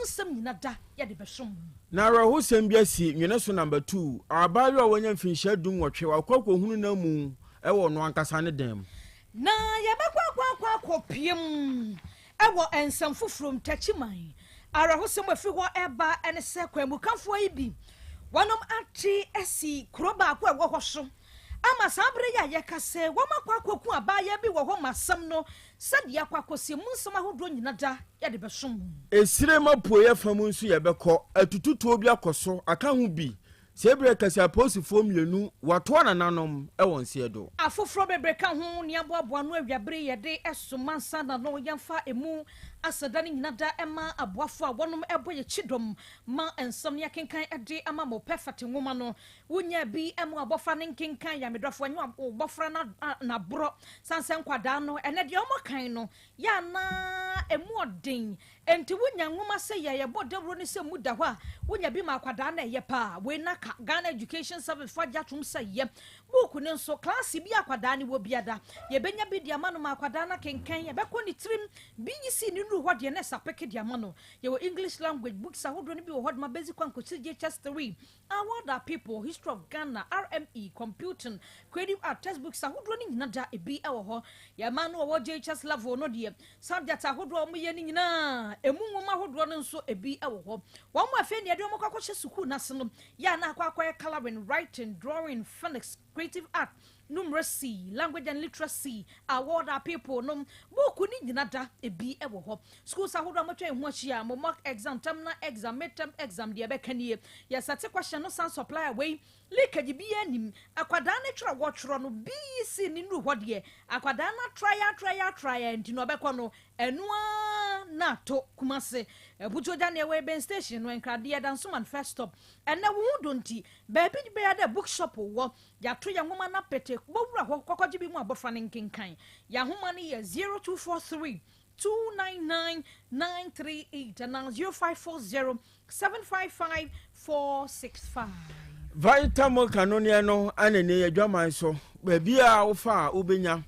nsɛm nyina da yɛde bɛsom mo. Na awerɛhosɛm bi asi Nweneso Number 2. Abaayewa a wanya mfinhyia 18, wakɔ akɔhunu n'amu wɔ ɔno ankasa ne dan mu. Na yɛbɛkɔ akɔ akɔ akɔpiem wɔ nsɛm foforɔ mu. Takyiman, awerɛhosɛm a ɛfiri hɔ reba ne sɛ kwanmukafoɔ yi bi wɔnom ate asi kuro baako a ɛwɔ hɔ so ama saa berɛ yi a yɛka sɛ wɔn akɔ akɔku abaayewa bi wɔ hɔ ma asɛm no sɛdeɛ akɔ akɔsi mu nsɛm ahodoɔ nyina da yɛde bɛsom mu. Esirem apueeɛ fam nso yɛbɛkɔ, atututuo bi akɔ so aka ho bi. Saa berɛ kɛse apolisifoɔ mmienu wɔatoa nananom wɔ nseɛ do. Afoforɔ bebree ka ho, nea aboaboa ano awiabere yi yɛde som ansa na no yɛmfa emu aseda no nyina da ma aboafoɔ a wɔnom bɔ yɛn kyidɔm ma nsɛm no yɛakenkan de ama mo. Perfect nwoma no wonyaa bi ma abɔfra no nkenkan yɛ medɔfoɔ ɛnyɛ wo bɔfra no naborɔ sane sɛ nkwadaa no ɛnɛ deɛ wɔn kan no yɛ anaa emu ɔden. Enti wonya nwoma sɛ yɛ yɛbɔ dawuro no sɛ mu da hɔ a, wonya bi ma akwadaa no a ɛyɛ paa. Wei na ka Ghana Education Service foɔ agye atom sɛ yɛ. Book no nso, klaase bi a akwadaa no wɔ biada, yɛbɛnya bi de ama no ma akwadaa no akenkan. Ɛbɛkɔ ne tirim. BEC no nnuru hɔ deɛ na ɛsɛ apeke de ama no. Yɛwɔ English language books ahodoɔ no bi wɔ hɔ de ma Basic 1 kɔsi JHS 3. Our the People, History of Ghana, RME, Computing, Creative Art, Textbooks ahodoɔ no nyina da ebi wɔ hɔ. Yɛn mmaa no wɔwɔ JHS level no deɛ, subject ahodoɔ a wɔyɛ no nyinaa, emu nwoma ahodoɔ no nso ebi wɔ hɔ. Wɔn a afei na yɛde wɔn kɔ akɔhyɛ sukuu no ase no, yɛ a na akɔ akɔyɛ colouring, writing, drawing, phonics, creative art, numeracy, language and literacy, award our people nom, buuku no nyina da ebi wɔ hɔ. Schools ahodoɔ a moatwa yɛn ho ahyia, mo mock exam, terminal exam, mid-term exam, deɛ ɛbɛka nie. Yɛsɛte question no san supply wei, leakage biara nnim. Akwadaa no twerɛ wɔtwerɛ no, BEC no nnuru hɔ deɛ, akwadaa no atrae atrae atrae nti na ɔbɛkɔ no, ɛno ara na ato. Kumase, Abutuogya neɛ wɔ Eben station no, Nkradeɛ, Dansoman first stop. Ɛnnɛ wo ho dɔ nti, baabi bɛyɛ dɛ bookshop wɔ, Yɛato yɛn nwoma no apete. Bɔ wura hɔ kɔkɔgye bi mu abɔfra no nkenkan. Yɛn ahoma no yɛ 0243 299 938 anaa 0540 755 465. Vitamilk anonneɛ no na ɛnɛ adwaman so baabiaa wofa a wobɛnya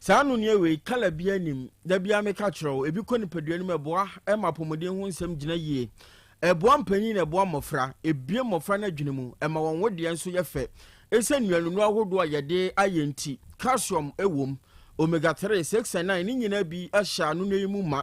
saa anonneɛ wei kala biaa nim da biaa meka kyerɛ wo ebi kɔ nipadua no mu ɛboa ɛma apɔmuden ho nsɛm gyina yie Ɛboa mpanyin na ɛboa mmofra. Ebue mmofra no adwene mu, ɛma wɔn wedeɛ nso yɛ fɛ. Esiane nnuanennuru ahodoɔ a yɛde ayɛ nti, calcium wom, omega 3, 6 and 9 ne nyinaa bi hyɛ anonneɛ yi mu ma.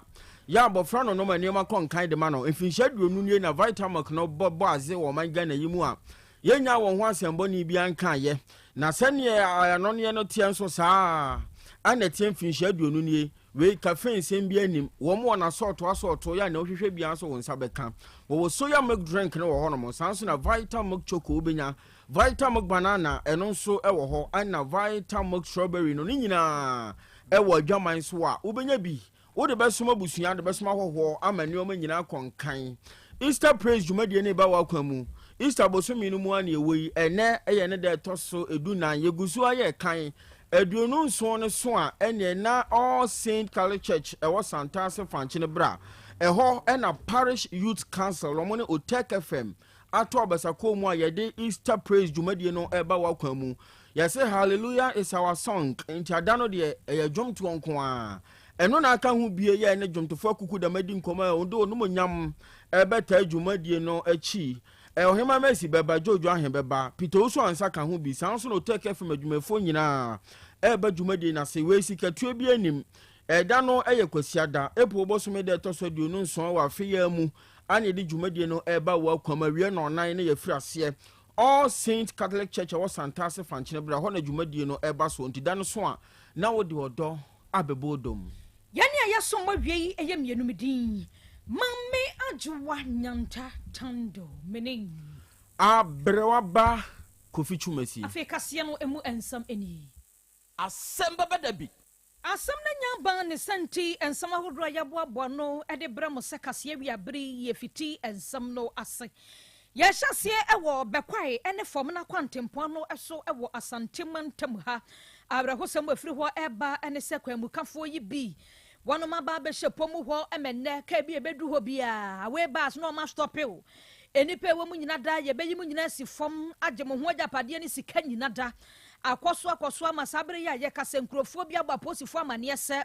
Yɛ abɔfra no nom a nneɛma kɔ nkan de ma no. Mfinhyia 20 nie na Vitamilk no bɔ bɔ adze wɔ ɔman Ghana yi mu a yɛnnyaa wɔn ho asɛmbɔne biara nkaeɛ. Na sɛdeɛ anonneɛ no teɛ nso saa ara na ɛteɛ mfinhyia 20 nie. Wei caffeine nsɛm biara nnim. Wɔn wɔ n'asɔɔto asɔɔto yɛ a nea wohwehwɛ biara nso wo nsa bɛka. Wɔwɔ soya milk drink no wɔ hɔnom. Saa nso na Vita milk choco wobɛnya. Vita milk banana ɛno nso wɔ hɔ. Ɛna Vita milk strawberry no ne nyinaa ɛwɔ adwaman so a wobɛnya bi. Wode bɛsom abusua, de bɛsom ahɔhoɔ ama nneɛma nyinaa akɔ nkan. Easter praise dwumadie no reba w'akwan mu. Easter bosome no mu ara na yɛwɔ yi. Ɛnnɛ yɛ ne da ɛtɔ so 14. Yɛgu so ara yɛ kan. 27 no so a, ɛneɛ na All Saint Catholic Church ɛwɔ Santase Fankye no bra. Ɛhɔ na Parish Youth Council wɔn ne Otec FM ato abasakɔɔ mu a yɛde Easter Praise dwumadie no ɛreba w'akwan mu. Yɛse Hallelujah is our song, nti ada no deɛ ɛyɛ dwomtoɔ nko ara. Ɛno na aka ho bie yɛ ne dwomtofoɔ akuku dɛm adi nkɔmmɔ a wɔde onumonyam ɛbɛtaa dwumadie no akyi. Ɔhemmaa Mercy bɛba, Jojo Ahe bɛba, Peter Owusu Ansah ka ho bi, saa nso na Otec FM adwumayɛfoɔ nyinaa reba dwumadie no ase. Wei sikatua biara nnim. Ɛda no yɛ Kwasiada, April bosome da ɛtɔ so 27 wɔ afe yi ara mu a na yɛde dwumadie no reba wɔ Akwam awia nnɔnnan na yɛafiri aseɛ. All Saints Catholic Church a ɛwɔ Santase Fankyene Bra, hɔ na dwumadie no reba soɔ nti da no so a na wode ɔdɔ abɛbɔ ɔdɔ mu. Yɛne a yɛsom awiei yɛ mmienu me din Maame Adwoa Nyanta Tando me ne. Aberewa ba Kofi Twumasi. Afei kaseɛ no emu nsɛm nie. Asɛm bɛba da bi. Asɛm no anya aba ne sa nti nsɛm ahodoɔ a yɛaboaboa ano de brɛ mo sɛ kaseɛ awia bere yi yɛfiti nsɛm no ase. Yɛhyɛ aseɛ wɔ Bɛkwae ne fam no akwantempɔn no so wɔ Asante mantam ha. Awerɛhosɛm a ɛfiri hɔ reba ne sɛ kwanmukafoɔ yi bi wɔnom aba abɛhyɛ pɔ mu hɔ ma nnɛ kaa bi a ɛbɛduru hɔ biara away bus na wɔn astɔpe o. Nnipa ɛwɔ mu nyina da yɛbɛyi mo nyina asi fam agye mo ho agyapadeɛ ne sika nyina da. Akɔ so akɔ so ama saa bere yi a yɛkasa nkurofoɔ bi abɔ apolisifoɔ amaneɛ sɛ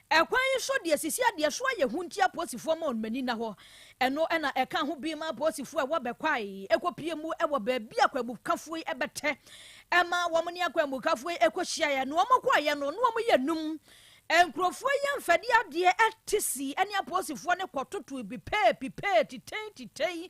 Ɛkwan yi so deɛ sisi adeɛ so ayɛ hu nti apolisifoɔ ma wɔn ani nna hɔ. Ɛno na ɛka ho bi ma apolisifoɔ a ɛwɔ Bɛkwae kɔpue mu wɔ baabi a akwanmukafoɔ yi bɛtɛ ma wɔn ne akwanmukafoɔ yi kɔhyiaeɛ. Na wɔkɔeɛ no, na wɔyɛ num. Nkurɔfoɔ yi amfɛde adeɛ te sii ne apolisifoɔ no kɔtotoo pipee pipee titei titei.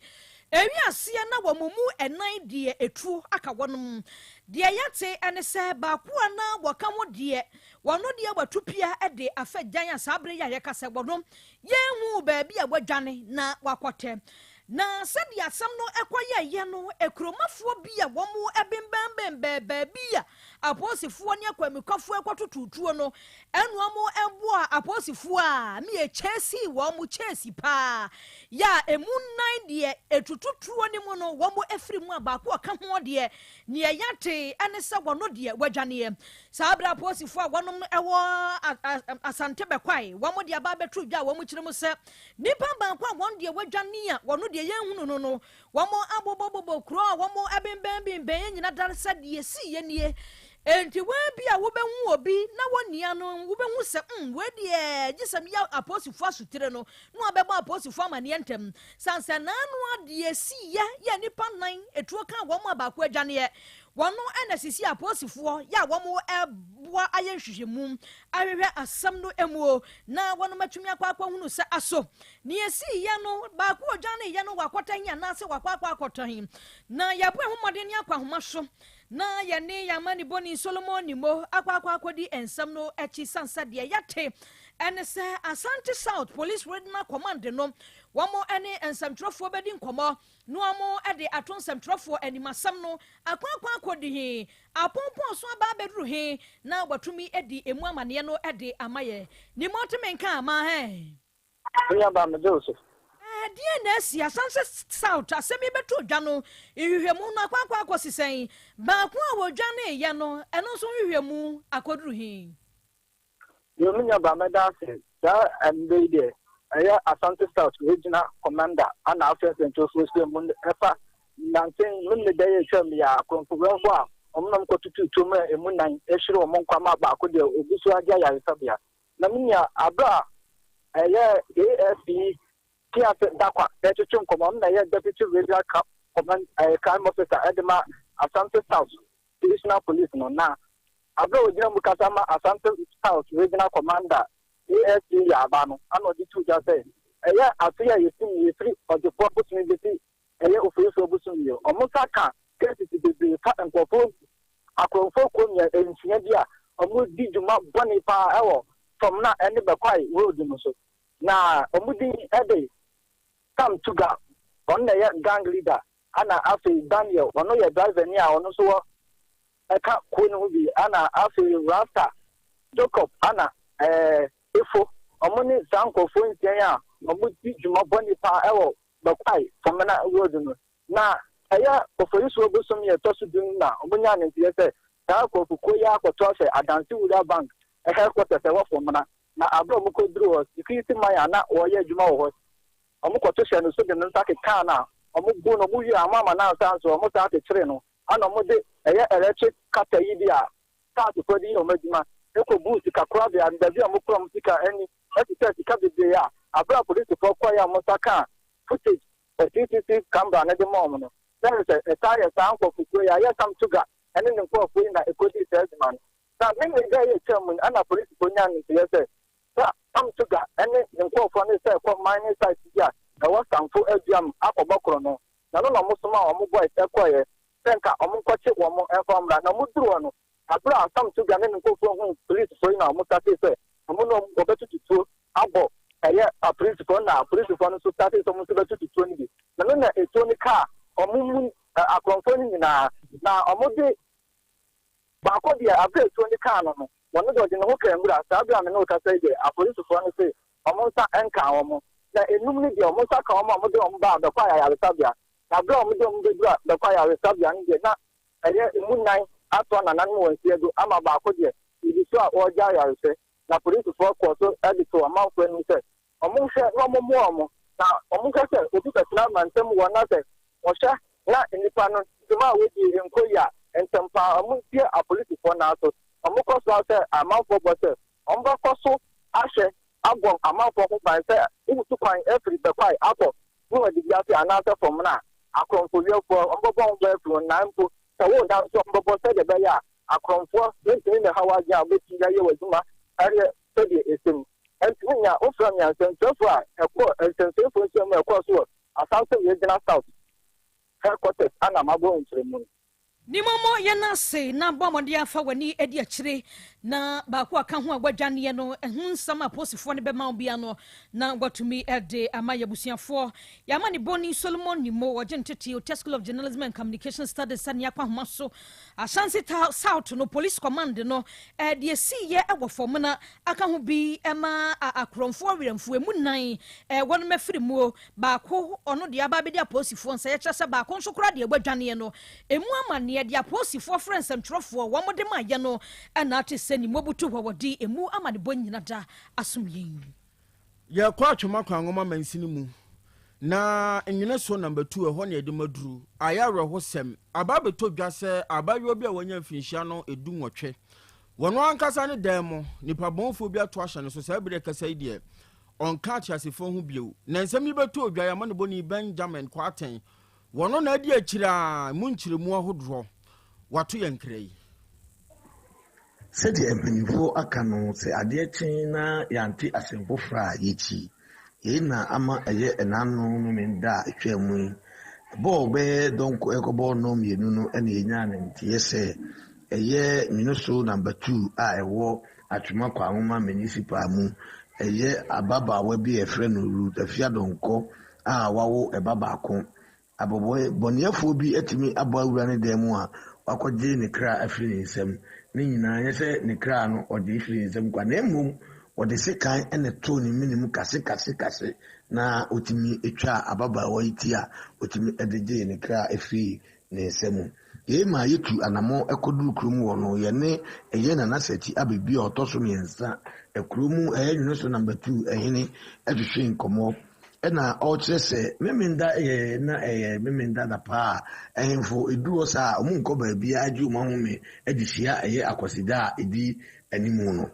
Ewi aseɛ na wɔn mu nnan deɛ etuo aka wɔnom. Deɛ yɛate ne sɛ baako a na wɔka ho deɛ Wɔno deɛ watu pia de afa gyan a saa bere yi a yɛka sɛ wɔno yɛnhuu baabi a wadwane na wakɔtɛ. Na sɛdeɛ asɛm no kɔyɛeɛ no, akuromafoɔ bi a wɔbenbɛnbɛn baabi a apolisifoɔ ne akwanmukafoɔ rekɔtoto tuo no, ɛna wɔboaa apolisifoɔ a me yɛkyɛɛsii wɔn kyɛɛsi paa, yɛ a emu nnan deɛ ɛtutu tuo no mu no wɔafiri mu a baako a ɔka ho deɛ Nea yɛate ne sɛ wɔno deɛ wadwaneɛ. Saa berɛ apolisifoɔ a wɔnom wɔ Asante Bɛkwae, wɔn de aba abɛto dwa a wɔn kyerɛ mu sɛ nipa baako a wɔn deɛ wadwane a wɔno deɛ yɛnhunu no no, wɔn abobɔbobɔ kuro a wɔn benbɛn benbɛn nyina dare sɛ deɛ ɛsiiɛ nie. Enti wei bi a wobɛhu obi na wɔnnia no, wobɛhu sɛ mm wei deɛ gye sɛ meyɛ apolisifoɔ asotire no na wɔabɛbɔ apolisifoɔ amaneɛ ntɛm. Sane sɛ n'ano adeɛ siiɛ yɛ nnipa nnan, etuo kaa wɔn a baako adwaneɛ. Wɔn na sisi apolisifoɔ yɛ a wɔn boa ayɛ nhwehwɛmu ahwehwɛ asɛm no muo na wɔn atumi akɔ akɔhunu sɛ aso nea esiiɛ no baako odwaneeɛ no wakɔtɔ he anaasɛ wakɔ akɔ akɔtɔ he. Na yɛbɔ ɛho mmɔden ne akɔ ahoma so na yɛne yɛn amanibɔni Solomon Nimo akɔ akɔ akɔdi nsɛm no akyi sane sɛ deɛ yɛte ɛne sɛ Asante South Police Regional Command no wɔn ne nsɛmtwerɛfoɔ bɛdi nkɔmmɔ na wɔn de ato nsɛmtwerɛfoɔ anim asɛm no akɔ akɔ akɔdi he apɔnpɔn so aba abɛduru he na watumi adi emu amaneɛ no de ama yɛ. Nimo te me nka ama he. Nua megye wo so. Ɛdeɛn na asi Asante South asɛm yi bɛto dwa no nhwehwɛmu no akɔ akɔ akɔsi sɛn? Baako a wɔdwaneeɛ no, ɛno nso nhwehwɛmu akɔduru he? Yo, me nua ba, mɛda ase. Saa mmerɛ yi deɛ, ɛyɛ Asante South Regional Commander ana afei nsɛntwerɛfoɔ hyia mu ɛfa nansen memene da yi atwam yɛ akorɔmfo a wɔn nam kɔtutu tuo mu a emu nan ahyiri wɔn nkwa ma baako deɛ obi so agye ayaresabea. Na me nua, abere a ɛyɛ ASP Piate Dakwa ɛtwetwe nkɔmmɔ, ɔno na ɛyɛ Deputy Regional Command Crime Officer ɛde ma Asante South Divisional Police no, na abere a ogyina mu kasa ma Asante South Regional Commander ASP Yaaba no, ana ɔde tu dwa sɛ ɛyɛ afe a yɛsi mu yɛfiri Ɔgyefoɔ bosome bɛsi ɛyɛ Oforisuo bosome yi, ɔmo nsa ka cases bebree fa nkurɔfoɔ akorɔmfoɔ kuo nsia bi a ɔmo di dwuma bɔne paa ɛwɔ fam na ɛne Bɛkwae road no so. Na ɔmo din ɛde Sam Tuga, ɔno na ɛyɛ gang leader, ana afei Daniel, ɔno yɛ driver ni a ɔno nso wɔ ɛka kuo no ho bi, ana afei Rasta Jacob, ana Efo. Ɔmo ne saa nkurɔfoɔ nsia yi a ɔmo di dwuma bɔne paa ɛwɔ Bɛkwae Fomena road no. Na ɛyɛ Oforisuo bosom yɛ ɛtɔ so 10 na ɔmo nyaa ne nteɛ sɛ saa nkurɔfokuo yi akɔto ahyɛ Adanse Wura Bank headquarters ɛwɔ Fomena. Na abere a ɔmo kɔduru hɔ, security man a na wɔreyɛ adwuma wɔ hɔ, ɔmo kɔto hyɛ no so de ne nsa kekaa no a ɔmo bu no, ɔmo wie a ɔmo ama n'ansa nso ɔmo san kyekyere no, ana ɔmo de ɛyɛ electric cutter yi bi a taatofoɔ de yɛ ɔmo adwuma ekɔbu sikakorabea no baabi a ɔmo kura ɔmo sika ani ɛte sika bebree a abere a polisifoɔ kɔɛ a ɔmo nsa kaa footage CCTV camera no de ma ɔmo no, sɛ sɛ ɛtaa yɛ saa nkurɔfokuo yi a ɛyɛ Sam Tuga ɛne ne nkurɔfoɔ yi na ekɔdii saa adwuma no. Na me ne da yɛ twam mu no, ɛna polisifoɔ nyaa ne nteɛ sɛ Sam Tuga ɛne ne nkurɔfoɔ no sɛ kɔ mining site bi a ɛwɔ Samfo Aduam akɔbɔ korɔ no, na no na ɔmo soma ɔmo boys ɛkɔɛ sɛ nka ɔmo nkɔkye wɔn ɛmfa mmra. Na ɔmo duru hɔ no, abere a Sam Tuga ne ne nkurɔfoɔ hu polisifoɔ yi na ɔmo start sɛ ɔmo no ɔbɛtutu tuo abɔ ɛyɛ apolisifoɔ, na apolisifoɔ no nso start sɛ ɔmo nso bɛtutu tuo no bi, na no na etuo no kaa ɔmo mu akorɔmfoɔ no nyinaa. Na ɔmo de baako deɛ, abere etuo no kaa no no, wɔn de ɔde ne ho kaa nwura. Saa abere a me ne wo kasa yi deɛ, apolisifoɔ no se ɔmo nsa nka wɔn, na enum no deɛ, ɔmo nsa ka wɔn a ɔmo de wɔn baa Bɛkɔ ayaresabea. Na abere a ɔmo de wɔn bɛduru a Bɛkɔ ayaresabea no deɛ, na ɛyɛ emu nnan ato anananom wɔn nsia do ama baako deɛ ebi so a wɔregye ayaresɛ. Na polisifoɔ kɔɔ so de to amanfoɔ anim sɛ ɔmo nhwɛ na ɔmo mmoa ɔmo, na ɔmo nhwɛ sɛ obi bɛtena mantam wɔ na sɛ ɔhwɛ na nnipa no dwuma a wodi nkɔ yi a, ntɛm paa ɔmo ntie apolisifoɔ naa so. Ɔmo kɔ so sɛ amanfoɔ bɔ sɛ ɔmo bɛkɔ so. ahwɛ abɔ amanfoɔ ho ban sɛ wotu kwan afiri Bɛkwae akɔ Nuhu Adidiase anaasɛ Fɔmena a, akorɔmfowiafoɔ wɔbɛbɔ ho ban afiri ho na mpo sɛ woreda nso a wɔbɛbɔ sɛdeɛ ɛbɛyɛ a akorɔmfoɔ rentumi mmɛha w'adwene a wobɛtumi de ayɛ w'adwuma ɛyɛ sɛdeɛ ɛsɛ mu. Ɛntumi nya wofrɛ me a nsɛntwerɛfoɔ a ɛkɔɔ nsɛntwerɛfoɔ nhyiamu a ɛkɔɔ so wɔ Asante Regional South Headquarters ana mabɔ nkyerɛmu no. Ne mommɔ yɛn ase na bɔ mmɔden afa w'ani adi akyire na baako a ka ho a woadwaneɛ no ɛho nsɛm a apolisifoɔ no bɛma wo bia no na woatumi de ama yɛ abusuafoɔ. Yɛn amanebɔni Solomon Nimo ɔgye ntetee Otia School of Journalism and Communication Studies sɛnea akɔ ahoma so Ashanti South no Police Command no deɛ ɛsiiɛ wɔ Fɔmena aka ho bi ma akorɔmfoɔ awerɛmfoɔ ɛmu nnan wɔnom afiri muo Baako, ɔno deɛ aba abɛdi apolisifoɔ nsa, yɛkyerɛ sɛ baako nso koraa deɛ wadwaneɛ no, ɛmu amanneɛ deɛ apolisifoɔ frɛ nsɛmtwerɛfoɔ wɔn de ma yɛ no na ate sɛ ne mobutu hɔ wɔde ɛmu amanebɔ nyina da asom yɛn. Yɛkɔ Atwoma Kwan Nwoma mansini mu na Nwene so number two ɛhɔ na yɛde maduru. Ayɛ awerɛhosɛm aba abɛtɔ dwa sɛ abaayewa bi a wanya mfinhyia no 18 wɔno ankasa ne dan mu nipa bɔnfoɔ bi ato ahyɛ no so saa bere ɛkasa yi deɛ Ɔnka ateasefoɔ ho bio. Na nsɛm yi bɛtɔ odwa yi amanebɔni Benjamin Kwarteng wɔ no na adi akyire a emu nkyerɛmu ahodoɔ wato yɛn nkra yi. Sɛdeɛ mpanimfoɔ aka no, sɛ adeɛ kye na yɛante asɛm foforɔ a, yɛkyi. Yei na ama ɛyɛ ɛnaano Memenda a ɛtwaa mu yi, ɛbɔɔ bɛyɛ dɔnko rekɔbɔ nnɔnmienu no na yɛnyaa no nteeɛ sɛ ɛyɛ Nwinoso Number Two a ɛwɔ Atwoma Kwawoma Municipal mu. Ɛyɛ ababaawa bi a yɛfrɛ no Ruth Afia Donkor a wawo ɛba baako. Abɔbɔneyɛfoɔ bi atumi abɔ awura ne dan mu a wakɔgye ne kra afiri ne nsam. Ne nyinaa nyɛ sɛ ne kra no ɔgye firi ne nsam kwa na mmom wɔde sekan na ɛtoo ne mene mu kase kase kase na ɔtumi twaa ababaawa yi ti a ɔtumi de gyee ne kra firii ne nsa mu. Yei maa yɛtu anammɔn kɔduru kurom hɔ no, yɛne ɛyɛ Nana Sati Abɛbi a ɔtɔ so mmiɛnsa, kuro mu ɛyɛ Nwonoso Number 2 hene twetwee nkɔmmɔ. Ɛna ɔrekyerɛ sɛ Memenda yɛ na ɛyɛ Memenda da paa a ahemfo ɛduru hɔ saa a wɔn nkɔ baabiara gye wɔn ahome de hyia ɛyɛ Akwasida a ɛdi anim no.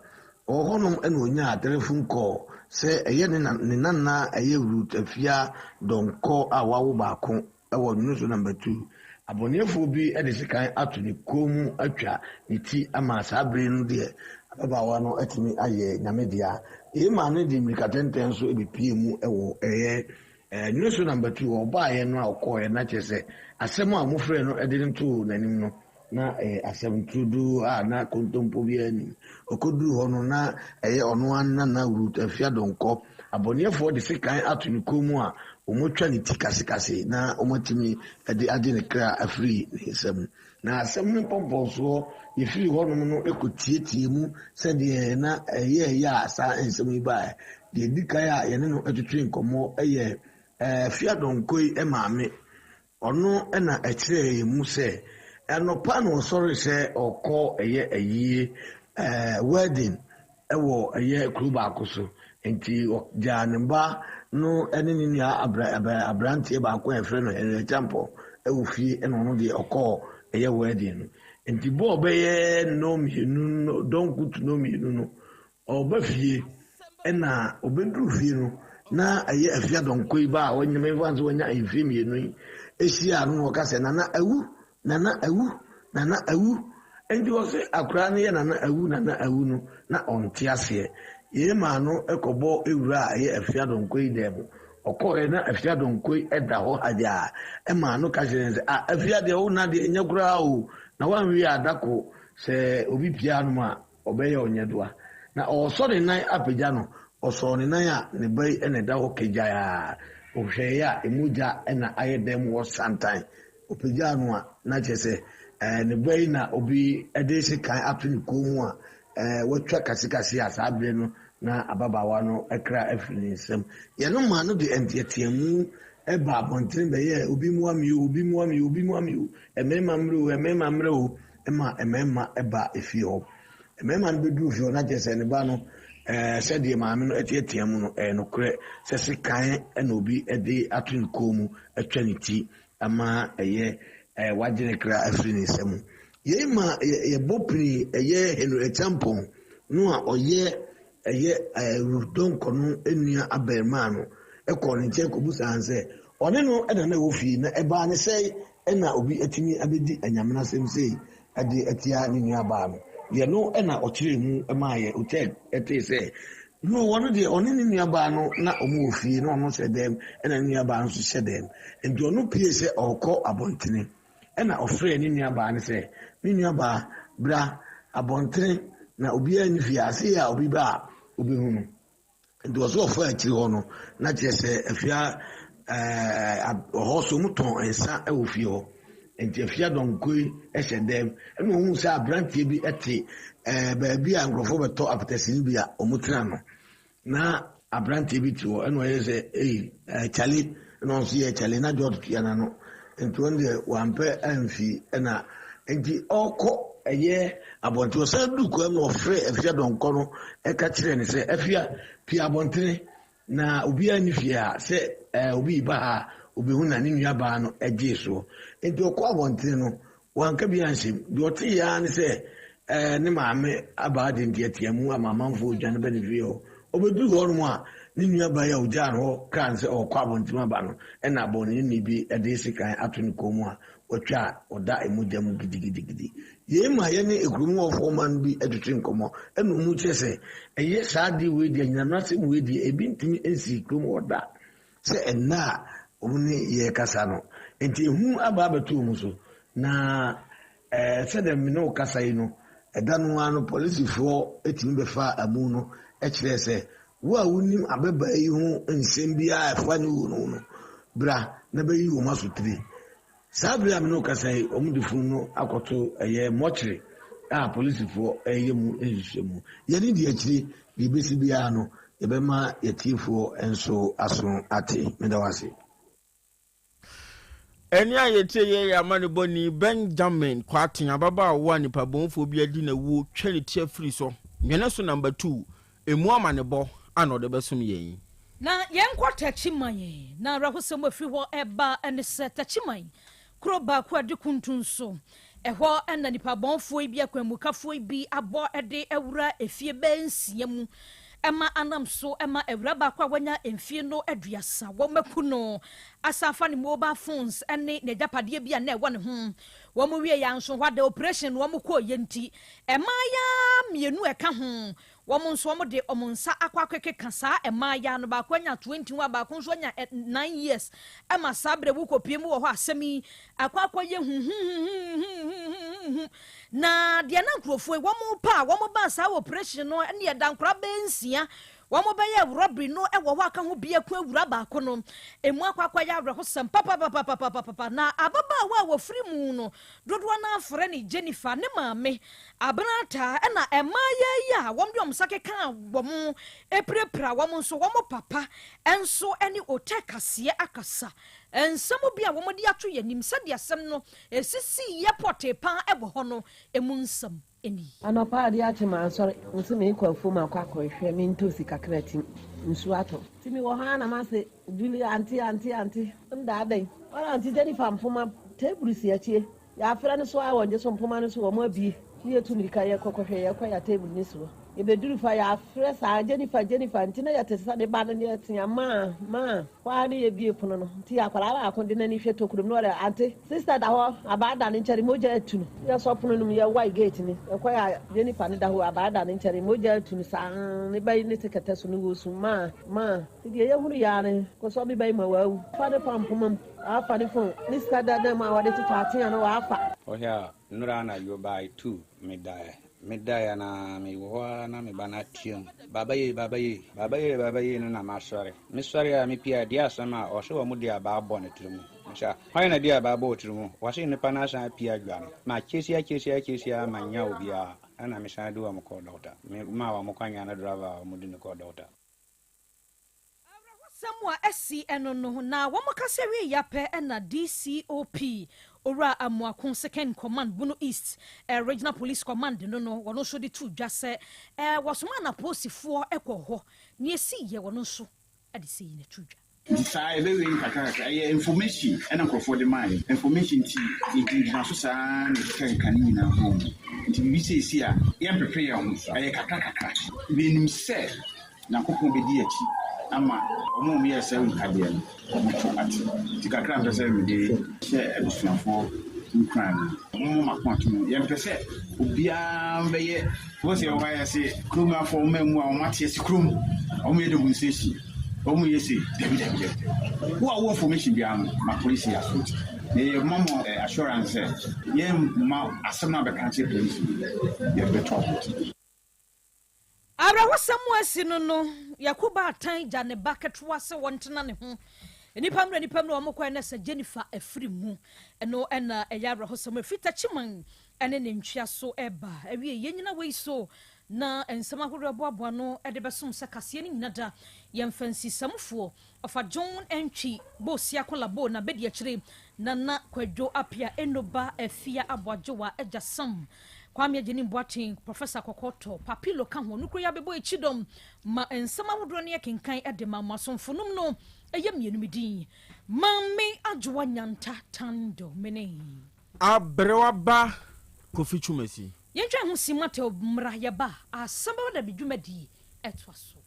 Ɔwɔ hɔnom na ɔnyaa telephone call sɛ ɛyɛ ne nana ɛyɛ Ruth Afia Donkor a wawo baako Wɔ no so number two, abɔneɛfoɔ bi de sekan ato ne kɔn mu atwa ne ti ama saa bere no deɛ ababaawa no atumi ayɛ Nyame dea. Yei maa no de mmirika tɛntɛn nso bɛpue mu wɔ ɛyɛ Nwene so number two. Ɔbaeɛ no a ɔkɔeɛ na kyerɛ sɛ asɛm a wɔfrɛɛ no de no too n'anim no na ɛyɛ asɛm turodoo a na kontompo biara nnim. Ɔkɔduruu hɔ no, na ɛyɛ ɔno ara ne Nana Ruth Afia Donkor. Abɔneɛfoɔ de sekan ato ne kɔn mu a wɔatwa ne ti kasekase na wɔatumi de agye ne kra afiri ne nsam. Na asɛm no mpɔmpɔnsoɔ, yɛfirii hɔnom no kɔtiatiaa mu sɛdeɛ na ɛyɛeɛ a saa nsɛm yi baeɛ. Deɛ ɛdi kan a yɛne no twetwee nkɔmmɔ yɛ Afia Donkor yi maame. Ɔno na ɛkyerɛɛ yɛn mu sɛ anɔpa na ɔsɔre sɛ ɔkɔ ɛyɛ ayie ɛɛ wedding ɛwɔ ɛyɛ kuro baako so. Nti ɔgyaa ne ba no ɛne ne nua abra abra abranteɛ baako a yɛfrɛ no Henry Acheampong ɛwɔ fie ɛna ɔno deɛ ɔkɔɔ ɛyɛ wedding no. Nti bɔɔl bɛyɛ nnɔnmienu dɔnko to nnɔnmienu no Ɔreba fie, ɛna ɔbɛduru fie no, na ɛyɛ Afia Donkor yi ba a wanya memfa nso wanya mfeɛ mmienu yi ɛhyia no na ɔka sɛ Nana awu, Nana awu, Nana awu. Nti ɔse akwaraa no yɛ Nana awu, Nana awu no, na ɔnte aseɛ. Yei maa no kɔbɔ wura a ɛyɛ Afia Donkor yi dan mu. Ɔkɔɔɛ na Afia Donkor yi da hɔ hagyaa. Ɛmaa no ka kyerɛ no sɛ, ah Afia deɛ wo nna deɛ ɛnyɛ koraa o, na woanwie a dako sɛ obi pia anom a Ɔbɛyɛ ɔnyɛdoa. Na ɔresɔ ne nan apagya no, ɔsɔɔ ne nan a ne ba yi na ɛda hɔ kagyae a, ɔhwɛeɛ a mogya na ayɛ dan mu hɔ santan. Ɔpagyaa no a, na kyerɛ sɛ ɛɛ ne ba yi na obi de sekan ato ne kɔn mu a ɛɛ watwa kasekase a saa berɛ no na ababaawa no kra afiri ne nsam. Yɛn maa no de nteateamu baa abɔntene bɛyɛɛ obi mmoa me o, obi mmoa me o, obi mmoa me o, mmarima mmerɛ o, mmarima mmerɛ o. ma mmarima ba efie hɔ. Mmarima no bɛduru fie hɔ na kyerɛ sɛ ne ba no ɛɛ sɛdeɛ maame no teatea mu no ɛyɛ nokorɛ sɛ sekan na obi de ato ne kɔn mu atwa ne ti ama ɛyɛ ɛɛ wagye ne kra afiri ne nsa mu. Yei ma yɛbɔ pini ɛyɛ Henry Acheampong no a ɔyɛ. ɛyɛ Ruth Donkor no nua abarimaa no kɔɔ ne nkyɛn kɔbisaa no sɛ ɔne no na na ɛwɔ fie na ɛbaa ne sɛe na obi atumi abɛdi anyamenasɛm sei de atia ne nuabaa no. Deɛ no na ɔkyerɛɛ mu maa yɛ Oteg tee sɛ no ɔno deɛ ɔne ne nuabaa no na wɔn wɔ fie na ɔno hyɛ dɛm ɛna ne nuabaa no nso hyɛ dɛm nti ɔno pie sɛ ɔrekɔ abɔntene ɛna ɔfrɛɛ ne nuabaa no sɛ me nuabaa bra abɔntene na obiara nni fie ase a obi ba a obehu no. Nti ɔsɛ ɔfa akyiri hɔ no na kyerɛ sɛ afia ɛɛ hɔ so wɔn tɔn nsa wɔ fie hɔ nti afia dɔnkoe hyɛ dɛm ɛna ohun sɛ aberanteɛ bi te ɛɛ baabi a nkurɔfoɔ bɛtɔ apetasini bi a wɔn tena no na aberanteɛ bi te hɔ ɛna ɔyɛ sɛ eyi ɛɛ kyale ɛna ɔno nso yɛ kyale na George tua n'ano nti wɔn deɛ wampɛ amfi ɛna nti ɔkɔ ɛyɛ abɔnten ɔsan du kwan mu ɔfrɛ afia dɔnkɔ no ɛka kyerɛ ne sɛ afia pie abɔntene na obiara nni fie a sɛ ɛɛ obi ba ha obehu na ne nua baa no ɛgye soɔ nti ɔkɔ abɔntene no Wanka bi anhyɛ mu. Deɛ ɔteeɛ ara ne sɛ ɛɛ ne maame aba de nteateamu ama amanfoɔ redwane ba ne fie hɔ. Ɔbɛduruu hɔnom a, ne nuabaa yi a ɔgyaa no hɔ kaa no sɛ ɔrekɔ abɔnten aba no, ɛnna abɔnenini bi de sekan ato ne kɔn mu a watwa a ɔda mogya mu gidigidigidi. Yei ma yɛne kurom hɔfoɔ man bi twetwe nkɔmmɔ, ɛnna wɔn kyerɛ sɛ ɛyɛ saa adeɛ wei deɛ, anyinam asɛm wei deɛ, ebi ntumi nsii kurom hɔ da. Sɛ ɛnnɛ a wɔn ne yɛn rekasa no, enti ehu aba abɛto wɔn so. Na ɛɛ sɛdeɛ me ne wo kasa yi no, ɛda no ara no polisifoɔ tumi bɛfaa amu no kyerɛɛ sɛ wo a wonim ababaa yi ho nsɛm biara a ɛfa ne wuo no ho no, bra na bɛyi wɔn asotire. Saa bere a me ne wo kasa yi, wɔde funu no akɔto ɛyɛ mɔkyere a polisifoɔ reyɛ mu nhwehwɛmu. Yɛn ani di akyire, deɛ ɛbɛsi biara no, yɛbɛma yɛatiefoɔ nso aso ate. Meda wo ase. Ɛnne a yɛtie yɛ yɛ amanebɔni Benjamin Kwarteng, ababaawa a nipabɔnfoɔ bi adi n'awuo twa ne ti afiri so, Nwene so number two, Emu amanebɔ a na ɔde bɛsom yɛn yi. Na yɛnkɔ Takyiman, na awerɛhosɛm a ɛfiri hɔ reba ne sɛ Takyiman, kuro baako a ɛde kuntun so, ɛhɔ na nnipa bɔnfoɔ yi bi, akwanmukafoɔ yi bi abɔ de awura efie bɛyɛ nsia mu ma anam so ma awura baako a wanya mfie no 30, wɔaku no asan afa ne mobile phones ne n'agyapadeɛ bi a na ɛwɔ ne ho. Wɔn wieeɛ ara nso hɔ ada operation na wɔkɔeɛ nti, mmaayaa mmienu a ɛka ho Wɔn nso wɔde wɔn nsa akɔ akɔkeka saa mmaayaa no, baako anya 21, baako nso anya 9 years, ɛma saa berɛ wokɔpie mu wɔ hɔ asɛm yi akɔ akɔyɛ huhuhuhuhuhuhuhu. Na deɛ na nkurɔfoɔ yi wɔn pɛ a wɔn baa saa operation no ne ɛda nkora bɛyɛ nsia wɔn bɛyɛ robbery no wɔ hɔ aka ho biako awura baako no emu akɔ akɔyɛ awerɛhosɛm papapapapapapa. Na ababaawa a wɔfiri mu no dodoɔ no ara frɛ no Jennifer ne maame Abena taa na mmaayɛ yi a wɔde wɔn nsa keka wɔn pirapira wɔn nso wɔn papa nso ne Otɛ Kaseɛ akasa. Nsɛm bi a wɔde ato yɛn anim sɛdeɛ asɛm no sisiiɛ pɔtee pa ara wɔ hɔ no mu nsɛm ni. Anɔpa adeɛ akye mansɔre mese meekɔ afuom akɔ akɔhwɛ me ntoosi kakra tim nsuo atɔ nti mewɔ hɔ ara na mase Julie auntie auntie auntie nda adɛn ɔra auntie Jennifer mpoma table si akyie Yɛafrɛ no so ara wɔngye so mpoma no so wɔn abue ne yɛtu mirika yɛkɔ kɔhwɛ yɛkɔ ya table no soɔ yɛbɛduru fa yɛafrɛ saa Jennifer Jennifer nti na yɛte sɛ ne ba no ne yɛtea maa maa hɔ ara ne yɛbue pono no nti akwadaa baako de n'ani hwɛ tokuro mu na ɔde ante sister da hɔ abaa da ne nkyɛre mogya atu no yɛsɔ pono no mu yɛwae gate no yɛkɔ ya Jennifer no da hɔ abaa da ne nkyɛre mogya atu no saa ne ba yi ne te kɛtɛ so no wɔ su maa maa nti deɛ yɛhunu yɛ ara ne kɔsɔ me ba yi ma wawu fa ne fa mpoma mu Ɔafa ne phone, ne sika dada mu a wɔde totɔ atsea no ɔafa. Ɔhwɛ a nnora anadwo by two me daeɛ me daeɛ no ara me wɔ hɔ ara na me ba no ateam baaba yei baaba yei baaba yei baaba yei no na masɔre me sɔre a me pie a deɛ asɛm a ɔse wɔn de abaa bɔ ne tiri mu me sɛ hwan na de abaa bɔ wo tiri mu wɔse nipa no asan apue adwane ma kyesi akyesi akyesi ara ma nya obiara ɛna me san de wɔn kɔɔ dɔkta me maa wɔn kwan nya ne driver a wɔn de no kɔɔ dɔkta. Awerɛhosɛm a asi ɛno no, na wɔkasa wieeɛ pɛ na DCOP Owura Amoako Second Command Bono East Regional Police Command no no, wɔno nso de too dwa sɛ wɔsomaa n'apolisifoɔ kɔɔ hɔ. Nea ɛsiiɛ wɔno nso de sei na ɛtoo dwa. Nti saa yɛbɛwei nkakra kakra. Ɛyɛ information ɛna nkorɔfoɔ de maa yɛn. Information nti yɛgyinagyina so saa na yɛkeka keka ne nyinaa bɔɔ mu. Nti biribi sei si a, yɛmpepe yɛn ho, ɛyɛ kakra kakra. Menim sɛ Nyankopɔn bɛdi yɛn akyi ama wɔn a wɔyɛɛ saa awukadeɛ no, wɔn to ate. Nti kakra a mepɛ sɛ mede hyɛ abusuafoɔ nkuran no, mommɔ mo akoma to mu. Yɛmpɛ sɛ obiara bɛyɛ, wobɛhu sɛ yɛwɔ hɔ a yɛse kurom afoɔ wɔn ammu a wɔn ate asi kurom, wɔn yɛ demonstration, wɔn yɛ sei. Dabi dabi dabi dabi. Wo a wowɔ information biara no, ma polisi yɛ aso nti. Na yɛma mo assurance sɛ yɛmma asɛm no a bɛka akyerɛ polisi no, yɛde bɛto abɔnten. Awerɛhosɛm a asi no no, Yakuba atan gya ne ba ketewa sɛ wɔntena ne ho. Nnipa mmerɛ nnipa mmerɛ wɔn kɔɛ na sɛ Jennifer afiri mu. Ɛno na ɛyɛ awerɛhosɛm ɛfiri Takyiman ne ne ntwea so ɛba. Awie yɛnyina wei so na nsɛm ahoroɔ ɛboaboa ano de bɛsom sɛ kaseɛ no nyina da. Yɛmfa nsi Samufoɔ Ɔfa John Antwi Bosiako Labo na bedi akyire Nana Kwadwo Appiah Enoba Afia Aboagyewa Agya Sam Kwame Agyenim Boateng Professor Kɔkɔɔtɔ Papilo ka ho Nokuro yi abɛbɔ akyidɔm ma nsɛm ahodoɔ no yɛkenkan de ma mo asomfo nom no ɛyɛ mmienu me din Maame Adwoa Nyanta Tando mene. Aberewa ba Kofi Twumasi. Yɛntwa ho simma tɛw mmra yɛba a asɛm bɛba da me dwumadie ɛtoa so.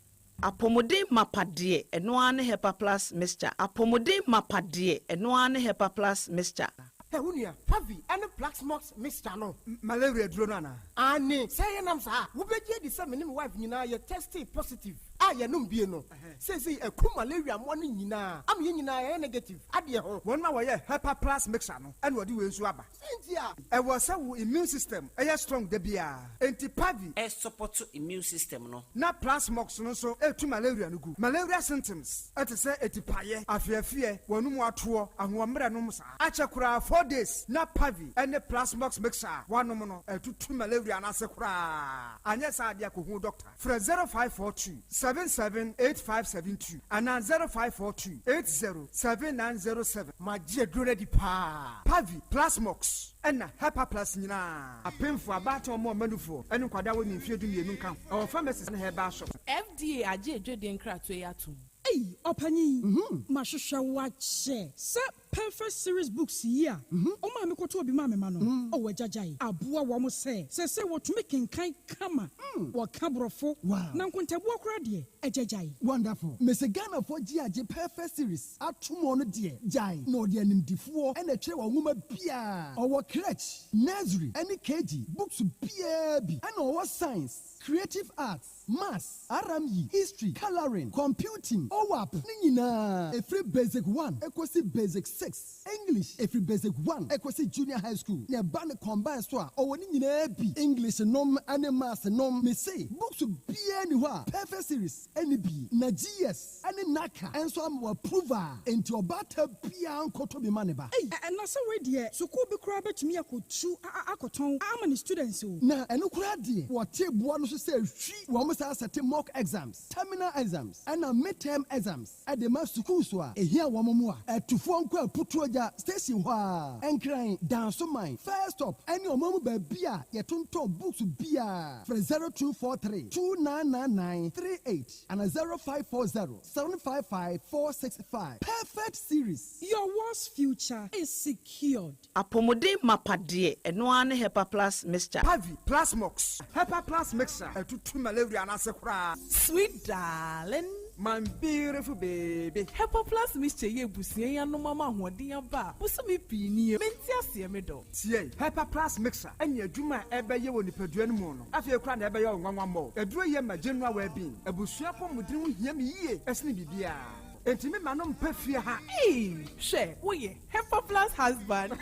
Apɔmuden mapa deɛ, ɛno ara ne Hepa Plus Mixture. Apɔmuden mapa deɛ, ɛno ara ne Hepa Plus Mixture. Hɛ wo nua, Pavi ne Plaxmox mixture no malaria aduro no anaa? Aane, sɛ ɛyɛ nam saa a, wobɛgye adi sɛ me ne me wife nyinaa yɛ testee positive a yɛnom bie no. Seesei aku malaria mmoa no nyinaa ama yɛn nyinaa yɛayɛ negative adeɛ ho. Wɔn a wɔyɛ Hepa Plus mixture no na wɔde wei nso aba. Sɛ nti a. Ɛwɔ sɛ wo immune system yɛ strong da biara. Enti Pavi. Ɛsupɔto immune system no. Na Plasmox no nso tu malaria no gu. Malaria symptoms te sɛ atipaeɛ, afeafeɛ, w'anum atoɔ, ahoɔmmerɛ nom saa. Akyɛ koraa 4 days na Pavi ne Plasmox mixture a woanom no atutu malaria no ase koraa. Anyɛ saa deɛ kɔhu doctor. Frɛ 0542 778572 anaa 0542 807907. Magye aduro no adi paa. Pavi, Plasmox ɛna Hepa Plus nyinaa. Apemfoɔ, abaatan, ɔmo ɔmanufoɔ ne nkwadaa a wɔnni mfeɛ 12 nka ho. Ɛwɔ pharmacies ne herbal shops. FDA agye adwadie nkratoɔ yi atom. Ei, ɔpanyin, mahwehwɛ wo akyɛ sɛ Perfect Series Books yi a ɔmaa mekɔtɔɔ bi maa me mma no, ɔwɔ agyagyae aboa wɔn sɛ seesei wɔtumi kenkan kama, wɔka Borɔfo, na nkontabuo koraa deɛ, agyagyae. Wonderful. Mese Ghanafoɔ gye agye Perfect Series atom ɔno deɛ gyae na ɔde animdifoɔ na ɛtwerɛ wɔ nwoma biaa. Ɔwɔ crèche, nursery ɛne KG books biaa bi ɛna ɔwɔ science, creative arts, Maths, RME, History, Colouring, Computing, OAP ne nyinaa ɛfiri Basic one kɔsi Basic six, English ɛfiri Basic one kɔsi Junior High School na ɛba no combine so a ɔwɔ ne nyinaa bi, English nom ne Maths nom, mese books biara nni hɔ a Perfect Series nni bi na GS ne NaCCA nso ama wɔ approve a enti ɔbaatan biara nkɔtɔ bi ma ne ba. Ei, na sɛ wei deɛ sukuu bi koraa bɛtumi akɔtu akɔtɔn ama ne students o. Na ɛno koraa deɛ wɔte boa no so sɛ hwi wɔn saa sɛte mock exams, terminal exams ɛna mid-term exams de ma sukuus a ɛhia wɔn mmoa. Atufoɔ nkɔ Aputuogya station hɔ ara, Nkran, Dansoman, First Stop ɛne ɔman mu baabi a yɛtontɔn books biara. Frɛ 0243 2999 38 ana 0540 755 465. Perfect Series. Your world's future is secured. Apɔmuden mapa deɛ, ɛno ara ne Hepa Plus Mixture. Pavi, Plasmox, Hepa Plus Mixture atutu malaria no ase koraa. Sweet darling. My beautiful baby. Hepa Plus Mixture yɛ abusua yi anom ama ahoɔden aba a bosome pii nie. Mente aseɛ me dɔ. Tie, Hepa Plus Mixture ɛne adwuma a ɛbɛyɛ wɔ nipadua no mu no. Afei koraa na ɛbɛyɛ wo nwanwa mmɔ. Aduro yɛ ma general well-being. Abusua pɔmuden ho hia me yie ɛsene biribiara. Enti me ma no mpɛ fie ha. Ee, hwɛ, woyɛ Hepa Plus husband.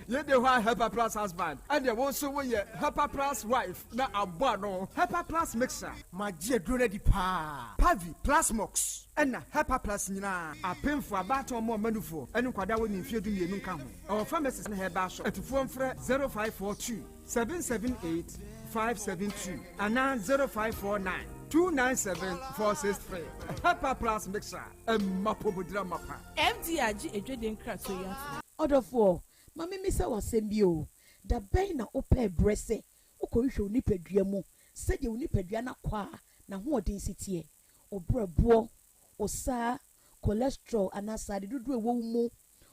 Yɛde hɔ a Hepa Plus husband ɛdeɛ wo nso woyɛ Hepa Plus wife na abɔ ano. Hepa Plus Mixture. Magye aduro no adi paa. Pavi, Plasmox ɛna Hepa Plus nyinaa. Apemfoɔ, abaatan, ɔmo ɔmanufoɔ ɛne nkwadaa wɔ ne mfeɛ 12 nka ho. Ɛwɔ pharmacies ne herbal shop. Atufoɔ mfrɛ 0542 778 572 anaa 0549 297 463. Hepa Plus Mixture ɛmma pɔmudira mapa. FDA agye adwadie nkratoɔ yi atom. Ɔdɔfoɔ, ma memmisa wo asɛm bi o, da bɛn na wopɛɛ berɛ sɛ wokɔhwehwɛ wo nipadua mu sɛdeɛ wo nipadua no akɔ a n'ahoɔden si teɛ? Wo berɛboɔ, wo saa, cholesterol anaa sradedodoɔ a ɛwɔ wo mu,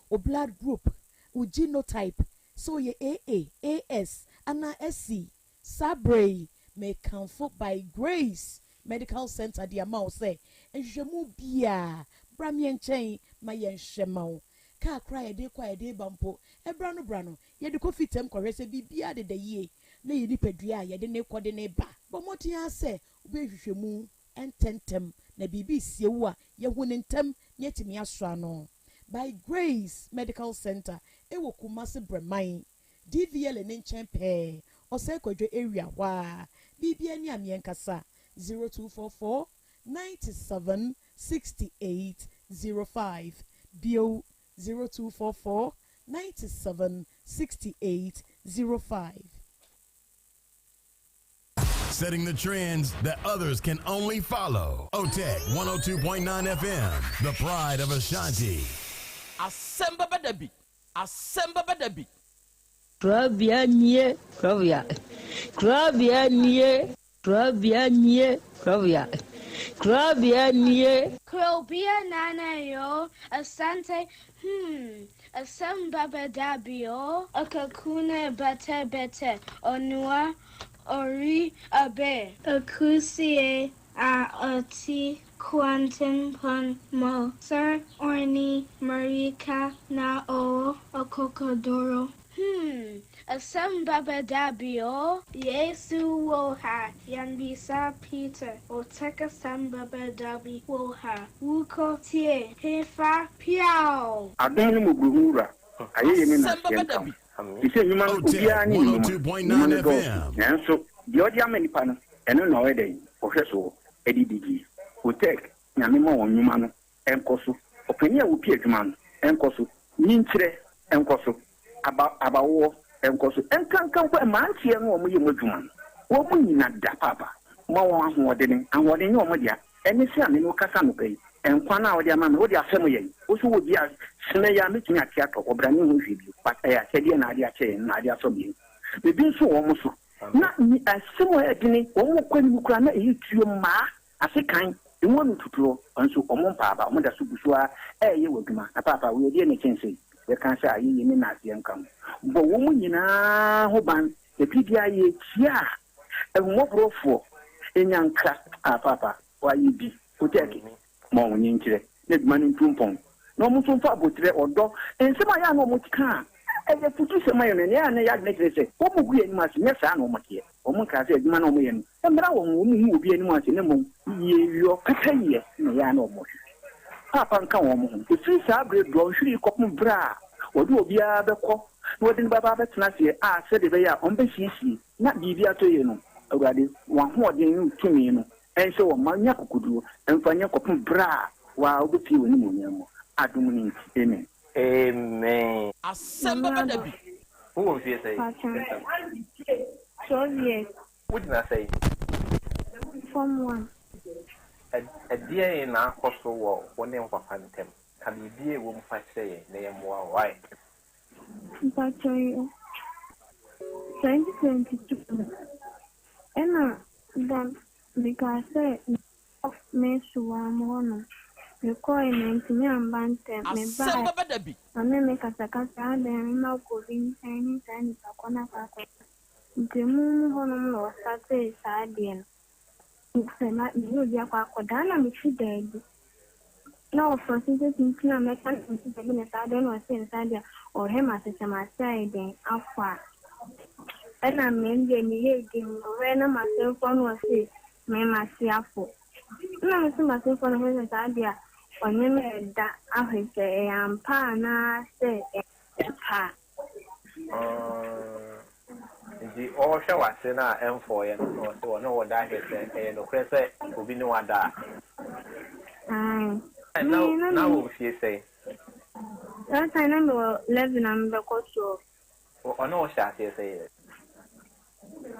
wo blood group, wo genotype. Sɛ woyɛ AA, AS, anaa SC, saa berɛ yi, mekamfo By Grace Medical Center de ama wo sɛ nhwehwɛmu biara, bra me nkyɛn ma yɛnhwɛ ma wo. Kaa koraa a yɛde rekɔ a yɛde reba mpo, ɛberɛ ano berɛ ano, yɛde kɔ fitam kɔhwɛ sɛ biribiara deda yie na yɛn nipadua a yɛde no rekɔ de no reba. Bɔ mmɔden ara sɛ wobɛyɛ nhwehwɛmu ntɛmntɛm na biribi resie wo a, yɛahu no ntɛm na yɛatumi asɔ ano. By Grace Medical Center wɔ Kumasi Brɛman, DVLA no nkyɛn pɛɛ, Ɔsɛe Kwadwo area hɔ ara. Biribiara ni a meɛnkasa, 0244 97 68 05, bio 0244 97 68 05. Setting the trends that others can only follow. OTEC 102.9 FM, the pride of Ashanti. Asɛm bɛba da bi, asɛm bɛba da bi. Korabea nie, korabea, korabea nie, korabea nie, korabea, korabea nie. Krobea nana yo, Asante hmm, asɛm bɛba da bi o. Akakune bete bete, onua ori abe. Akusie a ɔte kwantempɔn mu. Sir ɔne mmirika na ɔwɔ akokoduro. Hmm, asɛm bɛba da bi o. Yesu wɔ ha, yɛmmisa Peter. Otec asɛm bɛba da bi wɔ ha. Wokɔ tie, hefa piaw. Adom ne mmɔborɔhunu Wura, ayɛyie ne Asɛm nnaseɛ bɛba da nka bi. wo. Te sɛ nnwuma no, OTEC obiara ne ne nnwuma. Nnwuma no 102.9 dɔɔso, FM. nanso deɛ ɔde ama nnipa no, ɛno na ɔyɛ dɛn? Ɔhwɛ soɔ de di die. OTEC, Nyame ma wɔn nnwuma no nkɔ so. Ɔpanin a ɔpi adwuma no nkɔ so. Nyinkyerɛ nkɔ so. Aba, abawoɔ nkɔ so. Nkanka mpo mmeranteɛ no a wɔyɛ mu adwuma no, wɔn nyina da paapa. Ma wɔn ahoɔdene. Ahoɔden nyɛ wɔn dea. Ɛne sɛ a me ne wo kasa anɔpa yi, nkwa no a wode ama me, wode afɛm yɛn. Wo nso wɔ bi a, sene yi ara mɛtumi ate atɔ, ɔbra ne ho hwee bio. But ɛyɛ akyɛdeɛ na ade akyɛ yɛn, na ade asɔ yɛn. Biribi nso wɔ wɔn so. Na asɛm a ɛyɛ dene, wɔn kɔ anim koraa na ɛyɛ tuo mmaa. Ase kan, emu ano tutuɔ, nso wɔn mpa aba, wɔn da so gu so ara reyɛ wɔ adwuma. Na paapa, wei ɛdeɛn na ɛkyɛn sei? Yɛka sɛ ayeyie ne nnaseɛ nka ho. Bɔ wɔn nyinaa ho ban, na biribiara yɛkyia a, ahummɔborɔfoɔ nya nkra. Ah, paapa, wɔayɛ bi. Otɛɛke, ma wɔn nkyerɛ, na adwuma no ntu mpɔn, na wɔn nso mfa aboterɛ, ɔdɔ, nsɛm a ɛyɛ a na wɔka a ɛyɛ afutusɛm ma yɛn no, ɛnna ɛyɛ a na yɛn adwene kyerɛ sɛ wɔgu yɛn anim ase. Nyɛ saa na wɔteɛ. Wɔnkaa sɛ adwuma no a wɔyɛ no mmra wɔn ho, wɔnhu obi anim ase, na mmom yieyɔ, pɛpɛyɛ na ɛyɛ a na wɔhwehwɛ. Paapa nka wɔn ho. Ɛfiri saa berɛ dɔnhwere yi kɔpem berɛ a wɔde obiara bɛkɔ na wɔde no bɛba abɛtena aseɛ a sɛdeɛ ɛbɛyɛ a wɔbɛsiesie na biribi atɔ yie no, Awurade, w'ahoɔden ne wo tumi no nhyɛ wɔn ma nya akokoduo mfa nyɛ kɔpem berɛ a wo ara wobɛpue w'animuonyam mu. Adom no nti, amen. Amen. Asɛm bɛba da bi. Wowɔ mfie sɛn? Paatwɔ. 12 years. Wogyina sɛn? Form one. Ɛdeɛn na akɔ so wɔ wo ne wo papa ntam? Ka biribi a ɛwɔ mu fa kyerɛ yɛn na yɛmmoa wo. Wai? Mpakyɛ yo. 2022 no, ɛna da mekaa sɛ me soa mo hɔnom. Mekɔe mantumi amba ntɛm. Asɛm Mebae, bɛba da bi. ɔne me kasakasa adɛn mema kɔ obi nkyɛn ne saa nipa kɔ no akɔ akɔsa. Nti mu mu hɔnom na wɔstartee saa adeɛ no. Sɛ ma mene obi akɔ akɔda na mesi daabi. Na ɔfɔ so sɛ tuntun a mɛka no mesi daabi na saa adeɛ na ɔse ne saa adeɛ a ɔhwɛ ma sesɛ ma ase ayɛ den afɔ a. Ɛna me deɛ meyɛ din ɔhwɛ na m'asɛmfoɔ no ɔse me ma se afɔ. Na me nso m'asɛmfoɔ no hwɛ sɛ saa adeɛ a ɔne me ɛda ahwɛ sɛ ɛyɛ ampa anaasɛ ɛyɛ pa. Nti ɔrehwɛ w'ase no a ɛmfɔɔyɛ no na ɔsɛ ɔne wo da ahwɛ sɛ ɛyɛ nokorɛ sɛ obi ne wada a. Ae. Na Me na na me wɔ fie sɛn? That time na mewɔ 11 a mebɛkɔ 12. Ɔne wo hyɛ aseɛ sɛ yɛ?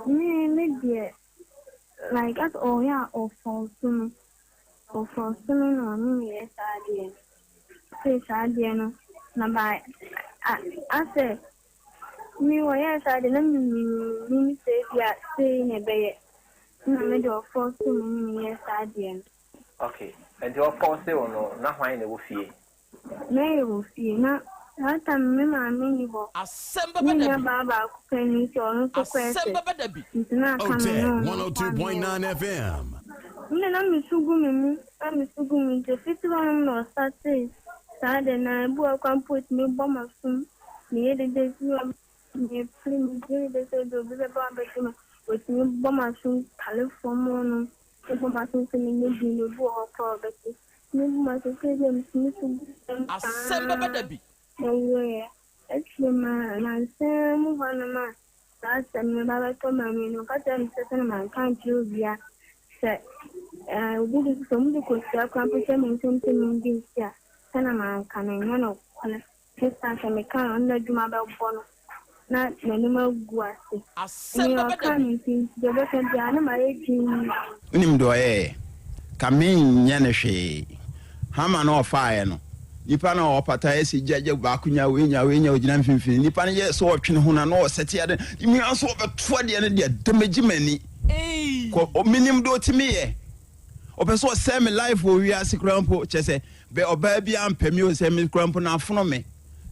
Me deɛ like as ɔyɛ a ɔfɔɔso me. Ɔfɔɔso me na ɔne me yɛ saa adeɛ no. Sɛ saa adeɛ no na ba asɛ me wɔyɛɛ saa adeɛ na menim sɛ bi a sei na ɛbɛyɛ. Na me de ɔfɔɔso me ne me yɛ saa adeɛ no. Okay. Nti ɔfɔɔse wo no na hwan na ɛwɔ fie? Na yɛ wɔ fie na. Saa tam me maame nni hɔ. Asɛm Me bɛba da nua bi. baa baako pɛ ni nti ɔno nso kɔ Asɛm ɛsɛ. bɛba da bi. Nti na aka me ne Otec ɔno nko ara na yɛwɔ 102.9 hɔ. FM. Me na me su gu me mu, na me su gu me nti ofiti hɔnom na ɔstartee saa de na ebi wɔ hɔ koraa mpo otumi bɔ m'asom, meyɛ dede si hɔ mepere medwene dede sɛ ebi obi bɛba abɛgye me, otumi bɔ m'asom tale fam hɔnom, bɔ m'asom sɛ menyɛ din obi wɔ hɔ koraa a ɔbɛte. Tumi bɔ m'asom sɛ ebi a metumi su gu fam Asɛm bɛba da saa bi. na ɔwieɛ. Akyire ma nansa mu hɔnom a saa asɛm no ba bɛtɔ m'ani no, ɔka kyerɛɛ me sɛ sɛdeɛ manka ankyerɛ obiara sɛ eh, obi de sɛ ɔmo de kosua koraa mpo hyɛ me nsam sɛ mendi nsi a, sɛdeɛ manka no ɛnyɛ nokorɛ. Esiane sɛ meka a ɔno n'adwuma bɛbɔ no na n'anim agu ase. Asɛm Nea bɛba da ɔkaa bi. no nti, deɛ ɔbɛka biara na mayɛ dinn. Wonim deɛ ɔyɛeɛ? Ka menyɛ no hwee. Hama no a ɔfaeɛ no, nipa no a ɔpata yɛ sɛ gya gya baako nya wei nya wei nya ɔgyina mfimfini. Nipa no yɛ sɛ ɔtwe ne ho na na ɔsɛte ade. Mia nso ɔbɛto adeɛ no deɛ damage m'ani. Kɔ menim deɛ ɔtumi yɛ. Ɔpɛ sɛ ɔsɛe me life wɔ wiase koraa mpo kyɛ sɛ bɛ ɔbaa bi ampɛ me o sɛ me koraa mpo na afono me.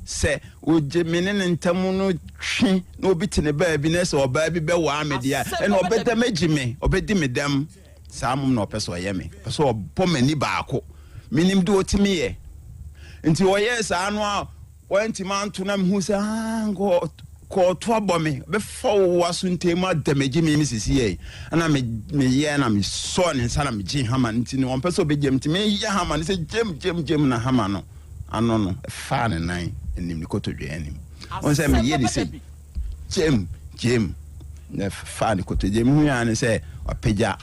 Sɛ ogye me ne ne ntam no twe na obi te ne baabi na sɛ ɔbaa bi bɛwaa me deɛ a Asɛm ɛna bɛba da bi. ɔbɛdamage me, ɔbɛdi me dɛm. Saa mmom na ɔpɛ sɛ ɔyɛ me. Ɔpɛ sɛ ɔbɔ m'ani baako. Menim deɛ ɔtumi yɛ. Nti ɔyɛɛ saa no a wantumi anto na mehu sɛ ah, nka kɔɔto abɔ me. Bɛfa wo aso ntɛm mu adamage me me sisi yɛ. Ɛna me meyɛ na mesɔɔ ne nsa na megyee hama no nti no ɔmpɛ sɛ ɔbɛgyam nti meyɛ hama no sɛ gyam gyam gyam na hama no ano no ɛfaa ne nan anim ne kotodwe anim. Ɔn sɛ Asɛm meyɛ ne bɛba da sei bi. gyam gyam na ɛfaa ne kotodwe. Mehu yɛ ne sɛ wapagya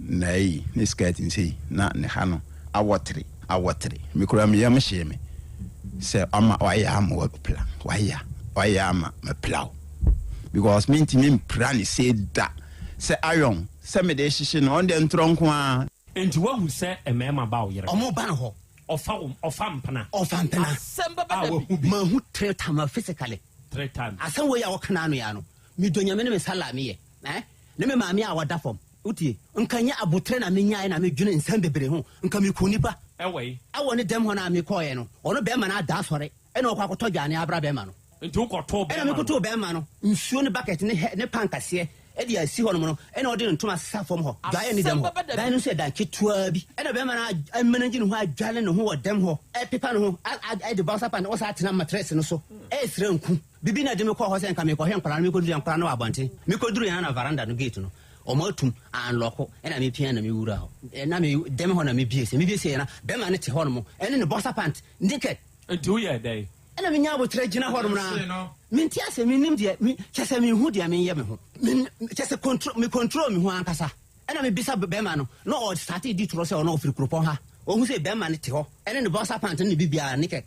n'ayi ne skirt nsei na ne ha no awɔtere awɔtere. Me koraa me yam hyee me sɛ ama wayɛ ama wapira wayɛ wayɛ ama mapira wo because mentumi mpira ne sei da sɛ iron sɛ mede hyehye no ɔno deɛ ntorɔ nko ara. Enti woahu sɛ mmarima ba wo yere hɔ? Ɔmo ba no hɔ. Ɔfa wo, ɔfa mpena. Ɔfa mpena. Asɛm bɛba A da bi. wahu bi. Mahu three times physically. Three times. Asɛm wei a wɔka no ano yi ara no, medɔ Nyame ne me sallah a meyɛ eh, ne me maame a ɔda fam. Wotie? Nka nyɛ aboterɛ na menyaeɛ na medwene nsɛm bebree ho, nka mekuu nipa. Ɛwɔ he? Ɛwɔ ne dɛm hɔ no a mekɔeɛ no, ɔno bɛɛma no ada asɔre ɛna ɔkɔ akɔtɔ dwane abra bɛɛma no. Nti wokɔtoo Ɛna bɛɛma no? mekɔtoo bɛɛma no nsuo ne bucket ne hɛ ne pan kɛseɛ de asi hɔnom no, ɛna ɔde ne ntoma asesa fam hɔ, dwaeɛ ne dɛm Asɛm hɔ. bɛba da Dan bi. no nso yɛ dan ketewaa bi. Ɛna bɛɛma no amanage ne ho adwale ne ho wɔ dɛm hɔ, ɛpepa ne ho, a a de bouncer pant, ɔsan atena matress no so, ɛresrɛ nku. Bibi na ɛde me kɔɔ hɔ sɛ nka merekɔhwɛ nkwadaa no, mekɔduru yɛ nkwadaa no wɔ abɔnten. Mekɔduru yɛn na veranda no gate no, wɔn atum, anlɔko, ɛna mepia na mewura hɔ. Na me dɛm hɔ na mebie sɛ, mebie sɛ na bɛɛma no te hɔnom, ɛne ne boxer pant, naked. Nti woyɛɛ dɛn? Ɛna menya aboterɛ gyina hɔnom no a, mente aseɛ, mennim deɛ, me, kyerɛ sɛ menhu deɛ menyɛ me ho. Me, kyerɛ sɛ control, me control me ho ankasa. Ɛna mebisa bɛrima no, na ɔstartee di torɔ sɛ ɔno ɔfiri kuropɔn ha. Ɔhu sɛ bɛrima no te hɔ, ɛne ne boxer pant ne ne biribiara, naked.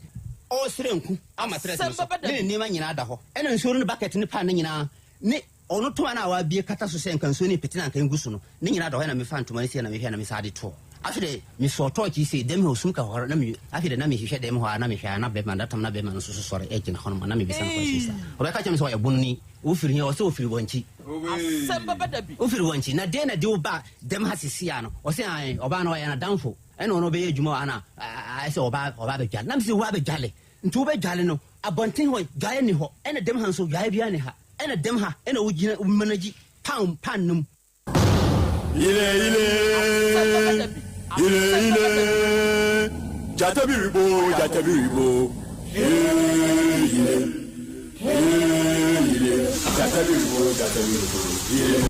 Ɔresrɛ nku ama matress no Asɛm so, bɛba da ne ne bi. nneɛma nyinaa da hɔ. Ɛna nsuo no ne bucket ne pan no nyinaa, ne Ɔno toma no a wabue kata so sɛ nka nsuo no repete na anka ɛngu so no, ne nyinaa da hɔ na mefa ntoma no sei na mehwɛ na mesan de toɔ. Afei deɛ mesɔɔ tɔɔkye yi sei, dɛm hɔ sum ka hɔ na me, afei deɛ na mehwehwɛ dɛm hɔ ara na mehwɛ a na bɛrima, that time na bɛrima no nso so sɔre gyina hɔnom a na mebisa no questions a ɔbɛka kyerɛ me sɛ ɔyɛ bononi, wofiri he? Ɔse ɔfiri Wankyi. Asɛm bɛba da bi. Wofiri Wankyi, na deɛn na ɛde wo ba dɛm ha seesei ara no? Ɔse ae, ɔbaa no ɔyɛ n'adamfo ɛna ɔno ɔbɛyɛ adwuma wɔ ha na ayɛ sɛ ɔba ɔba abɛdwale. Na mese woabɛdwale? Nti wobɛdwale no, abɔnten hɔ dwaeɛ nni hɔ, ɛna dɛm ha nso dwaeɛ biara nni ha. Ɛna dɛm ha ɛna wo gyina wo manage pan pan no mu. Ile ile ile ile Gyata bi rebo gyata bi rebo Ee ile ee ile Gyata bi rebo gyata bi rebo Ile.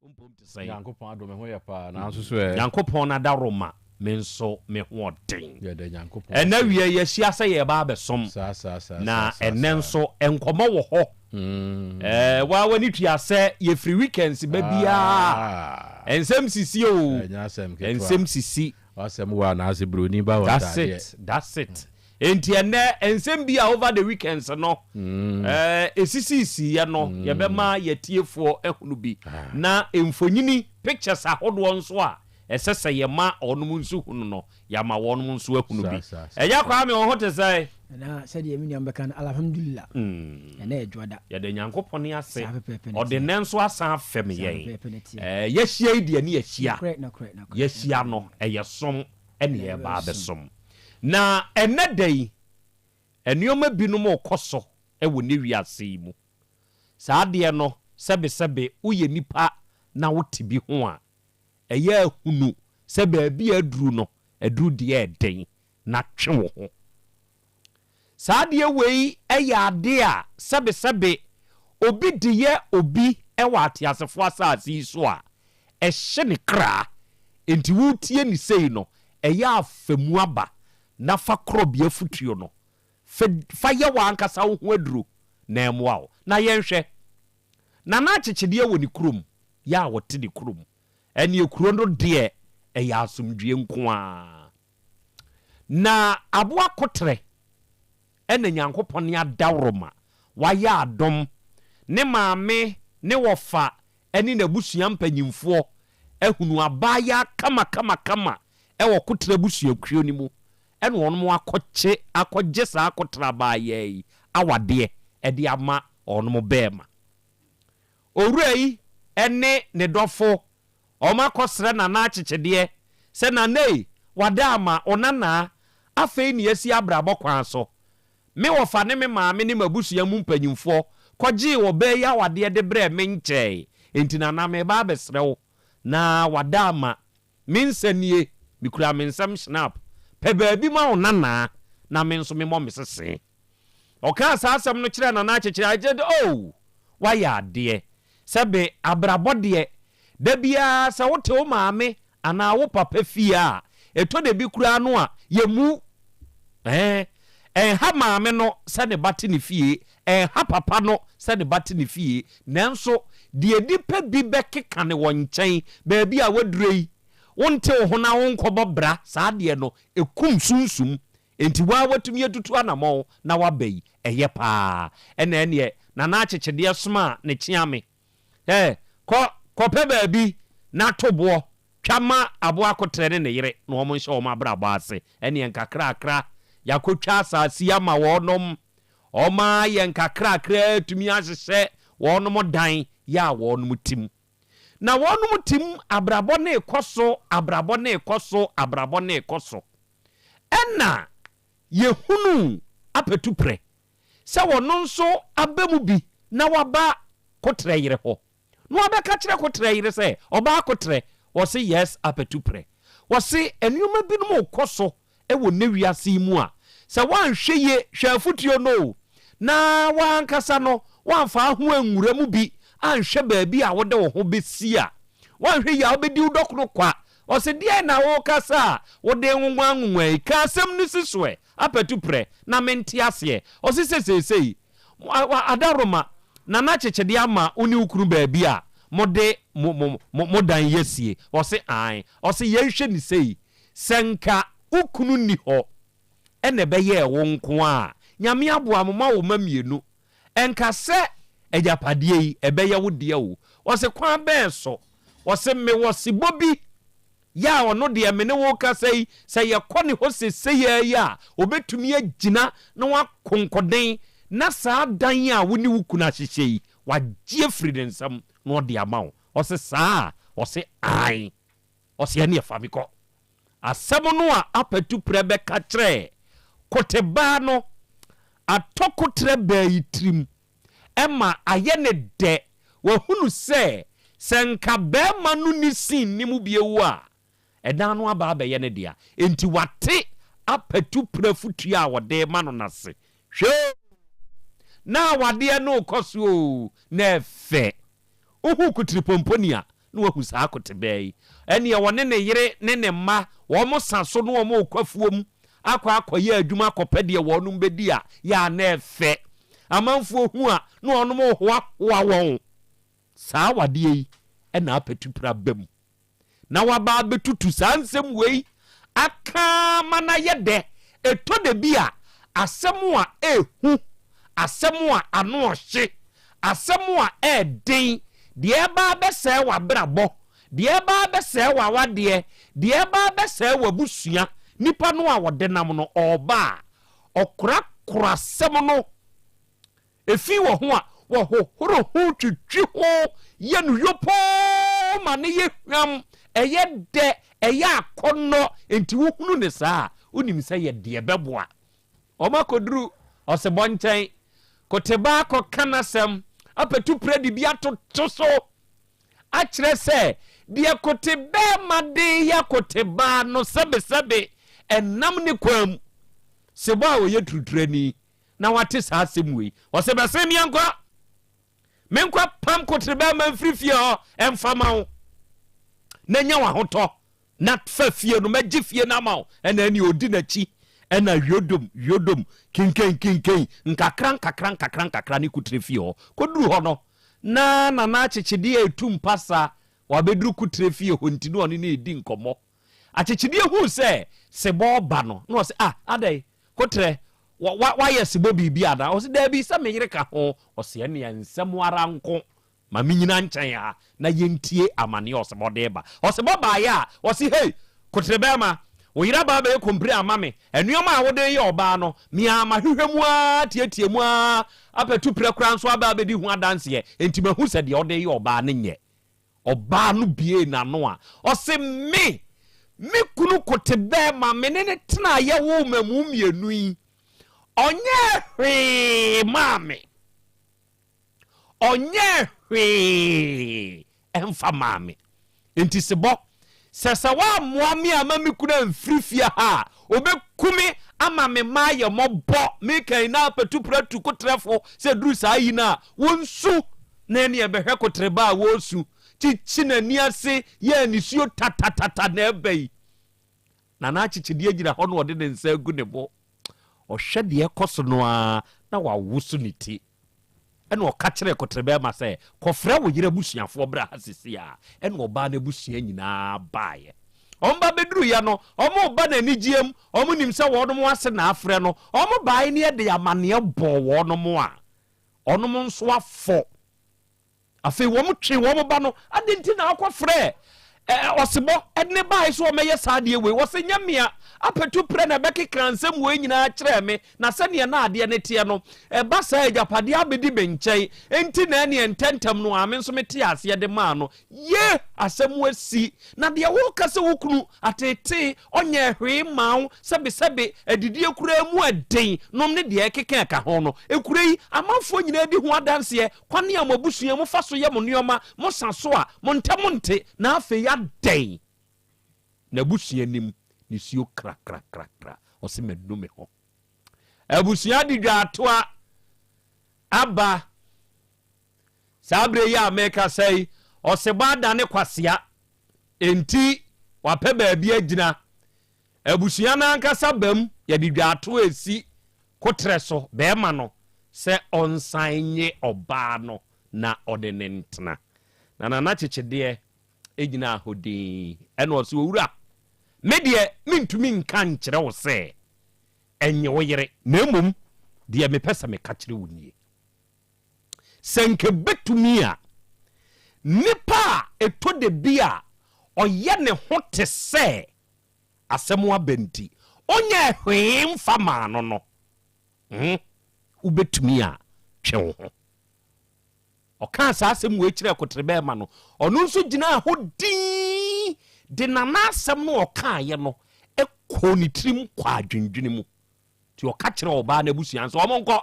Wo mpom te sɛn? Nyankopɔn adom me ho yɛ paa, nanso so ɛ? Nyankopɔn n'adaworoma me nso me ho ɔden. Yɛda Nyankopɔn Ɛnɛ ase. awia yi yɛahyia sɛ yɛreba abɛsom. Saa saa saa Na saa saa ɛnɛ saa. nso nkɔmmɔ wɔ hɔ. Ɛɛ waa w'ani tua sɛ yɛfiri weekends ba biara a, nsɛm sisi o. Ɛnyɛ asɛm ketewa. Nsɛm sisi. W'asɛm wɔ anaase broni ba wɔ That's ntaadeɛ. it, that's it. Enti ɛnnɛ nsɛm bi a over the weekends no ɛsisiisiiɛ no yɛbɛma yɛatiefoɔ ahunu bi. Na mfonyini, pictures ahodoɔ nso a ɛsɛ sɛ yɛma wɔnom nso hunu no, yɛama wɔnom nso ahunu bi. Agya Kwame wo ho te sɛn? Na sɛdeɛ me nua bɛka no, Alhamdulillah, ɛnɛ yɛ dwoada. Yɛda Nyankopɔn ase, Saa pɛpɛɛpɛ na ɔde ɛteɛ. nnɛ nso asan afɛm Saa yɛn. pɛpɛɛpɛ na ɛteɛ. Yɛahyia yi deɛ ne yɛahyia. Nokorɛ, nokorɛ, nokorɛ. Yɛahyia no, ɛyɛ som ɛne yɛreba abɛsom. Na ɛnnɛ da yi, nneɛma binom rekɔ so wɔ nnɛ wiase yi mu. Saa adeɛ no, sɛbesɛbe woyɛ nipa na wote bi ho a, ɛyɛ a hunu sɛ baabi a aduru no, aduru deɛ ɛden na twe wo ho. Saa adeɛ wei yɛ adeɛ a sɛbesɛbe obi de yɛ obi wɔ ateasefoɔ asase yi so a, ɛhye ne kra. Enti woretie no sei no, ɛyɛ a fa mu aba na fa korɔbea afutuo no fa fa yɛ w'ankasa wo ho aduro na ɛmmoa wo. Na yɛnhwɛ, Nana Akyekyedeɛ wɔ ne kurom, yɛ a ɔte ne kurom. Ɛnneɛ kuro no deɛ ɛyɛ asomdwoeɛ nko ara. Na aboa koterɛ na Nyankopɔn adaworoma wayɛ adom, ne maame, ne wɔfa ne n'abusua mpanyimfoɔ ahunu abaayaa kamakamakama wɔ koterɛ abusuakuo no mu na wɔnom akɔkye akɔgye saa koterɛ abaayaa yi awadeɛ de ama wɔnom bɛɛma. Owura yi ne ne dɔfo Wɔakɔsrɛ Nana akyekyedeɛ sɛ, Nana ei, wada ama wo nanaa, afei na yɛasi abrabɔ kwan so. Me wɔfa ne me maame ne m'abusua mu mpanyimfoɔ kɔgyee ɔbaa yi awadeɛ de brɛɛ me nkyɛe, enti Nana mereba abɛsrɛ wo na wada ama me nsa nie, mekura me nsam schnapp, pɛ baabi ma wo nanaa na me nso memmɔ me sese. Ɔkaa saa asɛm no kyerɛɛ Nana Akyekyere a, ɛkyerɛ dɛ, Oh, woayɛ adeɛ. Sɛbe abrabɔ deɛ, da biara sɛ wote wo maame anaa wo papa fie a, ɛtɔ da bi koraa no a, yɛmmu wo. Ɛɛ, ɛnha maame no sɛ ne ba te ne fie, ɛnha papa no sɛ ne ba te ne fie. Nanso, deɛ nnipa bi bɛkeka no wɔ nkyɛn, baabi a woaduru yi, wonte wo ho na wonkɔbɔ bra, saa adeɛ no, ɛkum sunsum. Enti wo ara woatumi atutu anamɔn na woaba yi, ɛyɛ paa. Ɛna ɛneɛ Nana Akyekyedeɛ somaa ne kyeame sɛ, Kɔ, kɔpɛ baabi na to boɔ, twa ma Aboa Koterɛ ne ne yere na wɔn nhyɛ wɔn abrabɔ ase. Ɛneɛ nkakrakra, yɛakɔtwa asase yi ama wɔnom. Wɔn ara yɛ nkakrakra atumi ahyehyɛ wɔnom dan yɛ a wɔnom te mu. Na wɔnom te mu, abrabɔ no rekɔ so, abrabɔ no rekɔ so, abrabɔ no rekɔ so. Ɛnna yɛhunuu apatuprɛ sɛ ɔno nso aba mu bi na waba koterɛ yere hɔ. Na wabɛka kyerɛ koterɛ yere sɛ, Ɔbaa koterɛ? Ɔse, Yes, apatuprɛ. Ɔse, nneɛma binom rekɔ so wɔ nnɛ wiase yi mu a, sɛ woanhwɛ yie, hwɛ afotuo no o, na w'ankasa no woamfa ho anwura mu bi anhwɛ baabi a wode wo ho bɛsi a, woanhwɛ yie a wobɛdi wo dɔkono kwa. Ɔse deɛn na wokasa a wode nwonwa nwonwa yi? Ka asɛm no si so ɛ, apatu prɛ, na mente aseɛ. Ɔse sɛ seesei Adaworoma, Nana Kyekyede ama wo ne wo kunu baabi a mode mo mo mo dan yi asie? Ɔse aane. Ɔse yɛnhwɛ no sei, sɛ nka wo kunu nni hɔ ɛna ɛbɛyɛɛ wo nko a, Nyame aboa mo moawo mma mmienu, Ɛnka sɛ agyapadeɛ yi, ɛbɛyɛ wo dea o. Ɔse, kwan bɛn so? Ɔse, mewɔ sebɔ bi, yɛ a ɔno deɛ me ne wo rekasa yi, sɛ yɛkɔ ne hɔ sesei ara yi a, ɔbɛtumi agyina na wako nkoden na saa dan a wo ne wo kunu ahyehyɛ yi, wagye afiri ne nsam na ɔde ama wo. Ɔse, saa a? Ɔse, aane. Ɔse, ɛneɛ fa me kɔ. Asɛm no a Apatuprɛ bɛka kyerɛɛ kotebaa no atɔ koterɛ baa yi tirim ma ayɛ no dɛ. Wahunu sɛ, sɛ nka barima no nni sin no mu bio a, ɛdan no aba abɛyɛ ne dea. Enti wate Apatuprɛ afotuo a ɔde rema no no ase. Hwɛ oo! Na awadeɛ no rekɔ so oo, na ɛfɛ. Wohu kotiripɔmpɔni a, na wahu saa kotebaa yi. Ɛnneɛ ɔne ne yere ne ne mma, wɔsa so na wɔrekɔ afuom akɔ akɔyɛ adwuma akɔpɛ deɛ wɔnom bɛdi a, yɛ a na ɛfɛ. Amanfoɔ hu a, na wɔnom rehoahoa wɔn. Saa awadeɛ yi na apatupra ba mu. na waba abɛtutu saa nsɛm wei aka ama no ayɛ dɛ. Ɛtɔ da bi a, asɛm a ɛhu, asɛm a ano ɔhye, asɛm a ɛɛden, deɛ ɛba abɛsɛe w'abrabɔ, deɛ ɛba abɛsɛe w'awadeɛ, deɛ ɛba abɛsɛe w'abusua, nipa no a ɔde nam no, ɔreba a, ɔkorakora asɛm no. Efi wɔ ho a, wɔhohoro ho twitwi ho yɛ no yopoo ma no yɛ hwam, ɛyɛ dɛ, ɛyɛ akɔnnɔ. Enti wohunu no saa a, wonim sɛ yɛ deɛ ɛbɛboa. Wɔakɔduru ɔsebɔ nkyɛn, kotebaa akɔka n'asɛm, apɛtu prɛde bi atoto so akyerɛ sɛ deɛ kotebɛɛma de yɛ kotebaa no sɛbesɛbe ɛnnam ne kwan mu. Sebɔ a ɔyɛ turuturani na wate saa asɛm wei. Ɔse bɛsen meɛnkɔ, menkɔ pam kotere bɛɛma mfiri fie hɔ ɛmfa ma wo na nya w'ahotɔ na fa fie no, mɛgye fie no ama wo. Ɛna ɛne ɔdi n'akyi ɛna yodom yodom kinken kinken nkakra nkakra nkakra nkakra ne kotere fie hɔ. Kɔduru hɔ no na Nana Akyekyedeɛ ɛtu mpasa, wabɛduru kotere fie hɔ nti na ɔne no ɛdi nkɔmmɔ. Akyekyedeɛ huu sɛ sebɔ reba no, na ɔse, Ah, adɛn? Koterɛ, wa, wa, woayɛ sebɔ biribi anaa? Ɔse, Daabi, sɛ me yere ka ho. Ɔse, Ɛnneɛ nsɛm ara nko. Ma mennyina nkyɛn ha na yɛntie amaneɛ a ɔsebɔ de reba. Ɔsebɔ baeɛ a, ɔse, Hei, koterɛ bɛrima, wo yere aba abɛyɛ kompire ama me. Nnoɔma a wode reyɛ ɔbaa no, me ara mahwehwɛ mu ara, atiatia mu ara, apɛ tuprɛ koraa nso aba abɛdi ho adanseɛ, enti mahu sɛ deɛ wode reyɛ ɔbaa no nyɛ. Ɔbaa no buee n'ano a, ɔse, Me, me kunu kote bɛɛma me ne no tenaeɛ woo mmamu mmienu yi, ɔnyɛɛ hwee maa me. Ɔnyɛɛ hwee mfa maa me. Enti sebɔ, sɛ sɛ woammoa me amma me kunu amfiri fie ha a, ɔbɛku me ama me mma ayɛ mmɔbɔ. Meka yi na apatupra tu kotrɛfo sɛ duru saa yi no a, wonsu na ɛne ɛbɛhwɛ kotreba a wɔresu, kyikyi n'ani ase yɛ anisuo tatatata na ɛba yi. Na n'akyekyedeɛ gyina hɔ na ɔde ne nsa agu ne bo. Ɔhwɛ deɛ ɛkɔ so no ara na wawoso ne ti. Ɛnna ɔka kyerɛɛ koterɛbɛrima sɛ, Kɔfrɛ wo yere abusuafoɔ bra ha seesei ara. Ɛnna ɔbaa no abusua nyinaa baeɛ. Wɔba bɛduruiɛ no, wɔreba no anigyeɛ mu, wɔnim sɛ wɔn ase na afrɛ no. Wɔbaeɛ no yɛde amanneɛ bɔɔ wɔn a, wɔn nso afɔ. Afei wɔtwee wɔn ba no, Adɛn nti na wokɔfrɛɛ ɔsebɔ de no baeɛ sɛ ɔmmɛyɛ saa adeɛ wei? Wɔse, Nyɛ me a, apatu prɛ na ɛbɛkekra nsɛm wei nyinaa kyerɛɛ me, na sɛdeɛ na adeɛ no teɛ no, ɛba saa a, agyapadeɛ abɛdi me nkyɛn, enti na ɛnneɛ ntɛmntɛm no ara me nso metee aseɛ de maa no. Ye! Asɛm asi. Na deɛ woreka sɛ wo kunu ateetee, ɔnyɛɛ hwee mmaa wo, sɛbesɛbe, adidie koraa mu ɛden nom ne deɛ ɛkeka ɛka ho no, kuro yi amanfoɔ nyinaa di ho adanseɛ, Kwan a mo abusua mu fa so yɛ mo nneɛma, mo sa so a, mo ntam nte, na afei adɛn? N'abusua nim nisuo krakrakrakra, ɔse manu me ho. Abusua de dwaatoa aba. Saa berɛ yi a merekasa yi, ɔsebɔ adane kwasea, enti wapɛ baabi agyina. Abusua no ankasa bam, yɛde dwaatoa resi koterɛ so barima no sɛ ɔnsan nye ɔbaa no na ɔne no ntena. Na Nana Kyekyedeɛ gyinaa hɔ dinn, ɛna ɔse, Owura, me deɛ mentumi nka nkyerɛ wo sɛ ɛnye wo yere, na mmom deɛ mepɛ sɛ meka kyerɛ wo nie. Sɛ nka ɛbɛtumi a, nipa a ɛtɔ da bi a ɔyɛ ne ho te sɛ asɛm aba nti, ɔnyɛɛ hwee mfa maa no no, hmm, wobɛtumi a, twe wo ho. Ɔkaa saa asɛm wei kyerɛɛ koterebɛɛma no, ɔno nso gyinaa hɔ dinn de Nana asɛm no a ɔkaeɛ no kɔɔ ne tirim kɔɔ adwendwene mu. Nti ɔka kyerɛɛ ɔbaa no abusua no sɛ wɔnkɔ,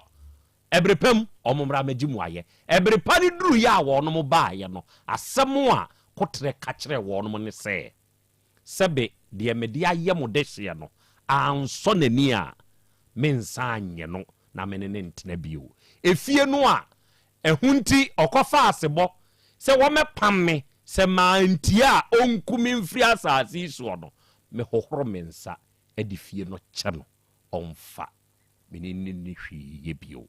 ɛbere pa mu, wɔmmra mmɛgye mmuaeɛ. Ɛbere pa no duruiɛ a wɔnom baeɛ no, asɛm a koterɛ ka kyerɛɛ wɔnom ne sɛ, Sɛbe deɛ mede ayɛ mo dehyeɛ no ansɔ n'ani a, mensan nnye no na me ne no ntena bio. Efie no a ɛho nti ɔkɔfaa asebɔ sɛ wɔmmɛpam me. sɛ mantie a ɔnku me mfiri asase yi soɔ no, mehohoro me nsa de fie no kyɛ no, ɔmfa me ne no nni hwee yɛ bio.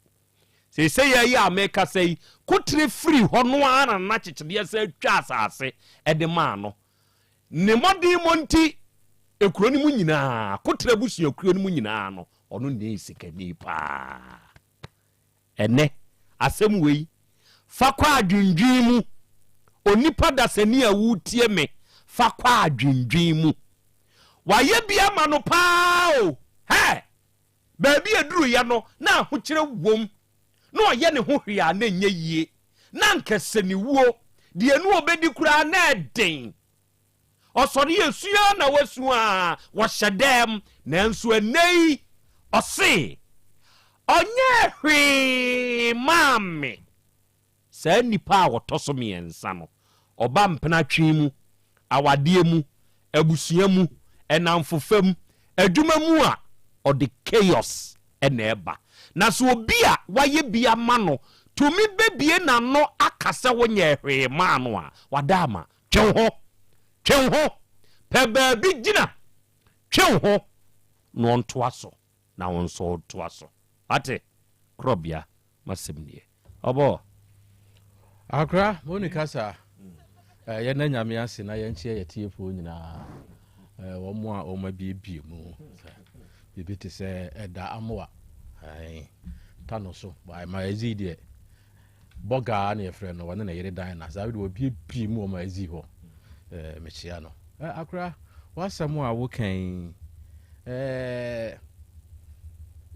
Seesei ara yi a merekasa yi, kotire firi hɔ no ara na Nana Kyekyedeɛ san twaa asase de maa no. Ne mmɔdemmɔ nti, kuro no mu nyinaa, Kotere abusuakuo no mu nyinaa no, ɔno na ɛyɛ sikani pa ara. Ɛnnɛ, asɛm wei, fa kɔ adwendwen mu. Onipa dasani a woretie me, fa kɔ adwendwen mu. Wayɛ bi ama no paa o, hɛ! Baabi a ɛduruiɛ no, na ahokyerɛ wom. Na ɔyɛ ne ho hwee a na ɛnyɛ yie. Na anka sɛ ne wuo, deɛ ne ɔbɛdi koraa na ɛden. Ɔsɔre a su ara na wasu ara, wɔhyɛ dɛm. Nanso ɛnnɛ yi, ɔse, Ɔnyɛɛ hwee maa me. Saa nnipa a wɔtɔ so mmiɛnsa no, ɔba mpenatwe mu, awadeɛ mu, abusua mu, nnamfofa mu, adwuma mu a, ɔde chaos na ɛba. Na sɛ obi a wayɛ bi ama no tumi bɛbue n'ano aka sɛ wonyɛɛ hwee maa no a, wada ama. Twe wo ho, twe wo ho, pɛ baabi gyina, twe wo ho na ɔntoa so na wo nso toa so. Wate? Korɔbea, m'asɛm nie. Ɔbɔ. Akora, mo ni kasa. Eh, yɛn nyame ase na yɛn kyerɛ yɛ tiefoɔ nyinaa. Eh, wɔn a wɔn abiebie mu. Biribi te sɛ ɛda amoa. Eh, ta no so. Ba ma ɛzi deɛ. Bɔgaa na yɛfrɛ no, ɔne ne yere dan na saa de wɔbiebie mu wɔn adzi hɔ. Ɛɛ mekyia no. Ɛɛ akora, w'asɛm a woka yi, ɛɛ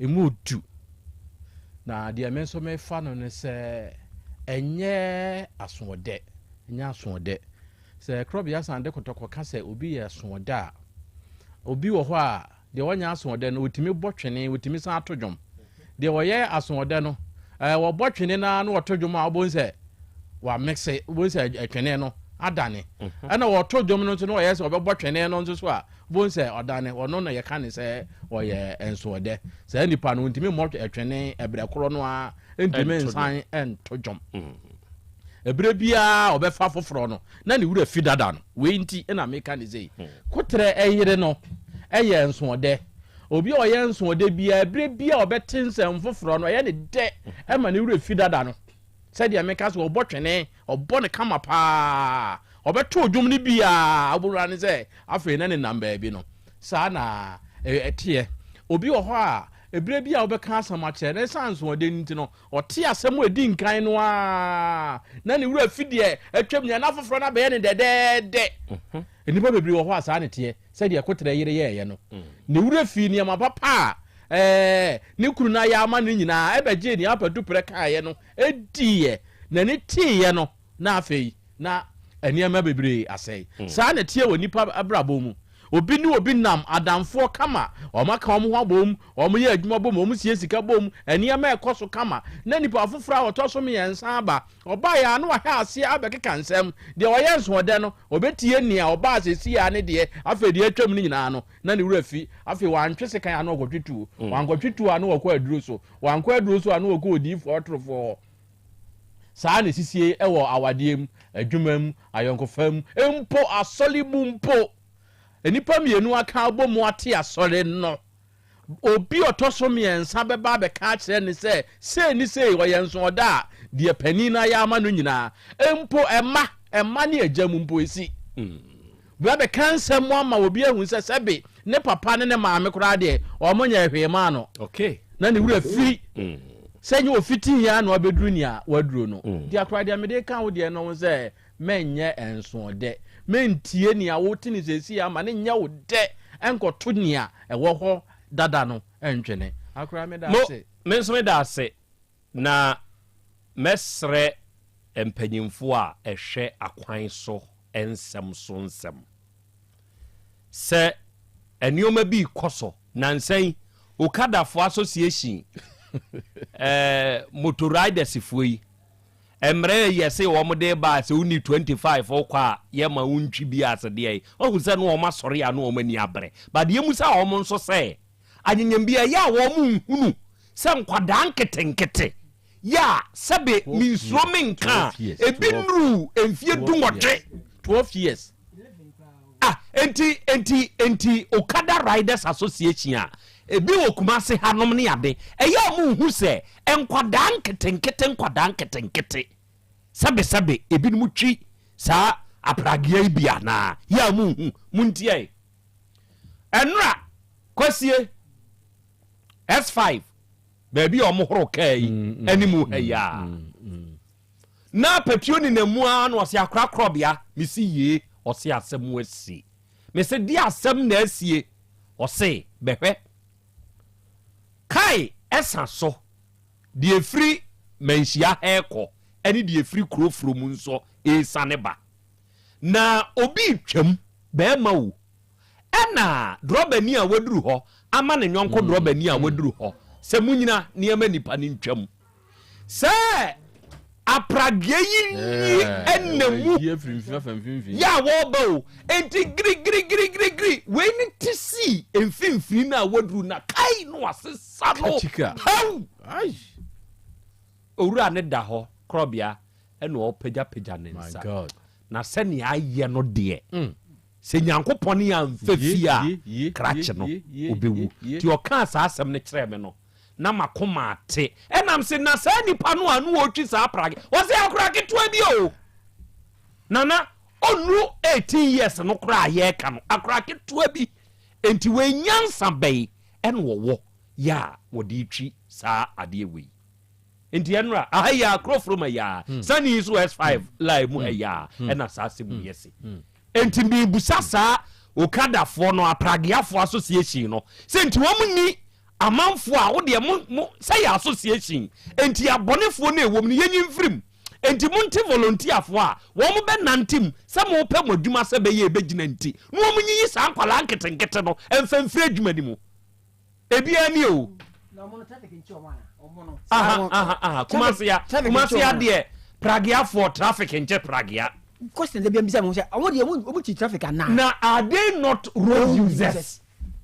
emu du. Na deɛ me nso mefa no ne sɛ ɛnyɛ asoɔdɛ, ɛnyɛ asoɔdɛ. Sɛ Krɔbea san de kɔtɔkɔ ka sɛ obi yɛ asoɔdɛ a, obi wɔ hɔ a Deɛ ɔnyɛ asoɔdɛ no, ɔtumi bɔ twene, ɔtumi san to dwom. Deɛ ɔyɛ asoɔdɛ no, ɛɛ wɔbɔ twene no ara na ɔto dwom a, wobɛhu sɛ wamekse, wobɛhu sɛ twene no adane. Mhm. Ɛna wɔto dwom no nso na ɔyɛ sɛ ɔbɛbɔ twene no nso so a, wobɛhu sɛ ɔdane. Ɔno na yɛka ne sɛ ɔyɛ nsoɔdɛ. Saa nipa no, ɔntumi mmɔ twene ɛberɛ korɔ no ara, ntumi nsan nto dwom. Mm. Ɛberɛ biara ɔbɛfa foforɔ no, na ne werɛ fi dada no. Wei nti na meka ne sei. Koterɛ yere no yɛ nsoɔdɛ. Obi a ɔyɛ nsoɔdɛ biara, berɛ biara a ɔbɛte nsɛm foforɔ no, ɛyɛ ne dɛ ma ne werɛ fi dada no. Sɛdeɛ meka sɛ ɔbɔ twene, ɔbɔ no kama paa. Ɔbɛto dwom no bi a, wobɛwura ne sɛ afei na ne nam baabi no. Saa na ɛteɛ. Obi wɔ hɔ a, ɛberɛ bi a wobɛka asɛm akyerɛ no, ɛsiane nsoɔdɛ no nti no, Ɔte asɛm a edi nkan no ara na ne werɛ afi deɛ atwam nyinaa na afoforɔ no abɛyɛ no dɛdɛɛdɛ. Mhm. Nnipa bebree wɔ hɔ a saa ne teɛ, sɛdeɛ koterɛ yere yɛeɛ no. Mm. Ne werɛ fii nneɛma papa a ɛɛ ne kunu no ayɛ ama no nyinaa, ɛbɛgyee nea apatuprɛ kaeɛ no diiɛ, n'ani teeɛ no, na afei na nneɛma bebree asɛe. Mm. Saa na ɛteɛ wɔ nnipa abrabɔ mu. Obi ne obi nam adamfoɔ kama, wɔaka wɔn ho abom, wɔyɛ adwuma bom, wɔsie sika bom, nneɛma ɛkɔ so kama, na nipa foforɔ a ɔtɔ so mmiɛnsa aba. Ɔbaeɛ a na wahyɛ aseɛ abɛkeka nsɛm. Deɛ ɔyɛ nsoɔdɛ no, ɔbɛtie nea ɔbaa seesei ara ne deɛ, afei deɛ atwam no nyinaa no, na ne werɛ afi. Afei wantwe sekan a na ɔkɔtwe tuo, mm. wankɔtwe tuo a na ɔkɔ aduro so, wankɔ aduro so a na ɔkɔ odiyifoɔ ɔtorofoɔ hɔ. Saa na ɛsisie wɔ awadeɛ mu, adwuma mu, ayɔnkofa mu, mpo asɔre mu mpo. Nnipa mmienu aka abɔ mu ate asɔre no, obi ɔtɔ so mmiɛnsa bɛba abɛka akyerɛ no sɛ sei ne sei, ɔyɛ nso ɔda a, deɛ panin no ayɛ ama no nyinaa, mpo mma, mma ne agya mu mpo ɛsi. Obi abɛka nsɛm ama obi ahu sɛ sɛbe ne papa ne ne maame koraa deɛ wɔn nyɛ hwee maa no. Okay. Na ne werɛ firi sɛ nyɛ ofiti hia na wabɛduru nea waduro no. Mm. Deɛ koraa deɛ mede ka wo deɛ no ho sɛ mɛnyɛ nsoɔdɛ. Mɛntie nea wote ne seesei ama ne nyɛ wo dɛ nkɔto nea ɛwɔ hɔ dada no ntwene. Akora meda ase. Me nso meda ase. Na mɛsrɛ mpanyimfoɔ a ɛhwɛ akwan so nsɛm so nsɛm sɛ nneɛma bi rekɔ so nansa yi, Okadafoɔ Association, eh, motor riders foɔ yi, mmerɛ yɛ se wɔn de ba sɛ wonni 25 wokɔ a yɛma wontwi bi ase deɛ yi, wahu sɛ no wɔn asɔre a no wɔn ani abere. But yɛmu sɛ wɔn nso sɛ Anyenyem bi a ɛyɛ a wɔn nhunu sɛ nkwadaa nketenkete yɛ a sɛbe mensuro menka a, ebi nnuruu mfie dunwɔtwe, 12 years. Ah, enti, enti, enti Okada Riders Association a ebi wɔ Kumasi hanom ne ade, ɛyɛ a wɔnhu sɛ nkwadaa nketenkete, nkwadaa nketenkete, sɛbesɛbe, ebinom twi saa apragea yi bi anaa? Yɛ a monhu, montiae. Ɛnora, Kwasie, S5, baabi a wɔhoro kaa yi anim ha yi a, na patuo nenam mu ara na ɔse akora korɔbea, mese yee, ɔse asɛm asi. Mese deɛ asɛm na asie, ɔse bɛhwɛ. Kae ɛsa so, deɛ ɛfiri Manhyia ha rekɔ ɛne deɛ ɛfiri Kurofuro mu nso resiane ba. Na obi retwam, barima o, ɛna drɔbani a waduru hɔ ama ne yɔnko drɔbani a waduru hɔ sɛ monyina na yɛma nnipa no ntwam. Sɛ apragea yi nyi ɛna mu yɛ a wɔreba o, enti girigirigirigiri wei ne te sii mfimfini no a waduru na kai no asesa no haw. Owura no da hɔ korɔbea ɛna ɔrepagyapagya ne nsa. Na sɛnea ayɛ no deɛ, sɛ Nyankopɔn amfa fie a, krakye no, ɔbɛwu. Nti ɔkaa saa asɛm no kyerɛɛ me no, na m'akoma ate. Ɛnam se na saa nipa no a na ɔretwi saa prage, ɔse akora ketewa bi o, Nana, ɔnnuru 18 years no koraa a yɛreka no, akora ketewa bi. Nti wei nyansa bɛn ɛna ɔwɔ yɛ a wɔde retwi saa adeɛ wei? Nti ɛnora, aha yi ara, Kurofroma yi ara, sani yi so S5 line mu ha yi ara, ɛna saa asɛm yi asi. Nti mebusa saa Okadafoɔ no, Aprageafoɔ Association no, sɛ nti wɔn nni amanfoɔ a, wodeɛ mo, mo, sɛ yɛ association, nti abɔnefoɔ no a ɛwɔ mu no, yɛnyi mfiri mu. Nti monte volunteerfoɔ a wɔn bɛnante mu sɛ mopɛ mo adwuma sɛ bɛyɛ ɛbɛgyina nti, na wɔn nyiyi saa nkwadaa nketenkete no mfa mfiri adwuma no mu. Ebiara ni o. Aha aha aha Kumasi ya Kumasi ya deɛ prageafoɔ traffic nkyɛ pragea. Question de bi bisa mi sɛ ɔmo deɛ ɔmo ti traffic anaa. Na are they not road users?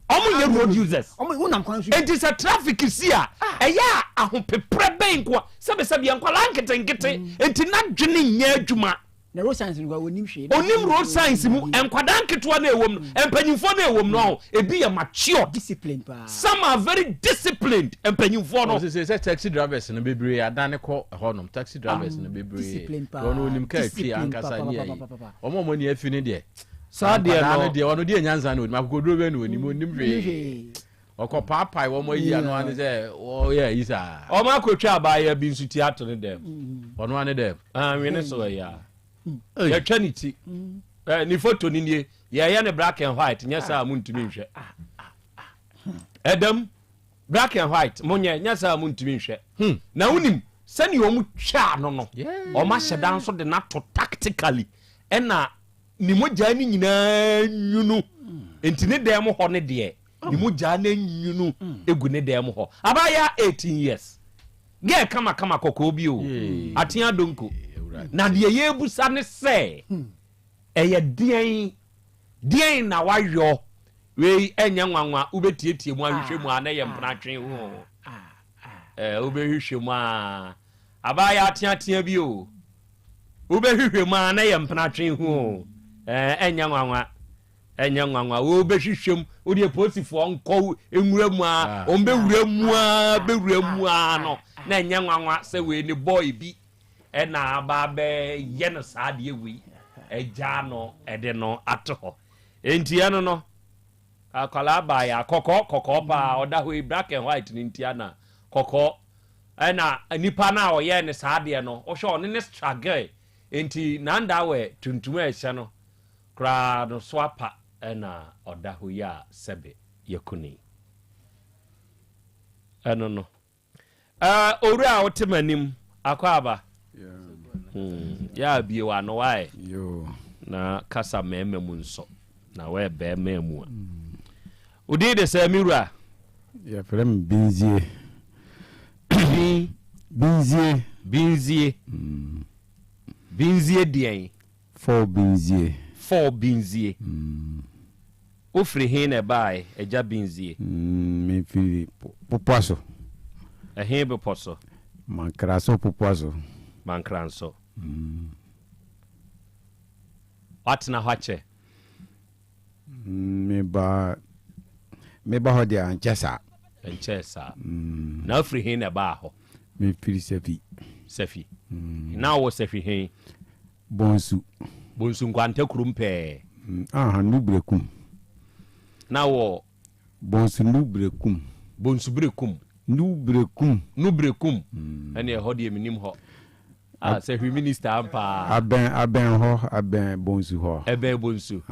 Ɔmo nyɛ road users. Ɔmo wonam kwan so. Enti sɛ traffic si a ɛyɛ a ahopeprɛ bɛn nkoa sɛbesɛbe yɛ nkwadaa nketenkete enti n'adwene nyɛ adwuma. Na road science no koraa onim hwee. Onim road science mu, nkwadaa nketewa na ɛwɔ mu no, mpanyinfoɔ na ɛwɔ mu no ɔho, ebi yɛ matured. Discipline paa. Some are very disciplined, mpanyinfoɔ no. Ɔsɛ sɛ sɛ taxi drivers no bebree adane kɔ ɛhɔ nom, taxi drivers no bebree. Discipline paa. Wɔn onim kaa twi ankasa ne ayi. Wɔn a wɔn ani afi ne deɛ. Saa deɛ no. Nkwadaa no deɛ wɔn deɛ nyansa na onim, akokoduro bɛn na onim, onim hwee. Ɔkɔ paapae wɔn ayi ano ane sɛ wɔyɛ ayi saa. Wɔn akɔtwa abaayewa bi nso ti ato ne dɛm. Ɔno ane dɛm. Anwene so ɛyɛ a. Yɛtwa ne ti. Ne foto no nie. Yɛyɛ ne black and white nyɛ saa a montumi nhwɛ. Ɛdam black and white monyɛ nyɛ saa a montumi nhwɛ. Na wonim sɛnea wɔn twaa no no wɔn ahyɛ da nso de no ato tactically ɛna ne mogya no nyinaa nwunu nti ne dan mu hɔ no deɛ ne mogya no nwunu egu ne dan mu hɔ. Abaayewa 18 years girl kamakama kɔkɔɔ bi o, atea donko. Na deɛ yɛrebusa ne sɛ ɛyɛ deɛn deɛn na wayɔ wei? Ɛnyɛ nwanwa wobɛtietie mu ahwehwɛ mu a na ɛyɛ mpenatwe o. Ɛɛ wobɛhwehwɛ mu a abaayewa ateatea bi o. Wobɛhwehwɛ mu a na ɛyɛ mpenatwe ho o. Ɛɛ ɛnyɛ nwanwa. Ɛnyɛ nwanwa. Wobɛhwehwɛ mu. Wodeɛ polisifoɔ nkɔ nwura mu a, wɔn bɛwura mu a, bɛwura mu a no, na ɛnyɛ nwanwa sɛ wei ne boy bi ɛna aba abɛyɛ no saa adeɛ wei, agya no ɛde no ato hɔ. Enti ɛno no, akwadaa baeɛ a, kɔkɔɔ kɔkɔɔ paa, ɔda hɔ yi black and white no ntia na kɔkɔɔ. Ɛna nipa no a ɔyɛɛ no saa adeɛ no, wohwɛ ɔne ne struggle, enti n'underwear tuntum a ɛhyɛ no koraa no so apa na ɔda hɔ yi a sɛbe yɛko no yi. Ɛno no. Eh, owura a wote m'anim, akɔ aba. Hmm, yɛ a bie w'ano wae. Na kasa mmarima mu nso, na wɔyɛ barima mu a. Wo din de sɛ, me wura? Yɛfrɛ me Binzie. Bin? Binzie. Binzie. Binzie deɛn? Fɔɔ Binzie. Fɔɔ Binzie. Wofiri he na ɛbaae, Agya Binzie? Mefiri Popoaso. Ɛhe bepɔ so? Mankraso Popoaso. Mankranso. Woatena hɔ akyɛ? Meba meba hɔ deɛ ankyɛ saa. Ɛnkyɛɛ saa. Na wofiri he na ɛbaa hɔ? Mefiri Safi. Safi. Na wowɔ Safi he? Bonsu. Bonsu Nkwanta kurom pɛɛ. Aha, Nubrekum. Na wɔ. Bonsu Nubrekum. Bonsu Berekum. Nubrekum. Nubrekum. Ɛne ɛhɔ deɛ menim hɔ. Ah, Sahwi minister ampa. Abɛn abɛn hɔ, abɛn Bonsu hɔ. Ɛbɛn Bonsu.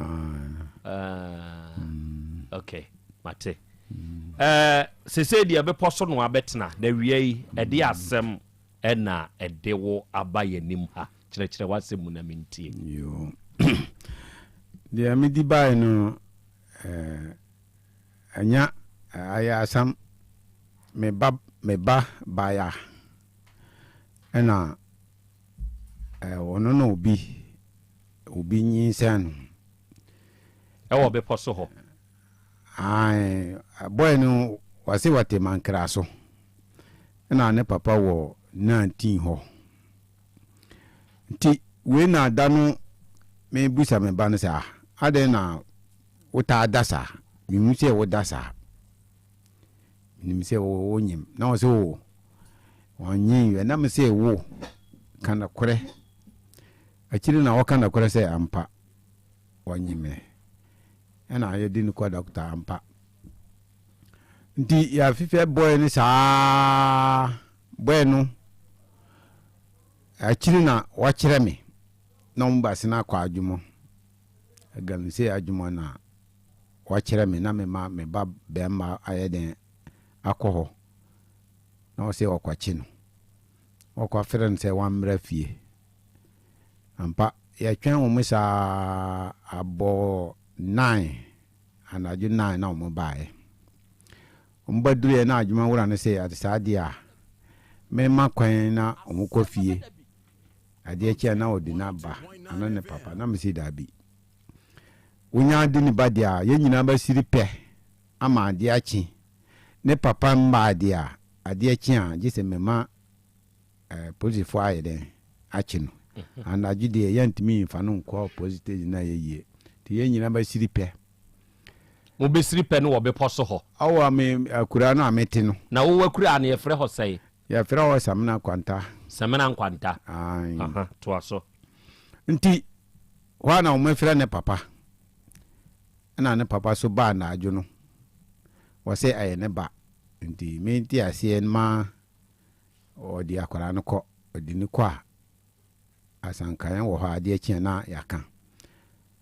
Ah, okay, mate. Eh, sesei deɛ bepɔ so no abɛtena na wia yi ɛde asɛm ɛna ɛde wo aba yɛn anim ha. Kyerɛkyerɛ w'asɛm mu na mentie. Yoo. Deɛ medi baeɛ no, eh, ɛnya ayɛ asɛm. Me ba, me ba baeɛ Ɛna ɔno na obi obi nyinsɛn no. Ɛwɔ bepɔ so hɔ. Ae, boy no wɔse wɔte Mankra so. Ɛna ne papa wɔ Nantin hɔ. Nti wei na da no mebusa me ba no sɛ ah, adɛn na wotaa da saa? Mehu sɛ woda saa. Menim sɛ wonyim. Na ɔse o, ɔnnye nwie. Na mese wo, ka nokorɛ. Akyiri na ɔka nokorɛ sɛ ampa, ɔnye me. Ɛna yɛde no kɔ dɔkta ampa. Nti yɛafifɛ bɔɛ no saa, bɔɛ no akyiri na wakyerɛ me na ɔmo basena akɔ adwuma, galamsey adwuma na wakyerɛ me na mema me ba bɛɛma ayɛ dɛn akɔ hɔ na ɔse ɔkɔkye no ɔkɔ frɛ no sɛ wammra fie ampa yɛtwɛn wɔn saa abɔ nine anadwo nine na wɔn baeɛ wɔn ba duruiɛ na adwuma wura no se ade saa deɛ a mema kwan na wɔn kɔ fie adeɛ kye a na ɔde no aba ano ne papa na mese daabi Wonya de ne ba deɛ a, yɛn nyinaa bɛsiri pɛ ama adeɛ akye. Ne papa mmaa deɛ a, adeɛ kye a, gye sɛ mema eh, polisifoɔ ayɛ dɛn akye no. Anadwo deɛ, yɛntumi mfa no nkɔ polisi station na ɛyɛ yie. Nti yɛn nyinaa bɛsiri pɛ. Mobɛsiri pɛ no wɔ bepɔ so hɔ? Ɔwɔ me akuraa no a mete no. Na wowɔ akuraa no, yɛfrɛ hɔ sɛn? Yɛfrɛ hɔ Samina Nkwanta. Samina Nkwanta. Ae. Aha, toa so. Nti Hɔ ara na wɔfrɛ ne papa, ɛna ne papa so baa anadwo no, wɔse ɛyɛ ne ba, nti mente aseɛ ma ɔde akwadaa no kɔ, ɔde no kɔ a, asankaeɛ wɔ hɔ a adeɛ kye a na yɛaka.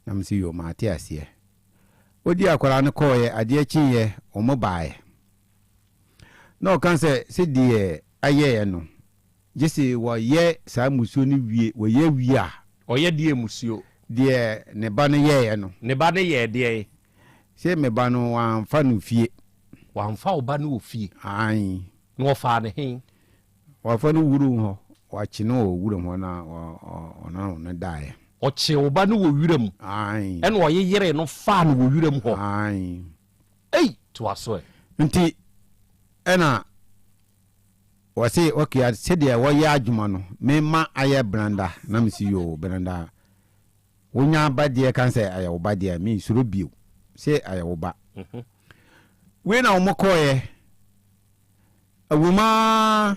Na mese yoo mate aseɛ. Ɔdi akwadaa no kɔɔeɛ, adeɛ kyeeɛ wɔn baeɛ. Na ɔka sɛ sɛdeɛ ayɛeɛ no, Gye se wɔyɛ saa mmusuo no wie, wɔyɛ wie a. Ɔyɛ deɛn mmusuo? Deɛ ne ba no yɛeɛ no. Ne ba no yɛɛ deɛn? Se me ba no, wɔamfa no fie. Wɔamfa wo ba no wɔ fie? Aane. Na wɔfaa no he? Wɔafa no wurom hɔ. Wɔakye no wɔ wuram hɔ na ɔne no daeɛ. Ɔkyee wo ba no wɔ wiram? Aane. Ɛna ɔyeyeree no faa no wɔ wiram hɔ? Aane. Ei! Toa so ɛ. Nti, ɛna. Wɔse ok a sɛdeɛ wɔyɛ adwuma no me ma ayɛ branda na me se yoo branda wo nya ba deɛ ka sɛ ayɛ wo ba deɛ me nsuro bio se ayɛ wo ba wei na wɔn kɔɔyɛ awumaa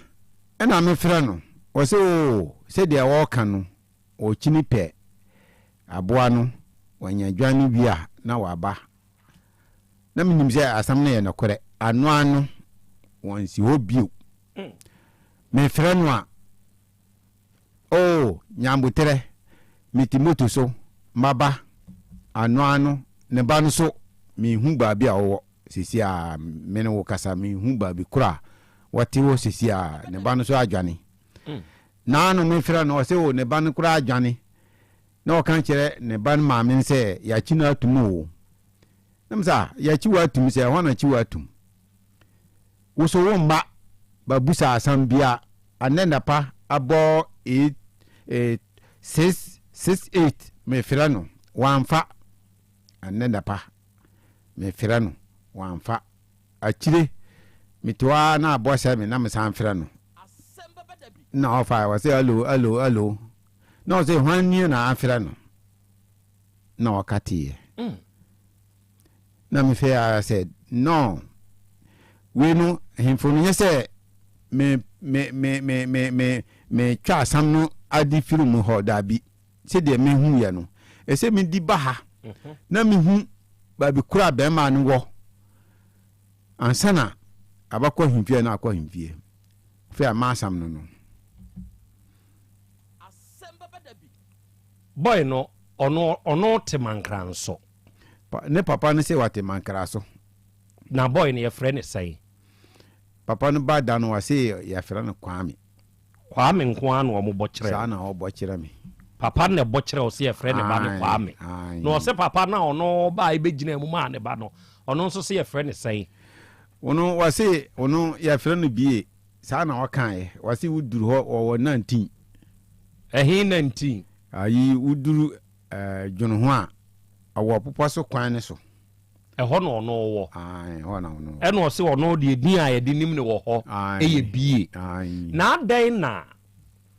ɛna me frɛ no wɔse oo sɛdeɛ wɔka no ɔkyini pɛ aboa no wɔnya dwan no wie a na waba Na menim sɛ asɛm no yɛ nokorɛ. Ano ano, wɔnsi hɔ bio. Mefrɛ no a, Oh, Nyamboterɛ, mete moto so, maba. Ano ano, ne ba no so, menhu baabi a ɔwɔ seesei a me ne wo kasa, menhu baabi korɔ a wɔte hɔ seesei a ne ba no so adwane. Naano mefrɛ no, ɔse, oh, ne ba no koraa adwane. Na ɔka kyerɛ ne ba no maame no sɛ, Yɛakyi no atom o. Na mese, Ah, yɛakyi wo atom sɛ hwan na akyi wo atom? Wo so wo mma babusa asɛm bia anɛ napa abɔ 8 eh, 6 6 8 mefrɛ no wamfa anɛ napa mefrɛ no wamfa akyire mete hɔ ara na abɔ sɛ me na mesan frɛ no na ɔfa wɔ sɛ hello hello hello na ɔsɛ hwan nie na afrɛ no. na ɔka teeɛ. Na mefɛ ara sɛ no wei no hemfo no nyɛ sɛ me me me me me me metwa asam no ade firi mu hɔ daabi sɛdeɛ mehu yɛ no ɛsɛ medi ba ha na mehu baabi koro a bɛrima no wɔ ansa na abakɔ ahemfie na akɔ ahemfie afei a maasam no no. Boy no ɔno ɔno te Mankranso. Pa ne papa no se wate Mankraso. Na boy no yɛfrɛ no sɛn? Papa no ba da no wase yɛfrɛ no Kwame. Kwame nko ara na wɔn bɔ kyerɛ Saa na ɔbɔ kyerɛ me. Papa no na ɛbɔ kyerɛ wo se yɛfrɛ ne ba no Kwame. Na ɔse papa no a ɔno bae bɛgyinaa mu maa ne ba no, ɔno nso se yɛfrɛ no sɛn? Ɔno wase ɔno yɛfrɛ no Bie. Saa na ɔkaeɛ. Wase woduru hɔ ɔwɔ nantin. Ɛhe nantin? Ayi woduru ɛɛ Dwono ho a, ɔwɔ bepɔ so kwan no so. Ɛhɔ na ɔno wɔ. Ae, ɛhɔ na ɔno wɔ. Ɛna ɔse ɔno deɛ din a yɛde nim no wɔ hɔ yɛ Bie. Na adɛn na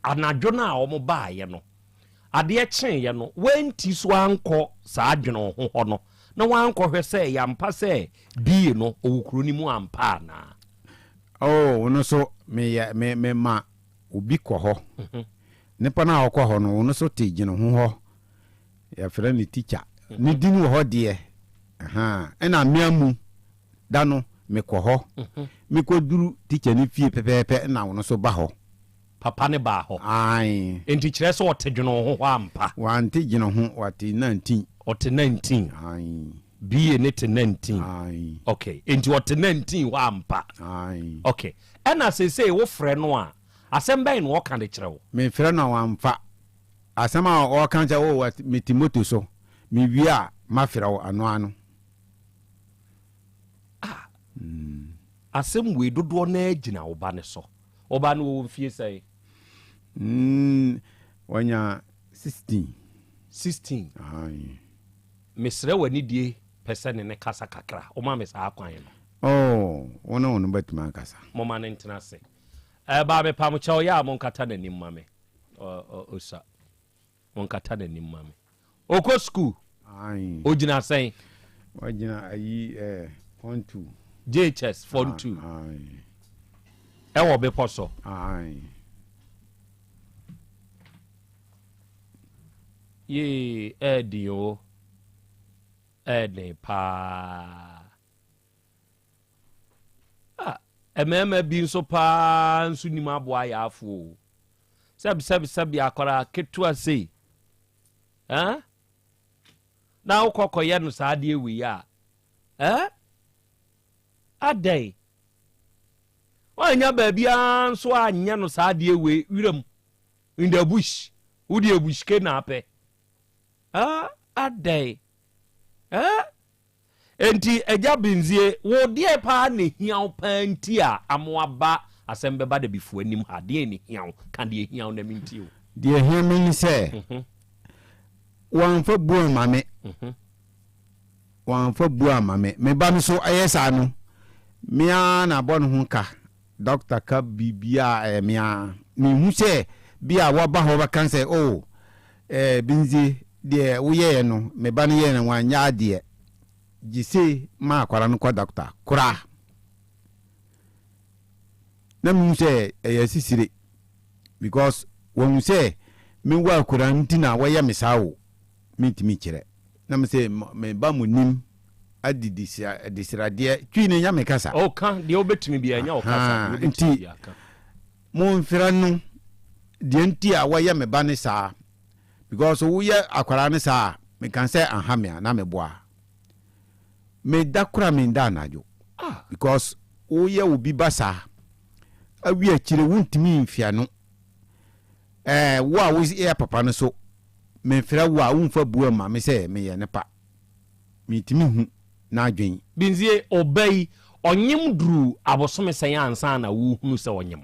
anadwo no a wɔn baeɛ no, adeɛ kyeeɛ no, wanti so ankɔ saa Dwono ho hɔ no, na wankɔhwɛ sɛ ɛyɛ ampa sɛ Bie no ɔwɔ kuro no mu ampa anaa? Oh, ɔno nso meyɛ, me, mema obi kɔ hɔ. Nipa no a ɔkɔ hɔ no, ɔno nso te Dwono ho hɔ. Yɛfrɛ no tikya. Ne din wɔ hɔ deɛ, ahaa. Ɛna me amu da no, mekɔ hɔ. Mekɔduru tikya no fie pɛpɛɛpɛ na ɔno nso ba hɔ. Papa no baa hɔ? Ae. Enti kyerɛ sɛ ɔte dwene wo ho hɔ ampa? Wante dwene ho, wate nantin. Ɔte nantin? Ae. BA no te nantin? Ae. Ok, enti ɔte nantin hɔ ampa? Ae. Ok, ɛna seesei wofrɛ no a, asɛm bɛn na ɔka de kyerɛ wo? Mefrɛ no a wamfa. Asɛm a ɔka sɛ, Oh, mete moto so, mewie a mafrɛ wo, ɛno ara no. Ah, asɛm wei dodoɔ no ara gyina wo ba no so. Wo ba no wɔ mfie sɛn? Mm, wanya 16. 16? Aye. Mesrɛ w'anidie pɛ sɛ ne ne kasa kakra. Woma me saa kwan no? Oh, wo ne wo no bɛtumi akasa. Momma no ntena ase. Ɛbaa mepam kyɛw yɛ a monkata n'anim ma me. Ɔsa. Monkata n'anim ma me. Ɔkɔ sukuu? Ɔgyina sɛn? Ɔgyina ayi eh, form 2. JHS form 2. Ɛwɔ bepɔ so. Yee, ɛɛden o. Ɛɛden paa. Ah, mmarima bi nso paa nso nim aboa ayaafoɔ o. Sɛbi sɛbi sɛbi akwadaa ketewa sei. Eh? Na wokɔ kɔyɛ no saa adeɛ wei a. Eh? Adɛn? Woanya baabiara nso anyɛ no saa adeɛ wei wiram in the bush. Wode abushke na apɛ. Ah, adɛn? Eh? Enti Agya Benzie, wo deɛn paa na ɛhia wo paa nti a ama woaba Asɛm Bɛba Dabifoɔ anim ha? Deɛn na ɛhia wo? Ka deɛ ɛhia wo na mentie wo. Deɛ ɛhia me ne sɛ, wɔamfa buo amma me. Wɔamfa buo amma me. Me ba no so ɛyɛ saa no, me ara na abɔ ne ho ka. Dɔkta ka biribiara ɛyɛ me ara. Menhu sɛ bi a wɔaba hɔ bɛka sɛ, oh, Eh, Binzie, deɛ woyɛeɛ no, me ba no yɛɛ no wanyɛ adeɛ. Gye sei ma akwadaa no kɔ dɔkta koraa. Na mehu sɛ ɛyɛ asisire because wɔhu sɛ mewɔ akwadaa no nti na wɔyɛ me saa o. Mentumi nkyerɛ. Na me sɛ me ba mo nim adi desradeɛ twi no nya me kasa. Ɔka deɛ wobɛtumi biara nya ɔkasa deɛ wobɛtumi biara ka. Monfrɛ no deɛ nti a wɔyɛ me ba no saa because woyɛ akwadaa no saa a meka sɛ anha me a na meboa meda kora menda anadwo because woyɛ obi ba saa awi akyire wontumi mfia no ɛɛ wo a woyɛ papa no so mefrɛ wo a womfa bua ma me sɛ meyɛ ne pa Mintumi hu n'adwen. Binzie, Ɔba yi, ɔnyem duruu abosome sɛn ansa na wohunu sɛ ɔnyem?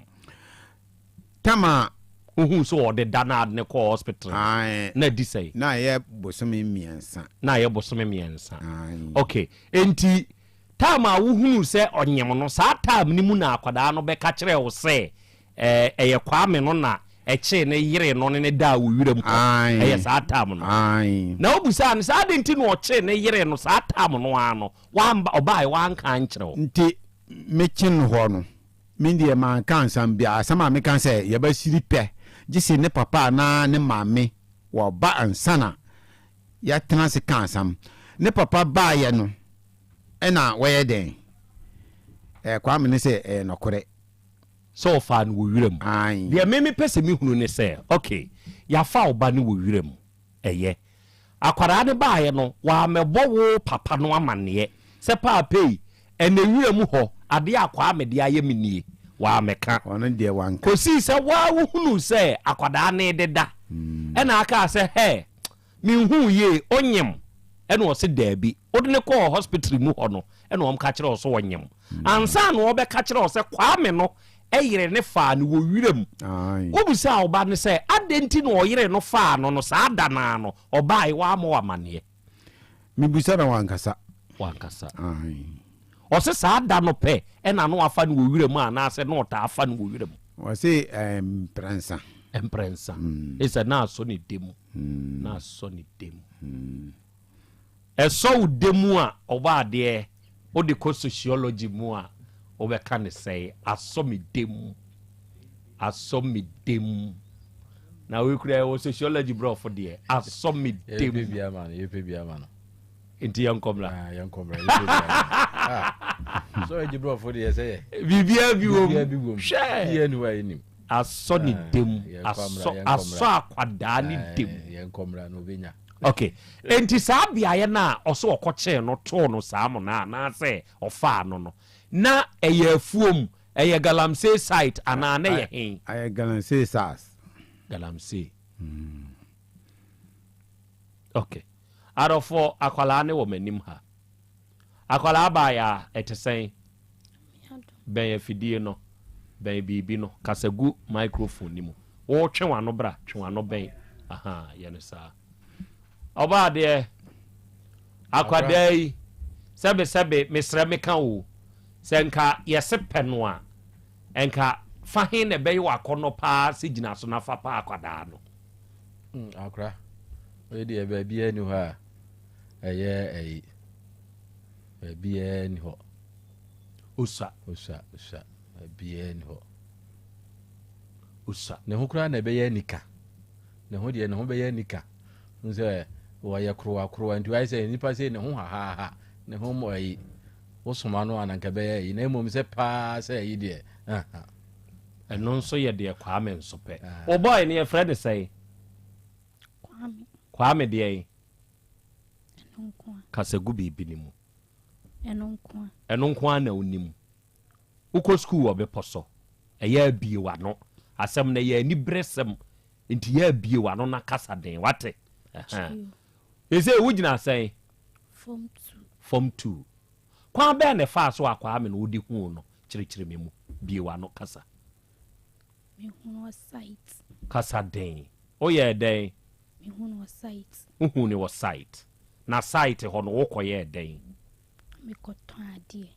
Tam a. Wohuu sɛ ɔde da na ade no kɔɔ hospital no, Ae. na adi sɛn? Na ɛyɛ bosome mmiɛnsa. Na ɛyɛ bosome mmiɛnsa. Ae. Ok, enti time a wohunuu sɛ ɔnyem no, saa time no mu na akwadaa no bɛka kyerɛɛ wo sɛ ɛyɛ Kwame no na ɛkyee no yeree no ne no daa wɔ wiram hɔ. Ɛyɛ saa tam no. Na wobisaa no sɛ adɛn nti na ɔkyee no yeree no saa tam no ara no, wamba, ɔbaeɛ wanka ankyerɛ wo. Nti mekye no hɔ no, me deɛ manka ansɛm biara. Asɛm a meka sɛ yɛbɛsiri pɛ, gye se ne papa anaa ne maame wɔba ansa na yɛatena ase ka asɛm. Ne papa baeɛ no, ɛna wɔyɛ dɛn? Ɛɛ Kwame ne sɛ ɛyɛ nɔkorɛ. Sɛ ɔfaa no wɔ wiram. Ae. Deɛ me mepɛ sɛ mehunu ne sɛ, ok, yɛafa wo ba no wɔ wiram, ɛyɛ. Akwadaa no baeɛ no, wammɛbɔ wo papa no amanneɛ sɛ paapei, ɛnnɛ wiram hɔ, adeɛ a Kwame de ayɛ me nie. Wammɛka. Ɔno deɛ wanka. Kɔsii sɛ wo ara wohunuu sɛ akwadaa no rededa, ɛna akaa sɛ, hɛ, Menhuu yie, onyem? Ɛna ɔse daabi. Wode no kɔɔ hospital mu hɔ no ɛna wɔn ka kyerɛ wo sɛ ɔnyem. Ansa na wɔbɛka kyerɛ wo sɛ Kwame no yere no faa no wɔ wiram. Wobisaa wo ba no sɛ adɛn nti na ɔyere no faa no no saa da no ara no ɔbaeɛ wammɔ wo amaneɛ? Mebisa na wankasa. Wankasa. Ɔse saa da no pɛ ɛna na wafa no wɔ wiram anaasɛ na ɔtaa fa no wɔ wiram? Ɔse mprɛnsa. Mprɛnsa. Ɛsɛ na asɔ ne dɛ mu. Na asɔ ne dɛ mu. Ɛsɔ wo dɛ mu a, ɔbɔ adeɛ, wode kɔ sociology mu a, wobɛka ne sɛe, asɔ me dɛ mu. Asɔ me dɛ mu. Na wei kura ɛwɔ sociology brɔfo deɛ, asɔ me dɛ mu. Yɛpɛ bi ama no, yɛpɛ bi ama no. Nti yɛnkɔ mmra. Ah, yɛnkɔ mmra, yɛpɛ bi ama no. Ah, sociology brɔfo deɛ sɛ yɛ. Biribiara bi wɔ mu. Biribiara bi wɔ mu. Hwɛ. Biribiara ni hɔ a yɛnim. Asɔ ne dam. Asɔ asɔ akwadaa ne dam. Yɛnkɔ mmra na ɔbɛnya. Ok. Enti saa beaeɛ no a ɔsɛ ɔkɔkyee no too no saa amona anaasɛ ɔfaa no no, na ɛyɛ afuom, ɛyɛ galamsey site anaa na ɛyɛ he? Ɛyɛ galamsey site. Galamsey. Ok. Adɔfoɔ, akwadaa no wɔ m'anim ha. Akwadaa baeɛ a, ɛte sɛn? Bɛn afidie no, bɛn biribi no, kasa gu microphone no mu. Wo twe w'ano bra, twe w'ano bɛn, ahaa, yɛ no saa. Ɔbaa deɛ, akwadaa yi, sɛbe sɛbe, mesrɛ meka o, sɛ nka yɛse pɛ no a, nka fa he na ɛbɛyɛ w'akɔnnɔ paa sɛ gyina so na fa pa akwadaa no? Akora, wei deɛ baabiara nni hɔ a ɛyɛ ayi, baabiara nni hɔ. Osua. Osua, osua. Baabiara nni hɔ. Osua. Ne ho koraa na ɛbɛyɛ anika. Ne ho deɛ, ne ho bɛyɛ anika. Wohu sɛ wɔyɛ korowa korowa nti wayɛ sɛ nipa sei ne ho hahaha, ne ho mmɔ ayi. Wosoma no a na nka ɛbɛyɛ ayi. Na mmom sɛ paa sɛ ayi deɛ, aha. Ɛno nso yɛ deɛ Kwame nso pɛ. Wo boy no yɛfrɛ no sɛn? Kwame. Kwame deɛn? Ɛno nko a. Kasa gu biribi no mu. Ɛno nko a. Ɛno nko ara na wonim. Wokɔ sukuu wɔ bepɔ so. Ɛyɛ a bue w'ano. Asɛm no ɛyɛ aniberesɛm nti yɛ a bue w'ano na kasa den. Wate? Ɛhɛn. Seesei wogyina sɛn? Form two. Form two. Kwan bɛn na ɛfaa so a Kwame no wode huu no? Kyerɛkyerɛ me mu. Bue w'ano kasa. Mehuu no wɔ site. Kasa den. Woyɛɛ dɛn? Mehuu no wɔ site. Wohuu no wɔ site. Na site hɔ no wokɔyɛɛ dɛn? Mekɔtɔn adeɛ.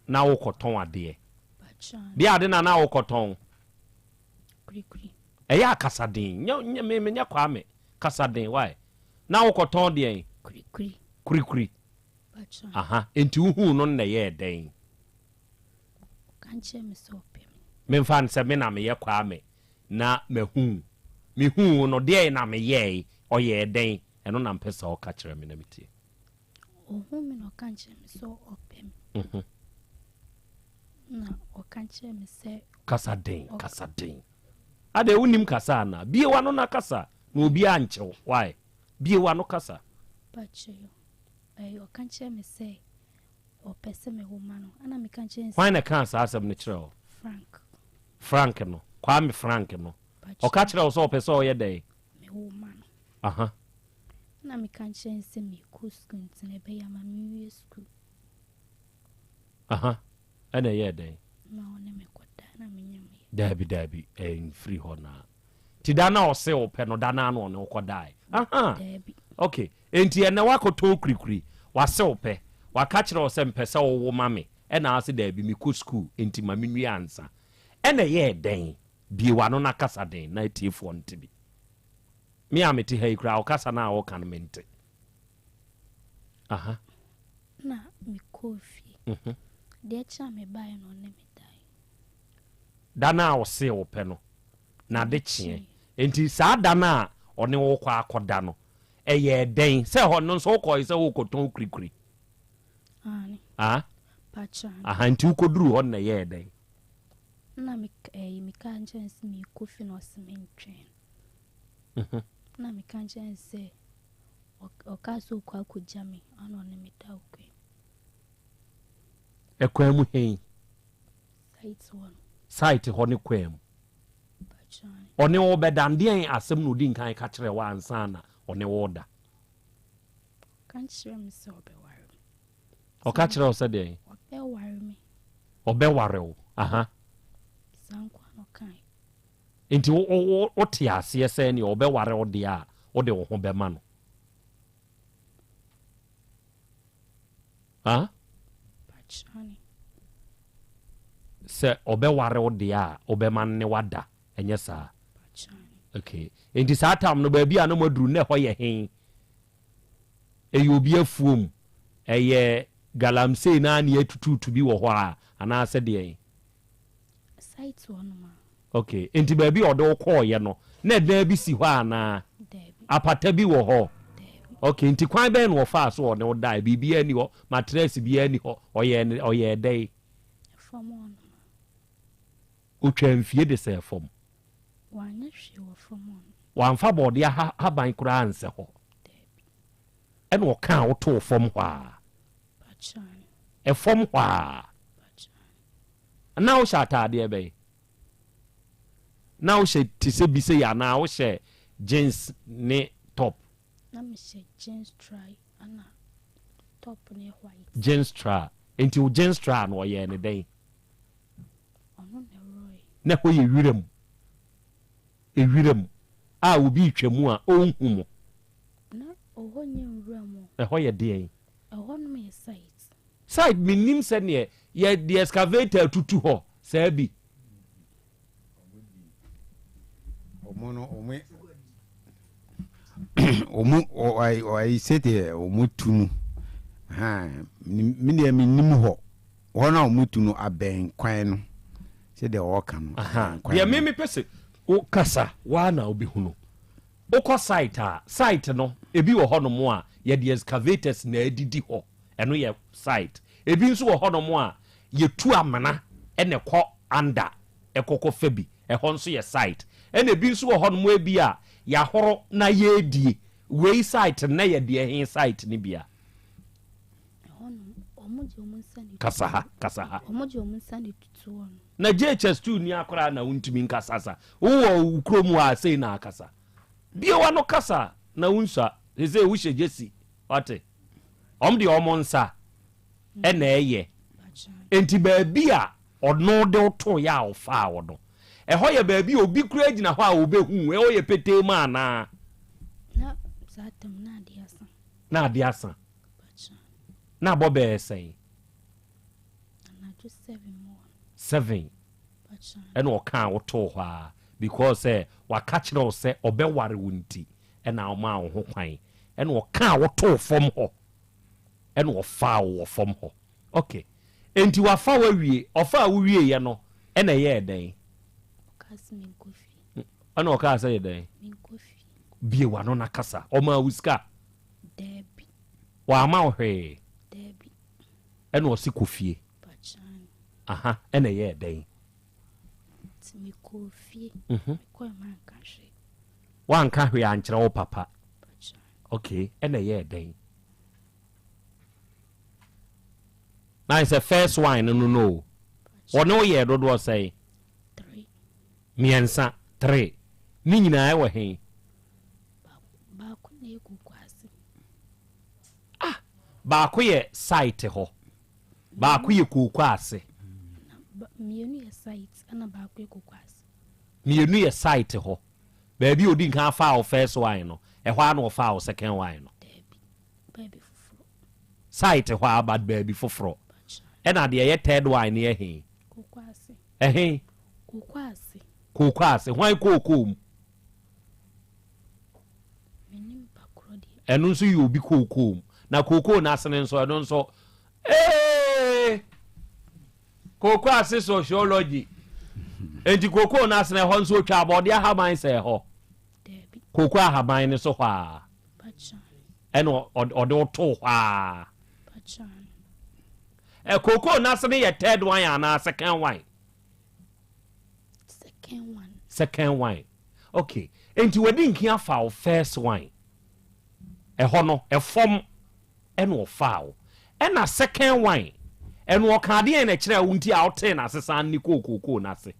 Na wokɔtɔn adeɛ? Deɛ ade na na wokɔtɔn? Kurikuri. Ɛyɛ a kasa den. Nyɛ, nyɛ, me, menyɛ Kwame. Kasa den, why? Na wokɔtɔn deɛn? Kurikuri. Kurikuri. Aha, enti wohuu no no na ɛyɛɛ dɛn? Ɔka nkyerɛ me sɛ ɔpɛ me. Memfa no sɛ me na meyɛ Kwame na mahu wo. Mehuu wo no, deɛn na meyɛɛe? Ɔyɛɛ dɛn? Ɛno na mepɛ sɛ ɔka kyerɛ me na metie. Ɔhuu me na ɔka kyerɛɛ me sɛ ɔpɛ me. Na ɔka kyerɛɛ me sɛ. Kasa den, kasa den. Adɛn, wonnim kasa anaa? Bue w'ano na kasa na obiara nkyɛ wo. Why? Bue w'ano kasa. Pakyɛ yo, ɔka kyerɛɛ me sɛ Ɔpɛ sɛ me wo ma no. Ɛna meka kyerɛɛ no sɛ. Hwan na ɛkaa saa asɛm no kyerɛɛ wo? Frank. Frank no? Kwame Frank no? Ɔka kyerɛɛ wo sɛ ɔpɛ sɛ ɔyɛ dɛn? Me wo ma no. Aha. Ɛna meka kyerɛɛ no sɛ mekɔ sukuu nti na ɛbɛyɛ ama menwie sukuu. Aha. Ɛna ɛyɛɛ dɛn? Na ɔne me kɔda na menyam yɛ. Daabi, daabi, ɛmfiri hɔ naa. Nti da no a ɔse ɔpɛ no, da no ara na ɔne wo kɔdae? Ahaa. Daabi. Ok. Enti ɛnnɛ woakɔtɔn kurikuri, wase wo pɛ, waka kyerɛ wo sɛ mpɛ sɛ wowo ma me, ɛna wose daabi, mekɔ sukuu, enti ma menwie ansa. Ɛna ɛyɛɛ dɛn? Bue w'ano na kasa den na atiefoɔ nte bi. Me a mete ha yi koraa, wo kasa no a woka no mente. Aha. Na mekɔɔ fie. Deɛ kye a mebaeɛ no ɔne me daeɛ. Da no a ɔsee wo pɛ no, n'ade kyeɛ. Enti saa da no a ɔne wo rekɔ akɔda no, ɛyɛɛ dɛn? Sɛ hɔ no nso wokɔe sɛ worekɔtɔn kurikuri? Aane. Ah? Pakyɛ aane. Aha, nti wokɔduruu hɔ no na ɛyɛɛ dɛn? Nna me ɛyi meka nkyerɛ no sɛ merekɔ fie na ɔse mentwɛn no. Nna meka nkyerɛ no sɛ ɔkaa sɛ ɔkɔ akɔgya me ana ɔne me da wɔ kwan mu. Ɛkwan mu hen? Site hɔ no. Site hɔ ne kwan mu. Ɔne wo bɛda deɛn asɛm na ɔdi nkan ka kyerɛ wo ansa na ɔne wo da? Ɔka kyerɛ me sɛ ɔbɛware me. Ɔka kyerɛ wo sɛ deɛn? Ɔbɛware me. Ɔbɛware wo. Aha. Saa nko ara na ɔkae. Nti wo wo wote aseɛ sɛ neɛ ɔbɛware wo deɛ a wode wo ho bɛma no? Ah? Sɛ ɔbɛware wo deɛ a wobɛma no ne wada, ɛnyɛ saa? Okay. Nti saa tam no baabi a na moaduru na ɛhɔ yɛ he? Ɛyɛ obi afuom? Ɛyɛ galamsey no ara na yɛatutuutu bi wɔ hɔ a anaasɛ deɛn? Site hɔ nom a. Ok, enti baabi a ɔde wo kɔeɛ no, na ɛdan bi si hɔ anaa? Daabi. Apata bi wɔ hɔ? Daabi. Ok, nti kwan bɛn na ɔfaa so a ɔne wo daeɛ? Biribiara nni hɔ, matrɛs biara nni hɔ, ɔyɛɛ no, ɔyɛɛ dɛn? Fam hɔ nom a. Ɔtwaa mfie de sɛɛ fam? Wanyɛ hwee wɔ fam hɔ nom. Wamfa bɔɔdeɛ aha, haban koraa ansɛ hɔ? Daabi. Ɛna ɔkaa wo too fam hɔ ara? Pakyɛ. Ɛfam hɔ ara? Pakyɛ. Na wohyɛ ataadeɛ bɛn? Na wohyɛ te sɛ bi sei anaa wohyɛ jeans ne top? Na mehyɛ jeans try ɛna top no yɛ white. Jeans try. Nti wo jeans try no ɔyɛɛ no dɛn? Ɔno na ɛworɔe. Na ɛhɔ yɛ wiram. Ewiram a obi retwa mu a ɔnhu mo. Na ɛhɔ nyɛ nwura mu o. Ɛhɔ yɛ deɛn? Ɛhɔ nom yɛ site. Site mennim sɛdeɛ yɛ de excavator tutu hɔ saa bi. Ɔmo no ɔmo ɔmo ɔyi sɛdeɛ ɔmo tu no haa me deɛ mennim hɔ hɔ no a ɔmo tu no abɛn kwan no sɛdeɛ ɔɔka no abɛn kwan Deɛ no. me mepɛ sɛ wo kasa waa na wobɛhunu wokɔ site a site no ebi wɔ hɔ nom a yɛde excavators na adidi hɔ ɛno yɛ site. Ebi nso wɔ hɔnom a yɛtu amena na ɛkɔ under ɛkɔ kɔfa bi, ɛhɔ nso yɛ site. Ɛna ebi nso wɔ hɔnom ebi a yɛahoro na yɛredie. Wei site no na yɛ deɛ he site no bi a? Kasa ha, kasa ha. Na JHS 2 ni akoraa na wontumi nkasa sa. Wowɔ wo kurom hɔ a sei na akasa. Bue w'ano kasa na wonsua. Sesei wohyɛ gyesi, wate? Wɔn deɛ wɔn nsa na ɛyɛ. Enti baabi a ɔno de wo toeɛ a ɔfaa wo no, ɛhɔ yɛ baabi a obi koraa gyina hɔ a ɔbɛhu wo. Ɛhɔ yɛ petee mu anaa? Na saa tam na adeɛ asa. Na adeɛ asa. Na abɔ bɛyɛ sɛn? Anadwo seven mu hɔ. Seven. Ɛna ɔkaa wo too hɔ a because sɛ waka kyerɛ wo sɛ ɔbɛware wo nti ɛna ɔmaa wo ho kwan ɛna ɔkaa wo too fam hɔ ɛna ɔfaa wo wɔ fam hɔ ok enti wafa wo awie ɔfaa wo wieɛ no ɛna ɛyɛɛ dɛn? Ɔkaa sɛ menkɔ fie. Ɛna ɔkaa sɛ yɛ dɛn? Menkɔ fie. Bie w'ano na kasa. Ɔmaa wo sika? Daabi. Wamma wo hwee? Daabi. Ɛna ɔse kɔ fie? Pakyaan. Aha, ɛna ɛyɛɛ dɛn? Nti mekɔɔ fie. Mekɔɛ manka hwee. Woanka hwee ankyerɛ wo papa? Okay, ɛna ɛyɛɛ dɛn? Na ayɛ sɛ first one no no no o. Ɔne wo yɛɛ dodoɔ sɛn? Three. Mmiɛnsa, three. Ne nyinaa ɛwɔ he? Baako na ɛyɛ Kokoase. Ah! Baako yɛ site hɔ, baako yɛ Kokoase. Mmienu yɛ site ɛna baako yɛ Kokoase. Mmienu yɛ site hɔ. Baabi a odi nkan faa wo first one no, ɛhɔ ara na ɔfaa wo second one no? Daabi, baabi foforɔ. Site hɔ ara but baabi foforɔ. Ɛna deɛ ɛyɛ third one no yɛ he? Kokoase. Ɛhe? Kokoase. Kooko ase. Hwan kookoo mu? Ɛno nso yɛ obi kookoo mu. Na kookoo no ase no nso, ɛno nso, ee! Kooko ase sociology. Enti kookoo no ase no, ɛhɔ nso otwa abɔde ahaban sɛ ɛhɔ. Kooko ahaban no so hɔ a. Ɛna ɔde wo too hɔ a. Kookoo no ase no yɛ third one anaa second one? Second one. Second one. Okay. Enti wadi nkin afa wo first one. Ɛhɔ no, ɛfam ɛna ɔfaa wo. Ɛna second one, ɛno ɔka adeɛ na ɛkyerɛ wo nti a wotee n'ase san ne kɔɔ kookoo n'ase.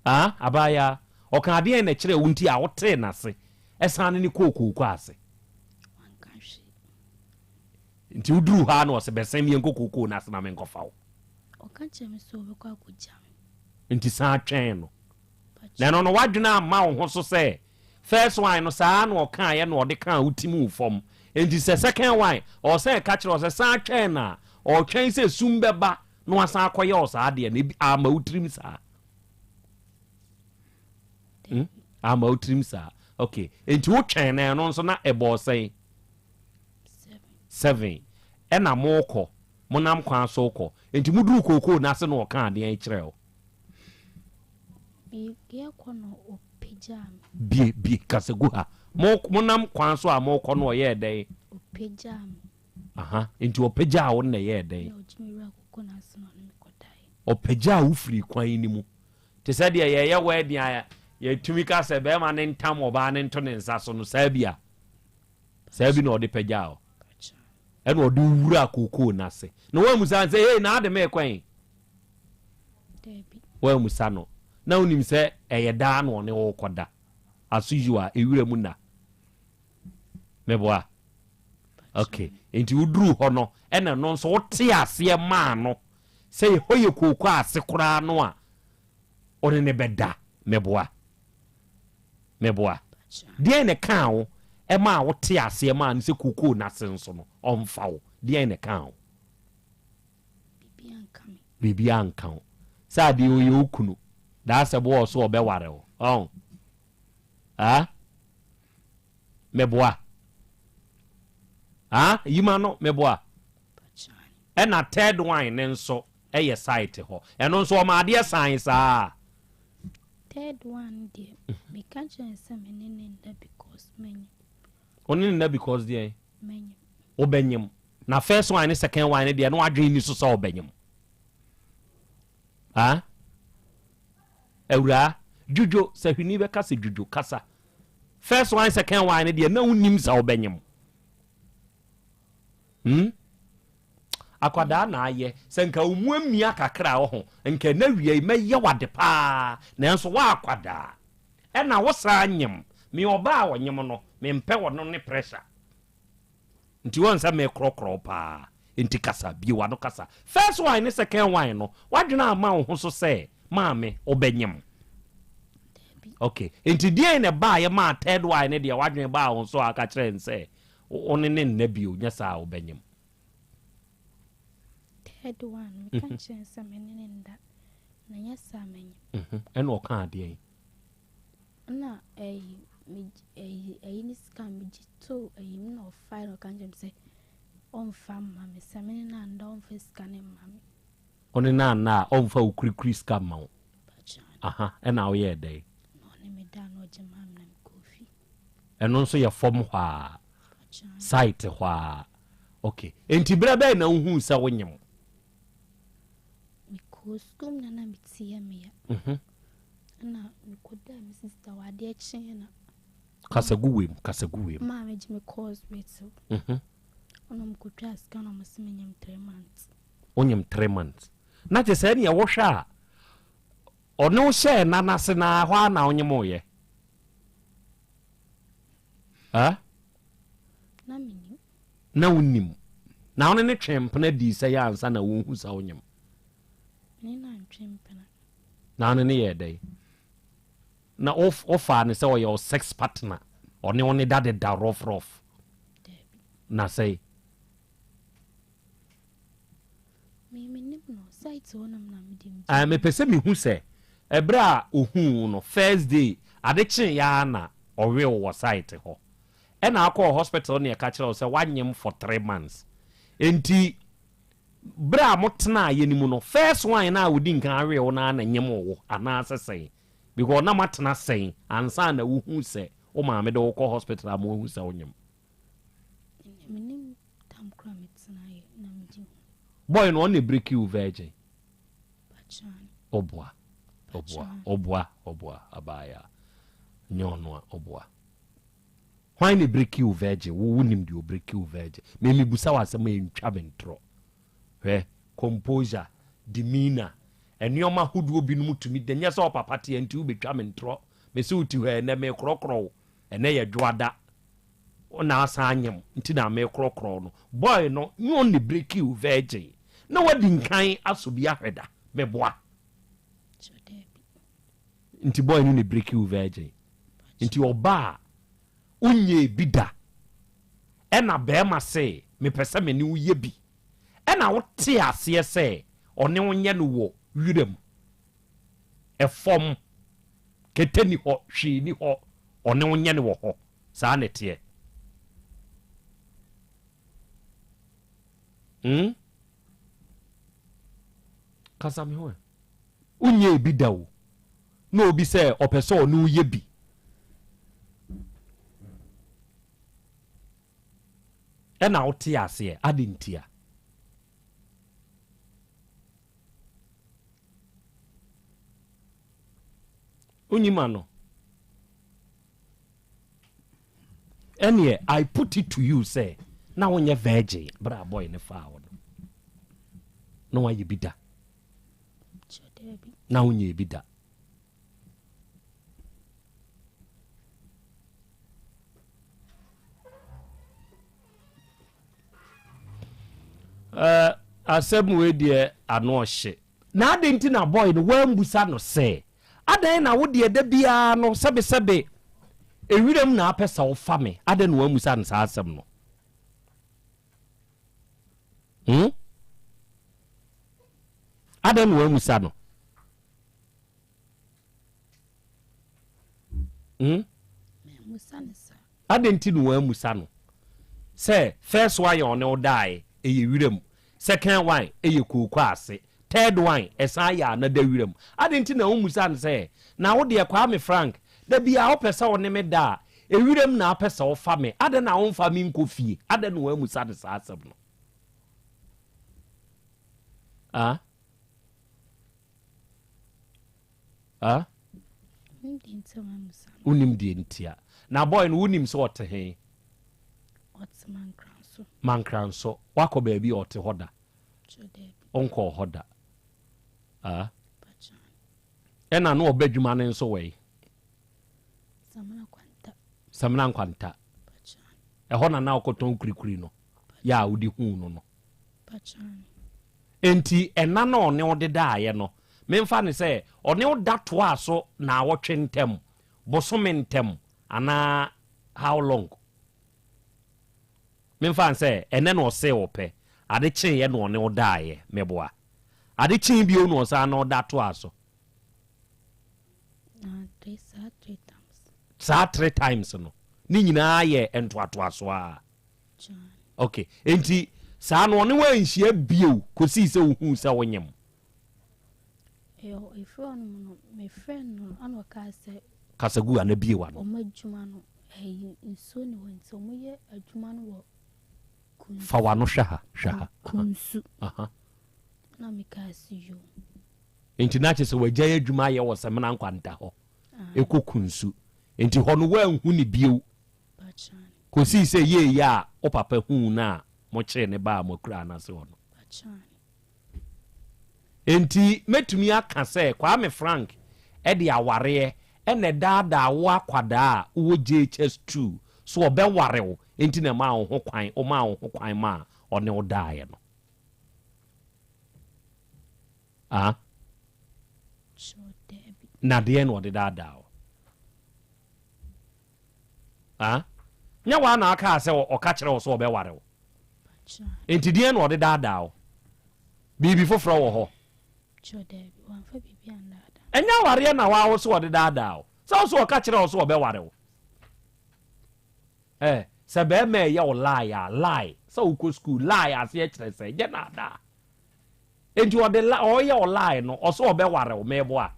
Ah, abaayaa, ɔka adeɛ na ɛkyerɛ wo nti a wotee n'ase ɛsan ne kɔɔ kookoo ase. Wanka hwee. Nti woduruu hɔ ara na ɔse bɛsen me yɛnkɔ kookoo no ase na menkɔfa wo. Ɔka kyerɛɛ me sɛ ɔbɛkɔ akɔgya me. Nti san twɛn no. Na ɛno no w'adwene amma wo ho so sɛ first one no saa na ɔkaeɛ na ɔde kaa wo tim wo fam. Nti sɛ second one ɔsan ka kyerɛ wo sɛ san twɛn no a, ɔretwɛn sɛ sum bɛba na wasan akɔyɛ wo saa adeɛ no. Ebi amma wo tirim saa. Hmm? Amma wo tirim saa. Okay. Nti wotwɛn no ɛno nso na ɛbɔɔ sɛn? 7 ɛna morekɔ, monam kwan so rekɔ, enti moduruu kookoo no ase na ɔkaa deɛn kyerɛɛ wo? Yɛrekɔ no ɔpagyaa me. Bie, bie, kasa gu ha. Mo, monam kwan so a morekɔ no ɔyɛɛ dɛn? Ɔpagyaa me. Aha, enti ɔpagyaa wo no na ɛyɛɛ dɛn? Na ɔgye me wuraa kookoo no ase na ɔne me kɔdaeɛ. Ɔpagyaa wo firii kwan no mu. Te sɛ deɛ yɛyɛ wedding a yɛtumi ka sɛ barima no ntam ɔbaa no nto ne nsa so no, saa bi a. Saa bi na ɔde pagyaa wo. Ɛna ɔde wo wuraa kookoo no ase. Na woammusa no sɛ, Hei, na ade me rekɔ he? Woammusa no. Na wonim sɛ ɛyɛ daa na ɔne wo rekɔda. As usual, ewira mu nna. Meboa? Ok. Nti woduruu hɔ no, ɛna ɛno nso wotee aseɛ maa no sɛ ɛhɔ yɛ kookoo ase koraa no a, wo ne no bɛda. Meboa? Meboa? Deɛn na ɛkaa wo maa wotee aseɛ maa no sɛ kokoo no ase nso no ɔmfa wo? Deɛn na ɛkaa wo? Biribiara nka wo. Sɛ adeɛ ɔyɛ wo kunu, daa sɛ boɔ so ɔbɛware wo. Ɔn? Ah? Meboa? Ah? Yima no, meboa? Ɛna third one no nso yɛ site hɔ. Ɛno nso ɔma adeɛ san saa. Third one deɛ meka kyerɛ no sɛ me ne no nna because manyim. Wo ne no nna because deɛn? Manyim. Wobɛnyim. Na first one ne second one no deɛ na w'adwene nni so sɛ wobɛnyim. Ah? Awuraa, dwudwo, sɛ hwini bɛka sɛ dwudwo, kasa. First one, second one no deɛ na wonnim sɛ wobɛnyim. Hmm? Akwadaa na ayɛ. Sɛ nka wo mu amia kakra a, ɔho, nka ɛnɛ awia yi mɛyɛ wo ade paa. Nanso woakwadaa. Ɛna wo saa nyem. Me ɔbaa a ɔnyem no, mempɛ ɔno ne pressure. Nti woahu sɛ mekorɔkorɔ wo paa. Nti kasa, bue w'ano kasa. First one ne second one no, w'adwene amma wo ho so sɛ maame wobɛnyem? Okay. Nti deɛn na ɛbaeɛ maa third one no deɛ w'adwene baa wo so a aka kyerɛɛ no sɛ Wo ne no nna bio, nyɛ saa a wobɛnyem. Third one, meka kyerɛ no sɛ me ne no nda, na nyɛ saa a mɛnyem. Ɛna ɔkaa deɛn? Ɛna ɛyi, me ɛyi, ɛyi ne sika a megye too ɛyi mu na ɔfae na ɔka kyerɛ me sɛ ɔmfa mma me, sɛ me ne no anda a ɔmfa sika no mma me. Wo ne no anna a ɔmfa wo kurikuri sika mma wo? Aha, ɛna woyɛɛ dɛn? Na ɔne me da na ɔgye maa me na mekɔɔ fie. Ɛno nso yɛ fam hɔ ara, site hɔ ara. Ok, enti berɛ bɛn na wohuu sɛ wonyem? Mekɔɔ sukuu mu na na me ti yɛ me ya. Ɛna mekɔdaa me sista hɔ, adeɛ kyeeɛ na. Kasa gu wei mu, kasa gu wei mu. Maame gye me kɔɔ hospital. Ɛna wɔkɔtwaa scan na wɔse menyem 3 months. Wonyem 3 months. Na kyerɛ sɛ ɛneɛ wohwɛ a, ɔne wo hyɛɛ nna no ase no ara, ɛhɔ ara na wonyemoeɛ? Ah? Na menim. Na wonim. Na wo ne ne twee mpena dii sɛ yɛ ansa na wohu sɛ wonyem? Me ne no antwe mpena. Na wo ne no yɛɛ dɛn? Na wofaa no sɛ ɔyɛ wo sex partner, ɔne wo ne da deda rough rough? Dabi. Na sɛn? Me menim no. Site hɔ nom na mede me Ah, mepɛ sɛ mehu sɛ ɛberɛ a ɔhuu wo no first day, ade kyeeɛ ara na ɔwee wo wɔ site hɔ. Ɛna akɔɔ hospital na yɛka kyerɛɛ wo sɛ woanyem for 3 months. Enti berɛ a motenaeɛ no mu no, first one no a ɔdi nkan awee wo no ara na nyem wo anaasɛ sɛn? Because na moatena sɛn ansa na wohuu sɛ wo maame de wo kɔ hospital a moahu sɛ wonyem? Ɛnna menim tam koraa metenaeɛ na mede hu. Boy no ɔno na breaki wo virgin. Ɔboa ɔboa ɔboa ɔboa abaayaa nyɛ ɔno a ɔboa. Hwan na breaki wo virgin wo wonim deɛ ɔbreaki wo virgin me mebusa wo asɛm a ɛntwa me ntorɔ hwɛ composure demeanor nneɛma ahodoɔ binom tumi da nyɛ sɛ ɔpapa teɛ nti wobɛtwa me ntorɔ me se wote hɔ ɛnɛ mekorɔkorɔ wo ɛnɛ yɛ dwoada Wo na asan anyem nti na mekorɔkorɔ wo no. Boy no nyɛ ɔno na breaki wo virgin. Na wadi nkan asɔ bi ahwɛ da. Meboa. Nti boy no na breaki wo virgin. Nti ɔba a wonyɛɛ bi da. Ɛna bɛɛma se mepɛ sɛ me ne wo yɛ bi. Ɛna wo te aseɛ sɛ ɔne wo nyɛ no wɔ wiram. Ɛfam. Kɛtɛ ni hɔ, hwee ni hɔ. Ɔne wo nyɛ no wɔ hɔ. Saa na ɛteɛ. Hmm? Kasa me ho ɛ. Wonyɛɛ bi da o. Na obi sɛ ɔpɛ sɛ ɔne wo yɛ bi. Ɛna wote aseɛ. Adɛn ntia? Wonyi ma no. Ɛneɛ I put it to you sɛ na wonyɛ virgin berɛ a boy no faa wo no. Na wayɛ bi da. Na wonyɛ bi da. Uh, asɛm wei deɛ ano ɔhye. Na adɛn nti na boy no woambusa no sɛ adɛn na wo deɛ da biara no sɛbesɛbe ewiram na apɛ sɛ wofa me adɛn na woammusa no saa asɛm no hmm? Adɛn na woammusa no Hmm? Adɛn nti na wɔammusa no sɛ first one yɛ ɔne wo daeɛ ɛyɛ wiram, second one ɛyɛ kooko ase, third one ɛsan yɛ another wiram. Adɛn nti na wommusa no sɛ na wo deɛ Kwame Frank da biara wopɛ sɛ wo ne me da a ɛwiram na apɛ sɛ wofa me, adɛn na womfa me nkɔ fie? Adɛn na wɔammusa no saa asɛm no? Ah? Ah? Wonim deɛ ntia. Na boy no wonim sɛ ɔte he? Ɔte Mankranso. Mankranso. Woakɔ baabi a ɔte hɔ da? Wonkɔɔ hɔ da. Ah? Ɛna na ɔba adwuma no nso wɔ he? Samina Nkwanta. Samina Nkwanta. Ɛhɔ na na ɔkɔtɔn kurikuri no yɛ a wode huu no no. Enti ɛna no a ɔne wo dedaeɛ no, memfa no sɛ ɔne wo da toaa so naawɔtwe ntam, bosome ntam, anaa how long? Memfa no sɛ ɛnɛ na ɔsee wo pɛ, ade kyeeɛ na ɔne wo daeɛ, meboa? Ade kyee bio na ɔsan ne wo da toaa so. Saa three times no, ne nyinaa yɛ ntoatoasoɔ ara. Ok, enti saa no ɔne wo anhyia bio kɔsii sɛ wohuu sɛ wonyem? Ɛfiri hɔ nom no, mefrɛ no ana ɔkaa sɛ. Kasa gu ana bie w'ano. Wɔn adwuma no, ɛyi nsuo ni hɔ nti wɔyɛ adwuma no wɔ kunsu. Fa w'ano hwɛ ha, hwɛ ha. Kunsu. Na mekaa sɛ yoo. Enti na kyerɛ sɛ wagyae adwuma ayɛ wɔ Samina Nkwanta hɔ ɛkɔ Kunsu. Enti hɔ no woanhu no bio. Kosii sɛ ɛyɛɛ yie a wo papa huu no a mokyeree no baa mo akuraa no ase hɔ no. Enti mɛtumi aka sɛ Kwame Frank de awareɛ na ɛdaadaa wo akwadaa a wowɔ JHS 2 so ɔbɛware wo nti na ɛmaa wo ho kwan, womaa wo ho kwan maa ɔne wo daeɛ no. Ah? Na deɛn na ɔde daadaa wo? Ah? Nyɛ waa na akaa sɛ ɔka kyerɛ wo sɛ ɔbɛware wo. Enti deɛn na ɔde daadaa wo? Biribi foforɔ wɔ hɔ? Kyerɛ daabi, wamfa biribi annaadaa. Ɛnyɛ awareɛ na waa wo so ɔde daadaa wo. Sɛ wo so ɔka kyerɛ wo so ɔbɛware wo. Eh, sɛ bɛrima ɛyɛ wo lie a, lie. Sɛ wokɔ school, lie aseɛ kyerɛ sɛ, nyɛ naadaa. Enti ɔde la, ɔyɛ wo lie no, ɔso ɔbɛware wo, meboa?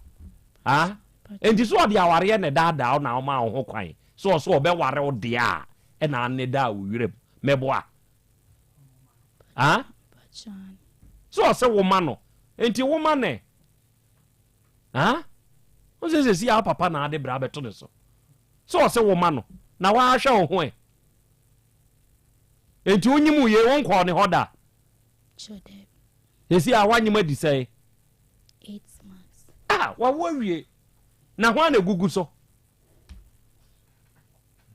Ah? Enti so ɔde awareɛ na ɛdaadaa wo na ɔma wo ho kwan sɛ ɔso ɔbɛware wo deɛ a, ɛna anedaa wo werɛm, meboa? Ah? So ɔsɛ wo ma no, enti wo ma no ɛ? Ah? Wo sɛ sɛsi a wo papa na ade bra bɛto ne so. So ɔsɛ wo ma no, na wahwɛ wo ho ɛ? Enti wonyim wo yie, wonkɔɔ ne hɔ da? Sɛsi a woanyem adi sɛe? Ah, wawo awie. Na hwan na egugu so?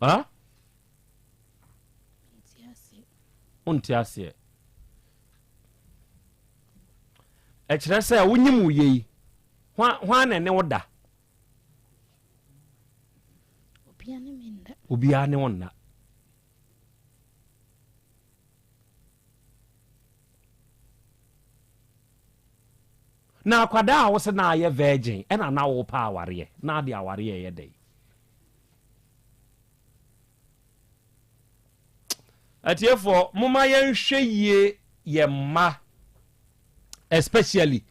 Ah? Wonte aseɛ. Ɛkyerɛ sɛ wonyim wo yei. Hwan na ɛne wo da? Obiara ne wo nna. Na akwadaa a wose na ayɛ virgin ɛna na wopɛ awareɛ na ade awareɛ ɛyɛ dɛn? Atiefoɔ momma yɛnhwɛ yie yɛn mma especially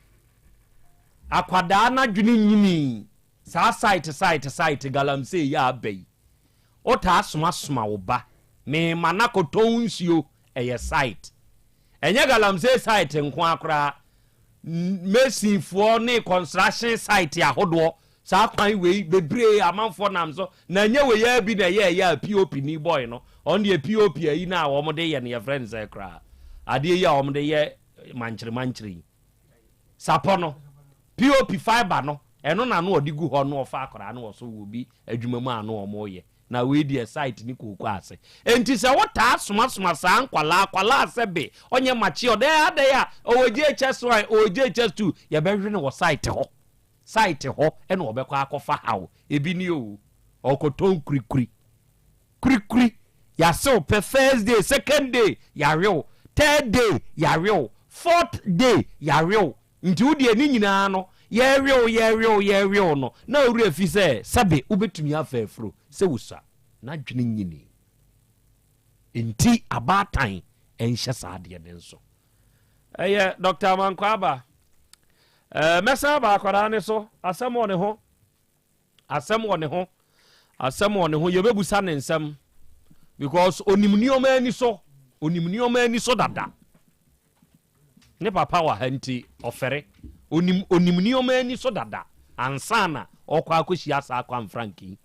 akwadaa n'adwene nyini saa site site site galamsey yɛ aba yi wotaa somasoma wo ba mema no akɔtɔn nsuo ɛyɛ site ɛnyɛ galamsey site nko ara koraa masonfoɔ ne construction site ahodoɔ Saa kwan wei bebree amanfoɔ nam so na ɛnyɛ wei ara bi na ɛyɛ ɛyɛ a POP ni boy no ɔno deɛ POP ayi no a wɔn de yɛ no yɛfrɛ no sɛ koraa adeɛ yi a wɔn de yɛ mankyere mankyere yi sapɔ no POP fiber no ɛno na no ɔde gu hɔ no ɔfa akwaraa no wɔ so wɔ bi adwuma mu a no wɔn yɛ na wei deɛ site ne kooko ase enti sɛ wotaa somasoma saa nkwalaa kwalaa sɛ be ɔnyɛ matured ɛɛ adɛn a ɔwɔ JHS 1 ɔwɔ JHS 2 yɛbɛhwene wɔ site hɔ. Site hɔ na ɔbɛkɔ akɔfa haw. Ebi ni o, ɔkɔtɔn kurikuri. Kurikuri, yasew pɛ first day, second day, yawe wo, third day, yawe wo, fourth day, yawe wo. Nti wo deɛ ne nyinaa no, yɛrewe wo, yɛrewe wo, yɛrewe wo no, na wo werɛ afi sɛ sɛbe wobɛtumi afa afuro sɛ wosua. N'adwene nyinii. Nti abaatan nhyɛ saa adeɛ no nso. Ɛyɛ Doctor Amankwaa Aba. Ɛɛ mɛsan aba akwadaa ne so. Asɛm wɔ ne ho. Asɛm wɔ ne ho. Asɛm wɔ ne ho. Yɛbɛbusa ne nsɛm because onim nneɛma ani so. Onim nneɛma ani so dada. Ne papa wɔ ha nti ɔfɛre. Onim onim nneɛma ani so dada ansa na ɔkɔ akɔhyia saa Kwam Frank yi.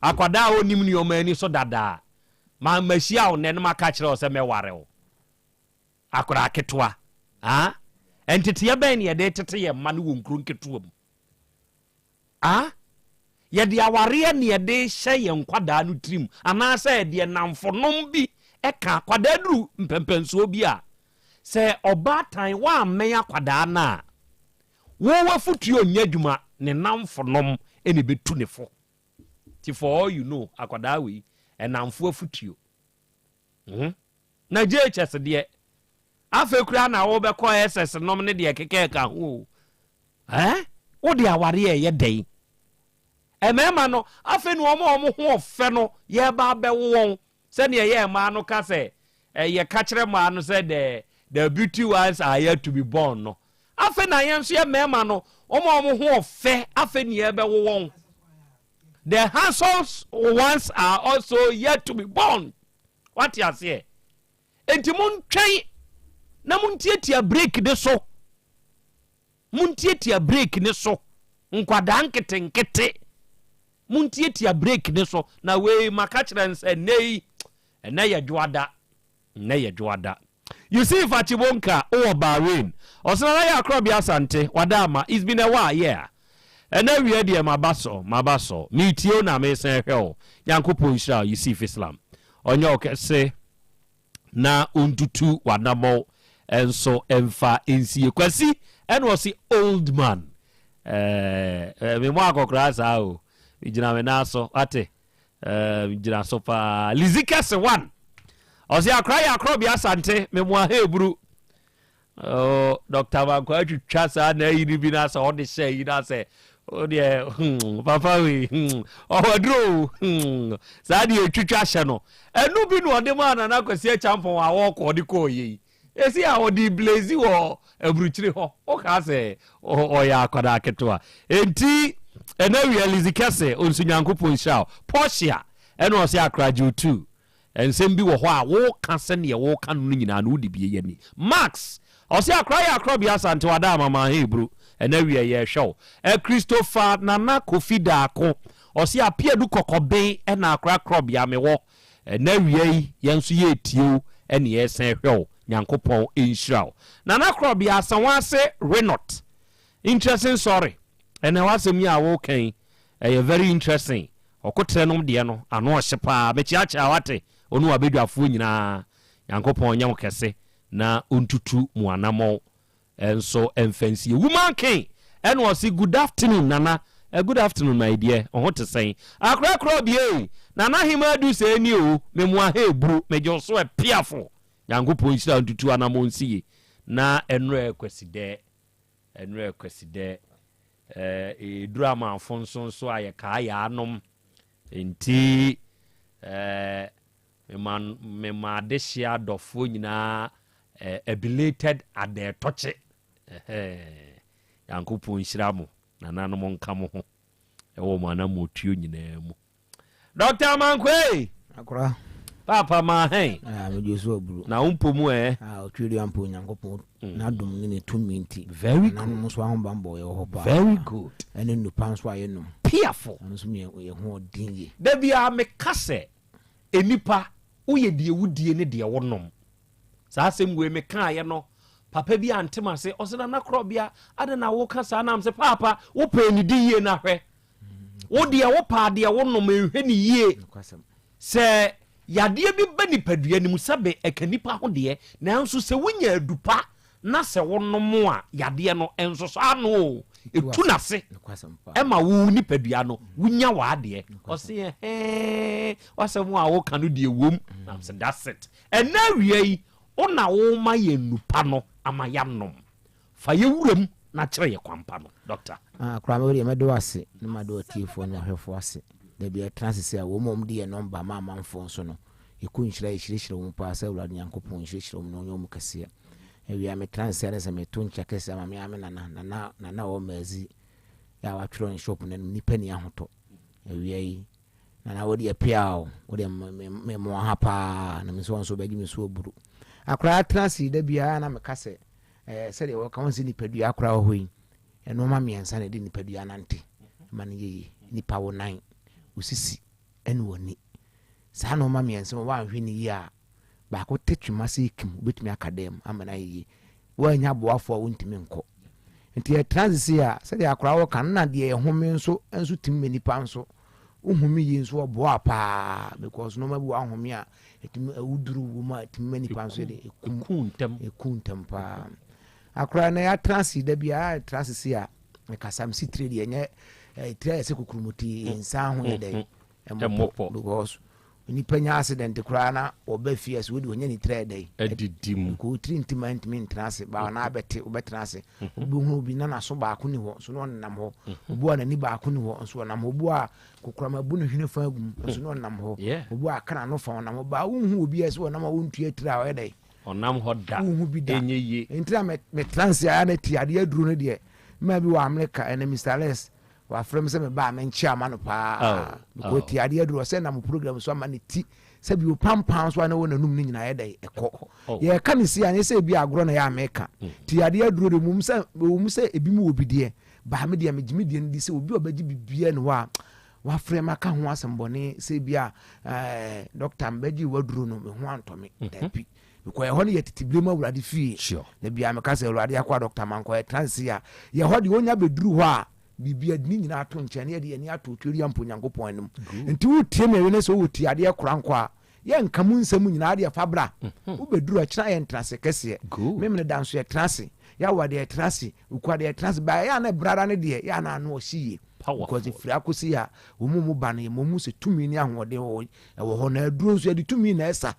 Akwadaa a onim nneɛma ani so dada. Ma mahyia wo nnɛ na maka akyerɛ wo sɛ mɛware wo. Akwadaa ketewa. Ah? Nteteɛ bɛn na yɛde tete yɛn mma no wɔ nkuro nketewa mu? Ah? Yɛde awareɛ na yɛde hyɛ yɛn nkwadaa no tirim anaasɛ deɛ nnamfonom bi ka. Akwadaa duru mpɛmpɛnsoɔ bi a, sɛ ɔbaatan woammɛn akwadaa no a, wo w'afotuo nyɛ adwuma, ne nnamfonom na ɛbɛtu ne fo. Nti for all you know akwadaa wei ɛnamfo afutuo hmm na JHS deɛ afei koraa na wobɛkɔ SS nom ne deɛ keka ɛka ho o eh wode awareɛ ɛyɛ dɛn mmarima no afei na wɔn a wɔn ho ɔfɛ no yɛba abɛwo wɔn Sɛnea ɛyɛ mmaa no ka sɛ, yɛka kyerɛ mmaa no sɛ the the beauty ones are yet to be born no. Afei na yɛn nso yɛ mmarima no, wɔn a wɔn ho ɔfɛ afei na yɛbɛwo wɔn. The handsome ones are also yet to be born. Wate aseɛ? Enti montwɛn na montiatia break de so. Montiatia break no so, nkwadaa nketenkete. Montiatia break no so. Na wei maka kyerɛ no sɛ nnɛ yi, ɛnɛ yɛ dwoada. Nnɛ yɛ dwoada. Yusuf Achibonka wowɔ Bahrain. Ɔsena na yɛ Akorɔbea Asante, wada ama. It's been a while, yeah. Ɛnɛ awia deɛ maba so, maba so. Meretie wo na meresan hwɛ wo. Nyankopɔn nhyira wo, Yusuf Islam. Ɔnyɛ wo kɛse. na ɔntutu w'anamɔn nso mfa nsie. Kwasi ɛna ɔse old man ɛɛ me mɔ akɔkoraa saa o, megyina me nan so wate ɛɛ megyina so paa. Lizzy Kɛse one ɔse akora yɛ akorɔbea Asante me mo aheburu. Oh, Dr. Mankwa atwitwa saa na ayi no bi na sɛ ɔde hyɛ ayi na sɛ wodeɛ hmm, papa wei hmm, ɔwɔ aduro hmm, saa deɛ ɛtwitwa hyɛ no ɛno bi na ɔde maa Nana Kwasi Acheampong a wɔkɔ ɔde kɔɔ yɛ yi ɛsi a ɔde blaze wɔ aburukyire hɔ wokaa sɛ ɔyɛ akwadaa ketewa enti ɛna wia Lizzy kɛse ɔnso Nyankopɔn nhyira wo Portia ɛna ɔsɛ akra gye tu Nsɛm bi wɔ hɔ a woka sɛdeɛ woka no no nyinaa no wode bie yani. Max, ɔse akora yɛ akorɔbea Asante wada ama ma he bro ɛnɛ wiɛ yɛhwɛ wo. Ɛ Christopher Nana Kofi Daako, ɔse Apeadu kɔkɔben ɛna akora korɔbea mewɔ ɛnɛ awia yi yɛn nso yɛretie wo ɛne yɛresan hwɛ wo Nyankopɔn nhyira wo. Nana Korɔbea Asawase Renot, interesting sorry ɛnɛ w'asɛm yi a woka yi ɛyɛ very interesting Ɔkoterɛ nom deɛ no ano ɔhye paa mekyeakyea wate wo ne wabadwafoɔ nyinaa Nyankopɔn nyɛ mo kɛse na ɔntutu mo anamɔn nso mfa nsie Woman King ɛna ɔse good afternoon Nana eh, good afternoon my dear ɔho te sɛn Akora korɔ bie Nana Hemaa du sɛɛ nie o me moa he buru megye wo so ɛpiafo Nyankopɔn nhyira ntutu anamɔn nsie na ɛnora Kwasidɛ Ɛnora Kwasidɛ Ɛduru amanfo nso nso a yɛkaa yɛanom nti mema mema adehyeɛ adɔfoɔ nyinaa a belated adɛɛtɔkye. Nyankopɔn nhyira mo, nananom nka mo ho ɛwɔ mo anammɔtuo nyinaa mu. Doctor Amankwei! Akora. Paapa maa hɛn. Ah, me Jesu aburu. Na wo mpo mu ɛ. Ah, otwiri ampo Onyankopɔn mm. n'adom ne ne tumi nti. Very good. Nanom nso ahobammɔ yɛ wɔ hɔ paa. Very good. Ɛne nnupa nso a yɛnom. Piafo. Ɛno nso yɛ yɛ ho ɔden yie. Da biara meka sɛ nnipa woyɛ deɛ wodie ne deɛ wonom. Saa asɛm wei mekaeɛ no papa bi ante m'ase ɔsɛ nana korɔbea adɛn na woka saa nam sɛ paapa wopɛ ne di yie na hwɛ Wo deɛ wopɛ adeɛ wonom nhwɛ no yie. Sɛ yadeɛ bi ba nipadua no mu sɛbe ɛka nipa ho deɛ, nanso sɛ wonya adupa na sɛ wonom a yadeɛ no nsosɔ ano o, ɛtu n'ase ɛma wo nipadua no wonya w'adeɛ. Ɔse ɛhɛɛ w'asɛm a woka no deɛ wom. Na sɛ that's it. Ɛnɛ awia yi wo na woma yɛn nnupa no ama yɛanom. Fa yɛ wuram na kyerɛ yɛ kwampa no, Doctor. Ah koraa me deɛ mɛda wo ase na mada w'atiefoɔ ne w'ahwɛfoɔ ase. Da biara yɛtena ase sɛ wɔn a wɔde yɛn nɔmba ma amanfoɔ nso no, yɛkɔ nhyira yɛhyirahyira wɔn paa sɛ Awurade Nyankopɔn nhyirahyira wɔn na ɔnyɛ wɔn kɛseɛ. Awia metena ase a na sɛ meto nkyea kɛseɛ ama me ara me nana, nana, nana a ɔwɔ Maazi a watwerɛ ne shop no anim, nnipa nni ahotɔ. Awia yi, nana wo deɛ pia o, wo deɛ me mmoa ha paa, na me nso wɔn nso bɛgye me so aburu. Akoraa tena ase da biara na meka sɛ, Ɛɛ, sɛdeɛ wɔka wɔn sɛ nipadua koraa wɔ hɔ yi, nneɛma mmiɛnsa na ɛde nipadua nante ma no yɛ yie. Nipa wo nan, wo sisi, ɛne w'ani. Saa nneɛma mmiɛnsa yi woanhwɛ no yie a, baako te twema sɛ ekim, wobɛtumi aka dan mu ama no ayɛ yie. Woannya aboafoɔ a wontumi nkɔ. Nti yɛtena ase sei a, sɛdeɛ akwadaa wɔka no na deɛ yɛhome nso nso tumi ma nipa nso wohome yie nso ɔboa paa because nneɛma bi wɔ ahome a Ɛtumi awuduru wɔ mu a ɛtumi ma nipa nso de ɛkum ɛku ntɛm ɛku ntɛm paa akora na yɛatena ase da bi a yɛtena ase si a ɛkasa m si tire deɛ ɛnyɛ tire ayɛ sɛ kokuromoti mm. nsa ho yɛ dɛ mm. ɛmmɔpɔ because nipa nya accident koraa na ɔba fie sɛ wode ɔnya ne tire ayɛ dɛ adidi mu nka ɔtiri ntima ntumi ntena ase baa na abɛte wobɛtena ase mm-hmm. wobɛhunu obi na naso baako ni hɔ nso na ɔnenam hɔ mm-hmm. obi a n'ani baako ni hɔ nso ɔnam hɔ obi a Kokoram abu ne hwene fa agu mu nso na ɔnam hɔ. Obi a aka n'ano fa ɔnam hɔ. Baa wonhu obi a ɛsɛ ɔnam a wontua tiri a ɔyɛ dɛn? Ɔnam hɔ da. Wonhu bi da. Ɛnyɛ yie. Nti na metra nse a na ti adeɛ aduro no deɛ. Mmaa bi wɔ Amerika ɛnɛ Mr. Les wafrɛ me sɛ meba a menkyɛ ama no paa. Mekɔ ti adeɛ aduro ɔsɛ nam program so ama ne ti sɛ bi opampan so a na wɔ n'anum no nyinaa yɛ dɛn ɛkɔ. Yɛka ne si a nyɛ sɛ ebi agorɔ na yɛ a meka. Ti adeɛ aduro de mum sɛ ɛwɔ mu sɛ ebi mu wɔ bi deɛ. Baa me deɛ megye me deɛ no di sɛ obi a ɔbɛgye biribiara ni hɔ a wafrɛ me aka ho asɛm bɔne sɛ bi a ɛɛ dɔkta mbɛgye waduro no me ho antɔ me mhm. dabi mekɔ ɛhɔ no yɛ tete bere mu awurade fie na bia meka sɛ awurade akɔ a dɔkta mankɔ ɛtra nse a yɛ hɔ deɛ ɔnya bɛduru hɔ a biribi ade ne nyinaa ato nkyɛn ne yɛde yɛni ato tweri ampo nyankopɔn anim nti wotie me ɛwene sɛ wowɔ ti adeɛ kora nkɔ a Yɛnka mu nsɛm nyinaa deɛ fa bra. Wobɛduru ɛkyena yɛ ntenase kɛseɛ. Memene da nso yɛtena ase. Yawa deɛ yɛtena ase. Ukua deɛ yɛtena ase. Ba ɛyɛ a na ɛbrada no deɛ yɛ a na ano ɔhye yie. Because ɛfiri akɔsi a wɔn mu ba no yɛ mmom sɛ tumi ne ahoɔden wɔ ɛwɔ hɔ. Na aduro nso yɛde tumi na ɛsa.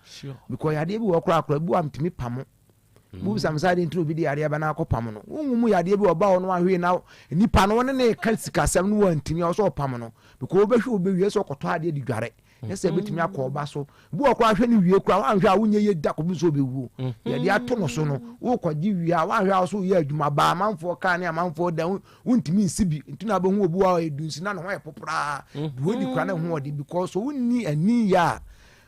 Because yadeɛ bi wɔ hɔ koraa koraa bi wɔ a metumi pamo. Wobisa me sɛ adeɛ nti na obi de yareɛ ba na akɔpam no. Wonwu mu yadeɛ bi ɔba hɔ no ahwee na nipa no wɔne ne ka sikasɛm no wantumi a ɔsɛ ɔpam no because wobɛhwɛ wobɛwie sɛ ɔkɔtɔ adeɛ de dware nyɛ sɛ ɛbɛtumi akɔ ɔba so. Bi wɔ koraa hwɛ no wie koraa woanhwɛ a wonyɛ yie da kɔpem sɛ ɔbɛwuo. Yɛde ato no so no wokɔgye wie a woanhwɛ a wo so woyɛ adwuma baa amanfoɔ kaa ne amanfoɔ dan wontumi nsi bi nti na wobɛhu obi wɔ hɔ a ɔyɛ dunsi na ne ho yɛ poporaa deɛ ɔdi koraa ne ho ɔde because wonni ani yɛ a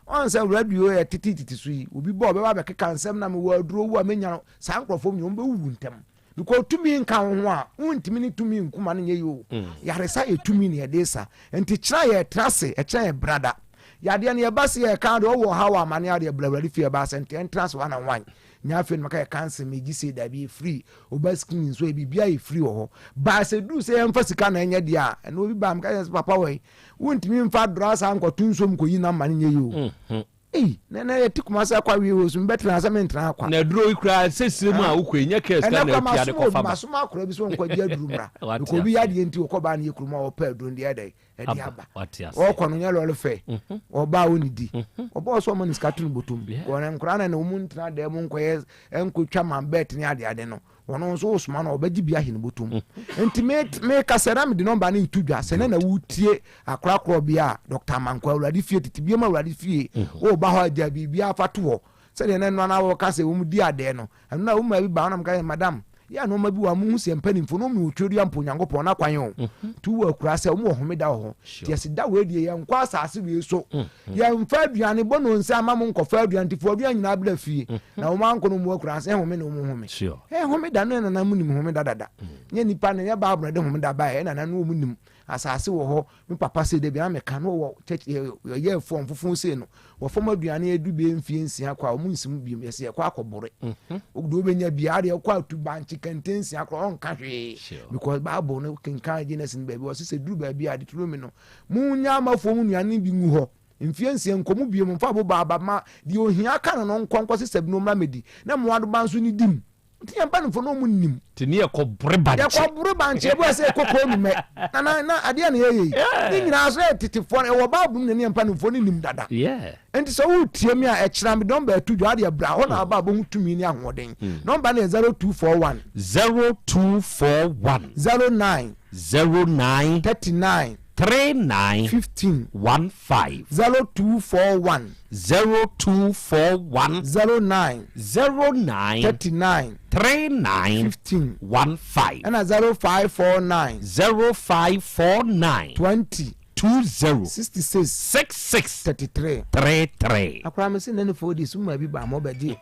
Ɔn sɛ radio yɛ tete tete so yi, obi bɔ ɔbɛba abɛkeka nsɛm na mewɔ aduro wu a menya no, saa nkurɔfoɔ nyina wɔbɛwuwu ntɛm. Because tumi nka wo ho a, wontumi ne tumi nku ma no nyɛ yie o. Yaresa yɛ tumi na yɛde sa. Nti kyena yɛtra ase, ɛkyena yɛ brada. Yadeɛ no yɛba se yɛka deɛ ɔwɔ ɔhaw amane adeɛ bra awurade fie ɛba sɛ nti ɛntra ase one on one. Nyɛ afei na maka yɛ kanse megye sei dabi yɛ free. Oba screen nso yɛ biribiara yɛ free wɔ hɔ. Ba sɛ duru sɛ yɛmfa sika na ɛnyɛ deɛ a, ɛno obi ba meka yɛ sɛ papa wɔ yi Wontumi mfa adora saa nkɔto nsuo mu kɔyi nam ma no nyɛ yie o. Mhm. Ei, na na yɛte Kumasi akɔ awie o, so mebɛtena sɛ mentena akwa. Na aduro yi koraa sɛ sire mu a wokɔ yi, nyɛ kaa sika na atua de kɔfa ba. Masoma akora bi sɛ ɔnkɔgye aduro mmra. Because obi yadeɛ nti ɔkɔ baa no yɛ kurom a ɔpɛ aduro no deɛ ɛdɛn ɛde aba. Ɔkɔ no nyɛ lɔre fɛ. Mhm. Ɔba a ɔnnidi. Mhm. Ɔba ɔsɛ ɔma no sika to no bɔtɔm. Wɔn nkora na na wɔn ntena dan mu nkɔyɛ nkɔtwa man bɛt ne adeade no. Ɔno nso wosoma no a ɔbɛgye bi ahe ne bɔtɔ mu. Nti me meka sɛ na mede nɔmba no reto dwa sɛ na na wotie akorakorɔ bea a Dr. Amankwa Awurade fie tete biam Awurade fie woba hɔ agya biribiara fa to hɔ sɛdeɛ na ɛno na wɔka sɛ wɔn di adɛɛ no ɛno na wɔn bi ba wɔn ka sɛ madam yɛ nneɛma bi wɔ a muhu sɛ mpanimfoɔ no wɔn otwere mpo Onyankopɔn n'akwan o nti wɔ akura sɛ wɔn wɔ homeda wɔ hɔ nti yɛsi da wei deɛ yɛn nkɔ asase wei so Yɛmfa aduane bɔ no nsa mma mo nkɔfa aduane nti fo aduane nyinaa bra fie na wɔn ankɔ no mu akura ase home na wɔn home. Ɛ homeda no nana mu nim homeda dada. Nyɛ nipa na nyɛ Bible na de homeda baeɛ nana no wɔn nim asase wɔ hɔ me papa sei da bi na meka no wɔ church yɛ fam fufu sei no wɔ fam aduane edu bɛ mfie nsia kɔ a wɔn nsi mu biom yɛsɛ yɛkɔ akɔbore. Deɛ wobɛnya biara deɛ wokɔ atu bankye kɛntɛn nsia korɔ ɔnka hwee because Bible no kenkan Genesis no baabi wɔ sɛ sɛ duru baabi a Deuteronomy no Monnya amafoɔ mu nnuane no bi ngu hɔ mfeɛ nsia, nkɔ mu bio, momfa abobaa aba ma deɛ ohia ka no no nkɔ nkɔsesa bi na ɔmmra mmɛdi, na mmoadoba nso nnidi mu. Nti yɛn mpanimfoɔ no wɔn nnim. Nti ne yɛkɔ bore bankye. Yɛkɔ bore bankye, ebi wɔ sɛ yɛkɔ kɔɔ numɛ. Na na na adeɛ na yɛyɛ yi. Ne nyinaa so yɛ tetefoɔ no, ɛwɔ Bible mu na ne yɛn mpanimfoɔ no nim dada. Nti sɛ woretie me a, ɛkyena me nɔmba ɛto dwa, adeɛ bra hɔ na aba abɛhu tumi ne ahoɔden. Nɔmba no yɛ 0241. 0241. 09. 09. 39. 39. 15. 15. 0241. 0241. 09. 09. 39. 39. 15. 15. Ɛna 0549. 0549. 20. 20. 66. 66. 33. 33. Akora me se nane fo di suma bi ba mo bɛgye.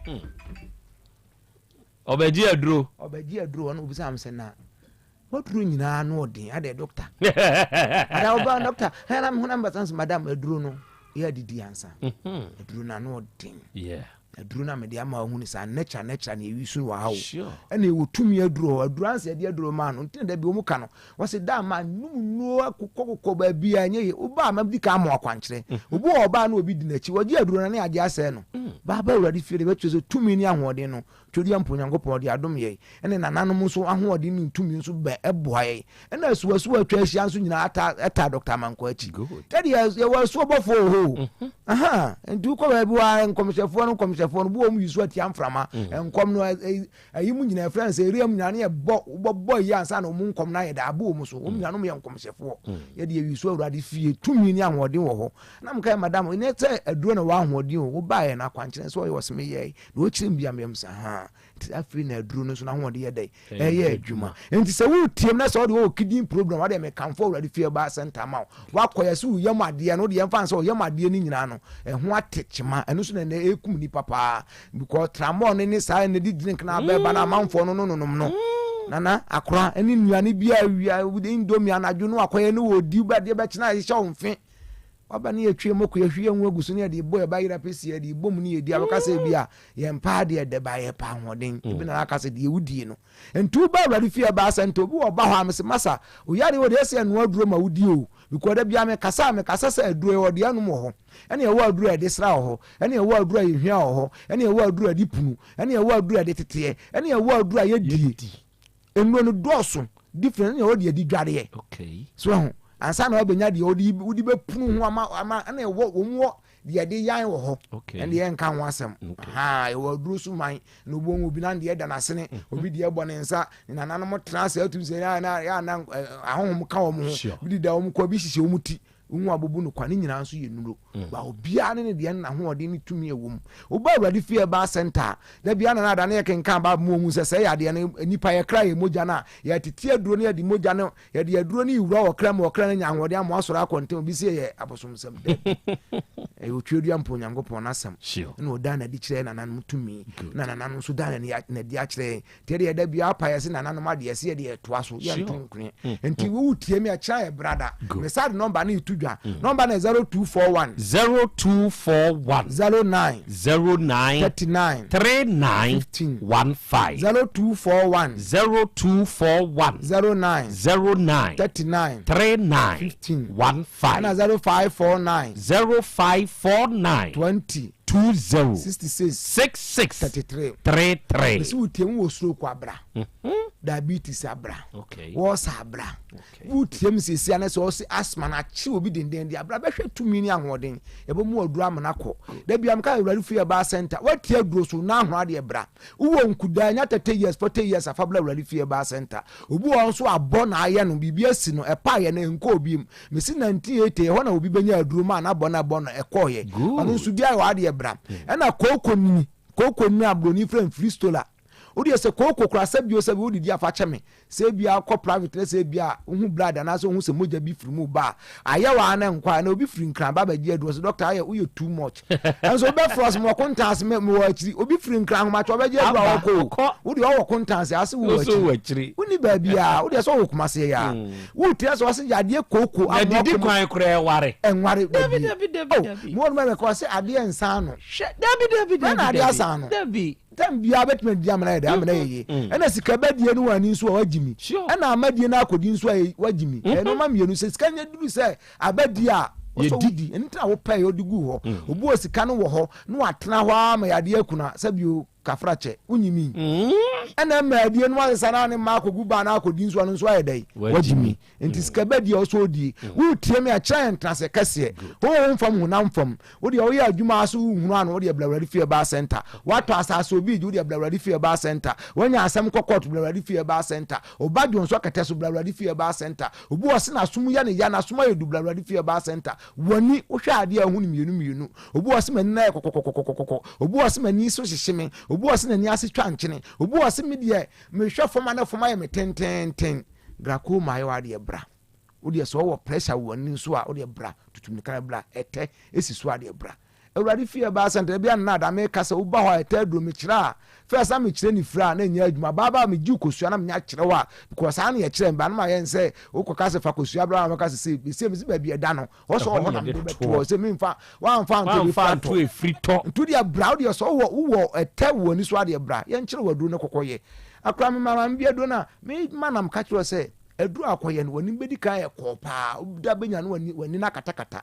Ɔbɛgye aduro. Ɔbɛgye aduro ɔno obisa me sɛ na waduro nyinaa no ɔden adɛ doctor. Ada ɔba doctor hɛn na me honam basa nso madam aduro no yɛ adidi ansa. Aduro no ano ɔden. Yeah. Aduro no a mede ama wo hu ne saa nature nature na yɛyi so wɔ ha o. Ɛna ɛwɔ tumi aduro hɔ aduro ansa yɛde aduro maa no nti na dabi wɔn ka no wɔsi da ma num nnuro akokɔ kokɔ baabi a ɛnyɛ yie woba a ma di kan ama akwankyerɛ mhm. obi wɔ ɔbaa na obi di n'akyi wɔgye aduro na ne agye asɛe no mm. baaba awurade fie de bɛkyerɛ sɛ tumi ne ahoɔden no Twedeɛ mpo Onyankopɔn de adom yɛn, ɛne nananom nso ahoɔden ne tumi nso bɛ ɛboa yɛn. Ɛna asuasuo a atwa ahyia nso nyinaa ata ɛtaa Dr. Amankwa akyi. Yɛde yɛwɔ asuo bɔfoɔ wɔ hɔ o. Mhm. Aha, nti wokɔ baabi wa nkɔmhyɛfoɔ no nkɔmhyɛfoɔ no bo wɔn yi so atia mframa. Mm. Nkɔm no ayi mu nyinaa ɛfrɛ sɛ ewia mu nyinaa ne yɛbɔ wobɔbɔ yi ansa na wɔn nkɔm no ayɛ dɛ abo wɔn so. Wɔn mm. nyinaa nom yɛ nkɔmhyɛfoɔ. Mm. Yɛde yɛyi so awurade fie tumi ne ahoɔden wɔ hɔ. Na mka yɛ madam, ɛnyɛ sɛ aduro na wɔ ahoɔden o, wobaeɛ no akwankyerɛ sɛ ɔyɛ ɔseme yɛe. Na ɔkyerɛ mu bia meyam sɛ ahaa nti afei na aduro no nso n'ahoɔden yɛ dɛn ɛyɛ adwuma nti sɛ woretie mu na sɛ wode wɔwɔ kidney problem wadeɛ mekamfo awurade fie ba center ma wo wakɔ yɛ sɛ woyam adeɛ no wodeɛ mfa sɛ ɔyam adeɛ no nyinaa no ɛho ate kyema ɛno nso na ɛnɛ ɛkum nipa paa because tramɔ no ne saa ɛnɛ di drink na abɛɛba no amanfoɔ no no nonom no nana akora ɛne nnuane bi a wia indomie anadwo no akɔyɛ ne wɔdi bɛdeɛ bɛkyena ɛhyehyɛ wo mfe Waba ne yɛtwe moko yɛhwie ngo agu so ne yɛde bɔ yɛba yera pɛsi yɛde bɔ mu ne yɛdi abɛka sɛ bi a yɛn paa deɛ ɛdɛ ba yɛ paa ahoɔden mm. ebi na aka sɛ deɛ wodie no nti woba awurade fie ɛbaa sɛ nti obi wɔ ba hɔ a mese masa oyare wɔ deɛ ɛsɛ ɛnoa aduro ma wodie o because da bia mekasa a mekasa sɛ aduro yɛwɔ deɛ ɛnom wɔ hɔ ɛne ɛwɔ aduro a yɛde sra wɔ hɔ ɛne ɛwɔ aduro a yɛhwia wɔ hɔ ɛne ɛwɔ aduro a yɛde punu ɛne ɛwɔ aduro a yɛde teteɛ ɛne ɛwɔ aduro a yɛdie Nnuro no dɔɔso different ɛna ɛwɔ deɛ yɛde dwareɛ so ɛho ansa na wabɛnya deɛ wode wode bɛpunu ho ama ama ɛna ɛwɔ wɔn wɔ Deɛ yɛde yan wɔ hɔ, ɛnde yɛnka ho asɛm. Ahaa, yɛwɔ aduro so man, na obi obi nan deɛ da n'asene, obi deɛ bɔ ne nsa, ne nananom tena ase atum sɛ yɛ na yɛ na ahonhom ka wɔn ho, bi deda wɔn kɔ, bi hyehyɛ wɔn ti, wɔn abobu no kwa, ne nyinaa nso yɛ nnuro. Ba obiara ne ne deɛ ne n'ahoɔden ne tumi ɛwɔ mu. Woba Awurade fie ɛbaa center a, da biara na na ada ne yɛ kenkan Bible mu wɔn sɛ sɛ yɛ adeɛ no nipa yɛ kra yɛ mogya no a, yɛtete aduro no yɛde mogya no Yɛde aduro no rewura ɔkra mu, ɔkra no anya ahoɔden ama wasɔre akɔ ntɛm. Obi se ɛyɛ abosomsɛm. Dabi. Ɛyɛ otweadua mpo Onyankopɔn n'asɛm. Ɛna ɔdaa n'adi kyerɛɛ nananom tumi. Na nananom nso daa n'adi akyerɛ yɛn. Nti ɛdeɛ da biara apa yɛ se nananom adeɛ ɛsɛ yɛde ɛtoa so. Yɛnto nkone. Nti wo tie me ɛkyerɛ yɛ brada. Me sa de nɔmba no reto dwa. Nɔmba no yɛ 0241. 0241. 09. 09. 39. 39. 15. 15. 0241. 0241. 09. 09. 39. 39. 15. 15. Ɛna 0549. 0549. 20. 20. 66. 66. 33. 33. Mesi wo tie mu wɔ stroke abra. Diabetes abra. Okay. Wɔsa abra. Wo tie mu siesie anɛ sɛ ɔsi asthma na akyi obi denden de abra bɛhwɛ tumi ne ahoɔden. Yɛbɛ mu aduro amena kɔ. Da bia mka awurade fie ɛbaa center. Watie aduro so na ahoa deɛ bra. Wowɔ nkudaa nya 30 years 40 years afa bra awurade fie ɛbaa center. Obi wɔ hɔ nso abɔ na ayɛ no biribi asi no ɛpa yɛ no ɛnkɔ obiem. Mesi 1980 ɛhɔ na obi bɛnya aduro ma na bɔ na bɔ no ɛkɔɔyɛ. Ɔno nso bi ayɛ wɔ adeɛ bra. Ɛna kooko nini kooko nini a broni frɛ no fristola. Wodeɛ sɛ kooko koraa sɛ bio sɛ wodidi a fa kyɛ me. Sɛ ebia wokɔ private na sɛ ebia wohu blood anaasɛ wohu sɛ mogya bi firi mu ba a, ayɛ wo ara na nkɔ a, ɛnna obi firi Nkran ba bɛgye aduro ɔsɛ doctor ayɛ woyɛ too much. Ɛnso wobɛfrɛ ɔsɛ mewɔ Kontanse me mewɔ akyiri. Obi firi Nkran Ahomakye ɔbɛgye aduro a ɔkɔ o. Wodeɛ ɔwɔ Kontanse ase wowɔ akyiri. Wonni baabiara wodeɛ sɛ ɔwɔ Kumase yɛ a. Wotie sɛ ɔsɛ yadeɛ kooko Na didi kwan koraa ɛware. Ɛnware dabi. Oh, mewɔ no mɛmɛka ɔsɛ adeɛ nsa ano. Hwɛ dabi dabi dabi. Mɛna adeɛ asa ano. Dabi. Tam biara bɛtumi adidi amena yɛ dɛ amena yɛ yie. Ɛna sika bɛdie no wɔ ani nso a wagye mi. Ɛna amadie no akɔdi nso a wagye mi. Ɛyɛ nneɛma mmienu sɛ sika nyɛ duru sɛ abɛdie a wɔsɔ wodi. Ɛno nti na wopɛ yɛ wode gu hɔ. Obi wɔ sika no wɔ hɔ na watena hɔ ara ma yadeɛ akuna sɛ bio kafra kyɛ wonyi mi. Ɛna ɛma adie no asesa na ne mma akɔgu baa na akɔdi nso ɔno nso ayɛ dɛ wagye mi. Nti sika bɛdie a ɔsɔ odie. Wotie me a kyerɛ yɛn ntenase kɛseɛ. Honhom fam honam fam. Wo deɛ woyɛ adwuma ara so wonhunu ano wo deɛ bra awurade fie herbal center. Woatɔ asase obi regye wo deɛ bra awurade fie herbal center. Woanya asɛm kɔ court bra awurade fie herbal center. Wo ba dwonsɔ kɛtɛ so bra awurade fie herbal center. Obi wɔ se n'asom yɛ ne ya n'asom ayɛ du bra awurade fie herbal center. W'ani wohwɛ adeɛ a wohu no mmienu mmienu. Obi wɔ se m'ani no ayɛ kɔkɔkɔkɔkɔkɔ. Obi wɔ se m'ani so hyehye me. Obi wɔ se n'ani ase twa nkyene. Obi wɔ se me deɛ mehwɛ fam a na fam ayɛ me tententen. Glaucoma ayɛ w'adeɛ bra. Wo deɛ sɛ ɔwɔ pressure wɔ w'ani nso a, wo deɛ bra, tutu mirika na bra, ɛtɛ esi so a deɛ bra. Awurade fie ɛbaa sɛ nta bi a nna ada meka sɛ woba hɔ a ɛtɛ aduro mekyerɛ a, first na mekyerɛ ne firi a na ɛnyɛ adwuma, baa baa megye kosua na menya kyerɛ wo a, because saa na yɛkyerɛ me, ba no ma yɛn sɛ wokɔka sɛ fa kosua bra na mɛka sɛ sei, mesie mesi baabi ɛda no, hɔ sɛ ɔhɔ na mede bɛtoɔ, sɛ memfa, woamfa anto ɛfiri atɔ. Nti wodeɛ bra, wodeɛ sɛ wowɔ wowɔ ɛtɛ wɔ w'ani so a deɛ bra, yɛnkyerɛ wo aduro no kɔkɔyɛ. Akora me maame bi aduro no a, me ma na meka kyerɛ wo sɛ, Aduru a ɔkɔyɛ no, w'anim bɛdi kan ayɛ kɔɔ paa. Woda bɛnya no w'ani w'ani no akatakata.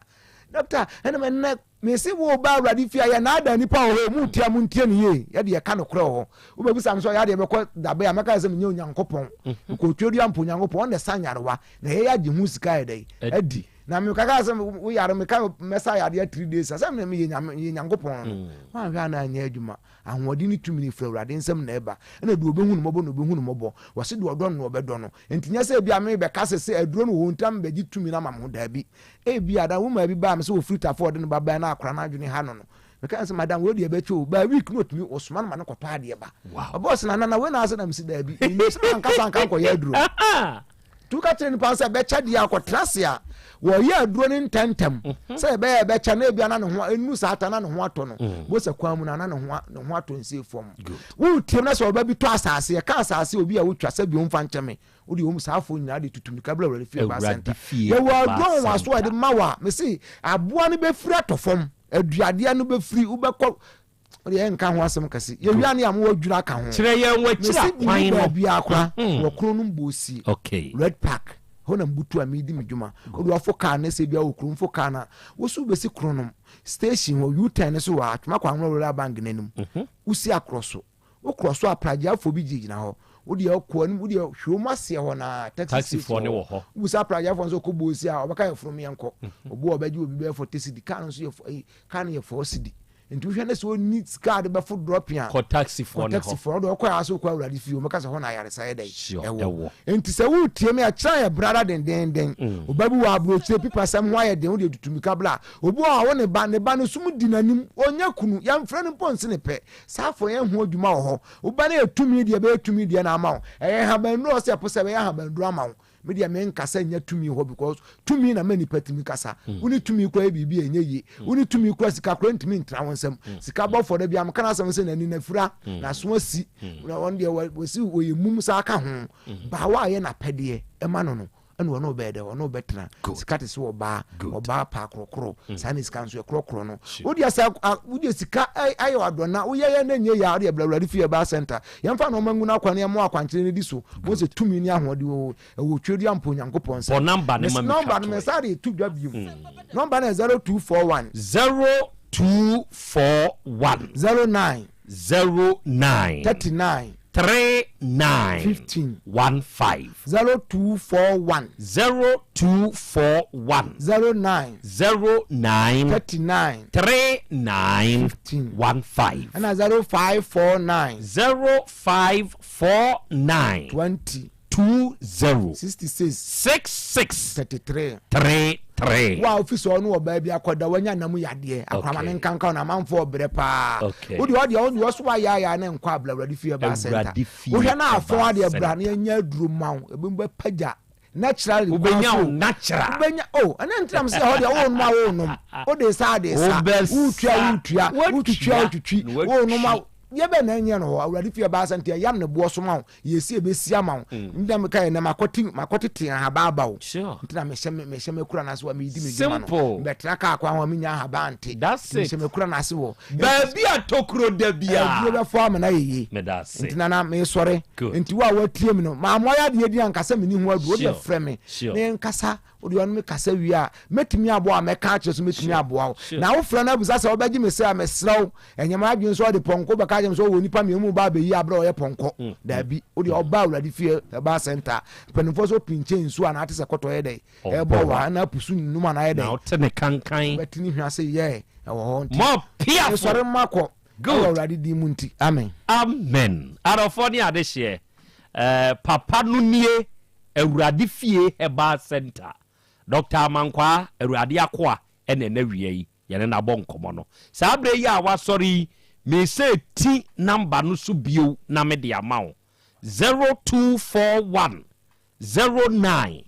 Dɔkta, ɛna m'ani na mese wo ba Awurade fie a yɛnaadaa nnipa wɔ hɔ, mo tia mo ntie no yie, yɛde yɛka nokorɛ wɔ hɔ. Wobɛbisa me sɛ ɔyɛ adeɛ bɛkɔ dabe a, mɛka sɛ menyɛ Onyankopɔn. Mekɔtwa dua mpo Onyankopɔn, ɔno na ɛsa nyarewa, na yɛyɛ agye ho sika ayɛ dɛn? Adi. Na mekaka sɛ woyare, meka mɛsa yadeɛ 3 days a, sɛ meyɛ Nyankopɔn no. Woanhwɛ a na anyɛ adwuma. Ahoɔden ne tumi no firi Awurade nsam na ɛba, ɛna deɛ ɔbɛhu no mmɔbɔ na ɔbɛhu no mmɔbɔ. Wɔse deɛ ɔdɔ no na ɔbɛdɔ no. Enti nyɛ sɛ ebia merebɛka sɛ sɛ aduro no wɔ hɔ nti na mebɛgye tumi no ama me ho, daabi. Ebia da womaa bi baa me sɛ ɔfiri Tafo a ɔde ne ba bae na akwadaa no adwene ha no no, meka sɛ madam wei deɛ ɛbɛkyɛ o, by week na ɔtumi ɔsoma no ma no kɔtɔ adeɛ ba. Ɔbɛ ɔse nana na wei na asɛ na mese daabi, menim sɛ mankasa anka nkɔyɛ aduro no. Nti woka kyerɛ nipa no sɛ ɛbɛkyɛ deɛ a ɔkɔtena ase a wɔyɛ aduro no ntɛmntɛm mhm. sɛ ɛbɛyɛ ɛbɛkyɛ na ebia na ne ho enu saa ta na ne ho atɔ no mm. bose kwan mu na na ne ho ne ho atɔ nsie fam wotie na sɛ ɔba bi tɔ asase yɛka asase obi a wotwa sɛ bi ɔmfa nkyɛ me wode wɔn saa afo nyinaa de tutu mirika bla awurade fie ba sɛnta yɛwɔ aduro wɔn aso a yɛde ma wa mese aboa no bɛfiri atɔ fam aduadeɛ no bɛfiri wobɛkɔ wode yɛ nka ho asɛm kɛse yɛwia ne a mowɔ adwira ka ho kyerɛ yɛn wakyira kwan no baabi akora hmm. wɔ kuro no mbɔsie okay. red park hɔ na mbutu a medi me dwuma wode wafo kaa ne sɛ bia wɔ kurom fo kaa no a woso wobɛsi kuro nom station hɔ u-turn no so wɔ atwoma kwan royal bank no anim mhm. wosi akorɔ so wokorɔ so a pragyeafoɔ bi gyinagyina hɔ. Wodeɛ kɔ anim, wodeɛ hwɛ wɔn aseɛ hɔ naa, taxi Taxifoɔ no wɔ hɔ. Wobusa apragyafoɔ nso kɔ Bosi a, ɔbɛka yɛ foro yɛnkɔ. Obi wɔ ɔbɛgye obi bɛyɛ 40 cedi, kaa no nso yɛ ɛyi, kaa no yɛ 4 cedi. Nti wohwɛ ne sɛ ɔnni sika a de bɛfo dropping a, Kɔ taxifoɔ kɔ no hɔ. taxifoɔ no deɛ ɔkɔ a sɛ wokɔ Awurade fie, wɔbɛka sɛ hɔ na ayaresa yɛ dɛn? Sure, Ɛwɔ. ɛwɔ. Nti sɛ woretie me a, kyerɛ yɛ brada dendenden. Ɔba bi wɔ aburokyire, pipasɛm ho ayɛ den, wodeɛ tutu mmirika bra. Obi wɔ hɔ a, wo ne ba, ne ba no sum di n'anim, ɔnyɛ kunu, yɛmfrɛ no mpo nse ne pɛ. Saa afɔ yɛn ho adwuma wɔ hɔ. Wo ba no yɛ tumi deɛ, ɛbɛyɛ tumi deɛ na ama wo. Ɛyɛ nhabannuro a ɔsɛ ɛpo sɛ ɛbɛyɛ ahabannuro ama wo. Me deɛ me nkasa nnya tumi hɔ because tumi na ma nipa tumi kasa. Wo ne tumi kura yɛ biribi a ɛnyɛ yie. Wo ne tumi kura sika kura ntumi ntena wo nsam. Sika bɔfoɔ da bi a meka n'asɛm sɛ n'ani n'afira, n'aso asi, na wɔn deɛ wɔsi wɔyɛ mum saa ka ho. Baawa a yɛ n'apɛdeɛ ɛma no no, ɛna ɔne wo bɛyɛ dɛ, ɔne wo bɛtena. Sika te sɛ ɔbaa, ɔbaa paa korɔkorɔ, saa ne sika nso ɛkorɔkorɔ no. Wo deɛ sɛ, wo deɛ sika ayɛ wadɔna, woyɛ yɛ na nyɛ yɛ a, wo deɛ bra Awurade fie ɛbaa center. Yɛmfa nnoɔma ngu n'akwan na yɛmmoa akwankyerɛ no di so. Bohu sɛ tumi ne ahoɔden wɔ ɛwɔ Tweduam mpo Onyankopɔn nsa. Bɔ number no ma me twa Number no toɔ me yi. san de to dwa bio. Number no yɛ 0241. 0241. 09. 09. 39. 39. 15. 15. 0241. 0241. 09. 09. 39. 39. 15. 15. Ɛna 0549. 0549. 20. 20. 66. 66. 33. 33. Wo a wofi sɛ ɔne ɔbaa bi akɔda wanya nam yadeɛ akorama ne nkanka na amanfoɔ ɔbrɛ paa. Wode ɔdeɛ ɔde ɔso ayaayaa ne nkɔ abla Awurade fie ɛbaa center. Wohwɛ na afɔn adeɛ bra na yɛnya aduro ma wo ebi bɛpagya naturally kwan Wobɛnya so. wo natural. Wobɛnya oh ɛnɛ ntina m sɛ ɛhɔ deɛ wonom a wonom wode sa ade sa Wobɛsa. wotua wotua wotwitwi a wotwitwi Na watwi. wonom a deɛ bɛn na ɛnyɛ no hɔ Awurade fie ɛbaa center yɛyam ne boɔ so ma wo yɛsi ɛbɛsi ama wo ntina meka yɛ nɛ makɔte makɔtete ahaba aba wo Sure. ntina mehyɛ me mehyɛ makura no ase wɔ medi me dwuma no Simple. mbɛtra kaa kwan ho a menya ahaba ante That's Nti it. mehyɛ makura no ase wɔ Baabi a tokuro da biara. Aduro bɛfɔ ama no ayɛ yie. Meda ase. Nti nana mesɔre. Good. Nti wo a woatie me no, mammɔ yɛ adeɛ din anka sɛ menni ho aduro. Wode Sure. frɛ me Sure. na yɛnkasa. Wode ɔne me kasa wie a, mɛtumi aboa wo a mɛka akyerɛ so mɛtumi Sure. aboa wo. Sure. Na wofrɛ no abisa sɛ wobɛgye me sɛ a, mesrɛ wo, ɛnyɛ m'adwene sɛ ɔde pɔnkɔ bɛka akyerɛ me sɛ ɔwɔ nnipa mmienu mu ba abɛyi aberɛ a ɔyɛ pɔnkɔ. Daabi. Wode ɔba Awurade fie, ɛba center. Mpanimfoɔ sɛ ɔpinkyɛ nsuo anaa te sɛ kɔtɔ yɛ dɛn? Ɛbɔ wa na apusu nnum anaa yɛ dɛn? Na ɔte ne kankan. Bɛte ne hwa sɛ yɛ ɛwɔ hɔ nti. Mɔ piafo. Mesɔre makɔ. Good. Ɛwɔ Awurade din mu nti. Amen. Amen. Adɔfoɔ ne adehyeɛ, eh, papa no nie, Awurade fie herbal center. Doctor Amankwaa, Awurade akoa, ɛna ɛna wia yi, yɛne no abɔ nkɔmmɔ no. Saa berɛ yi a wasɔre yi, mesɛ ti number no so bio na mede ama wo. 0241 09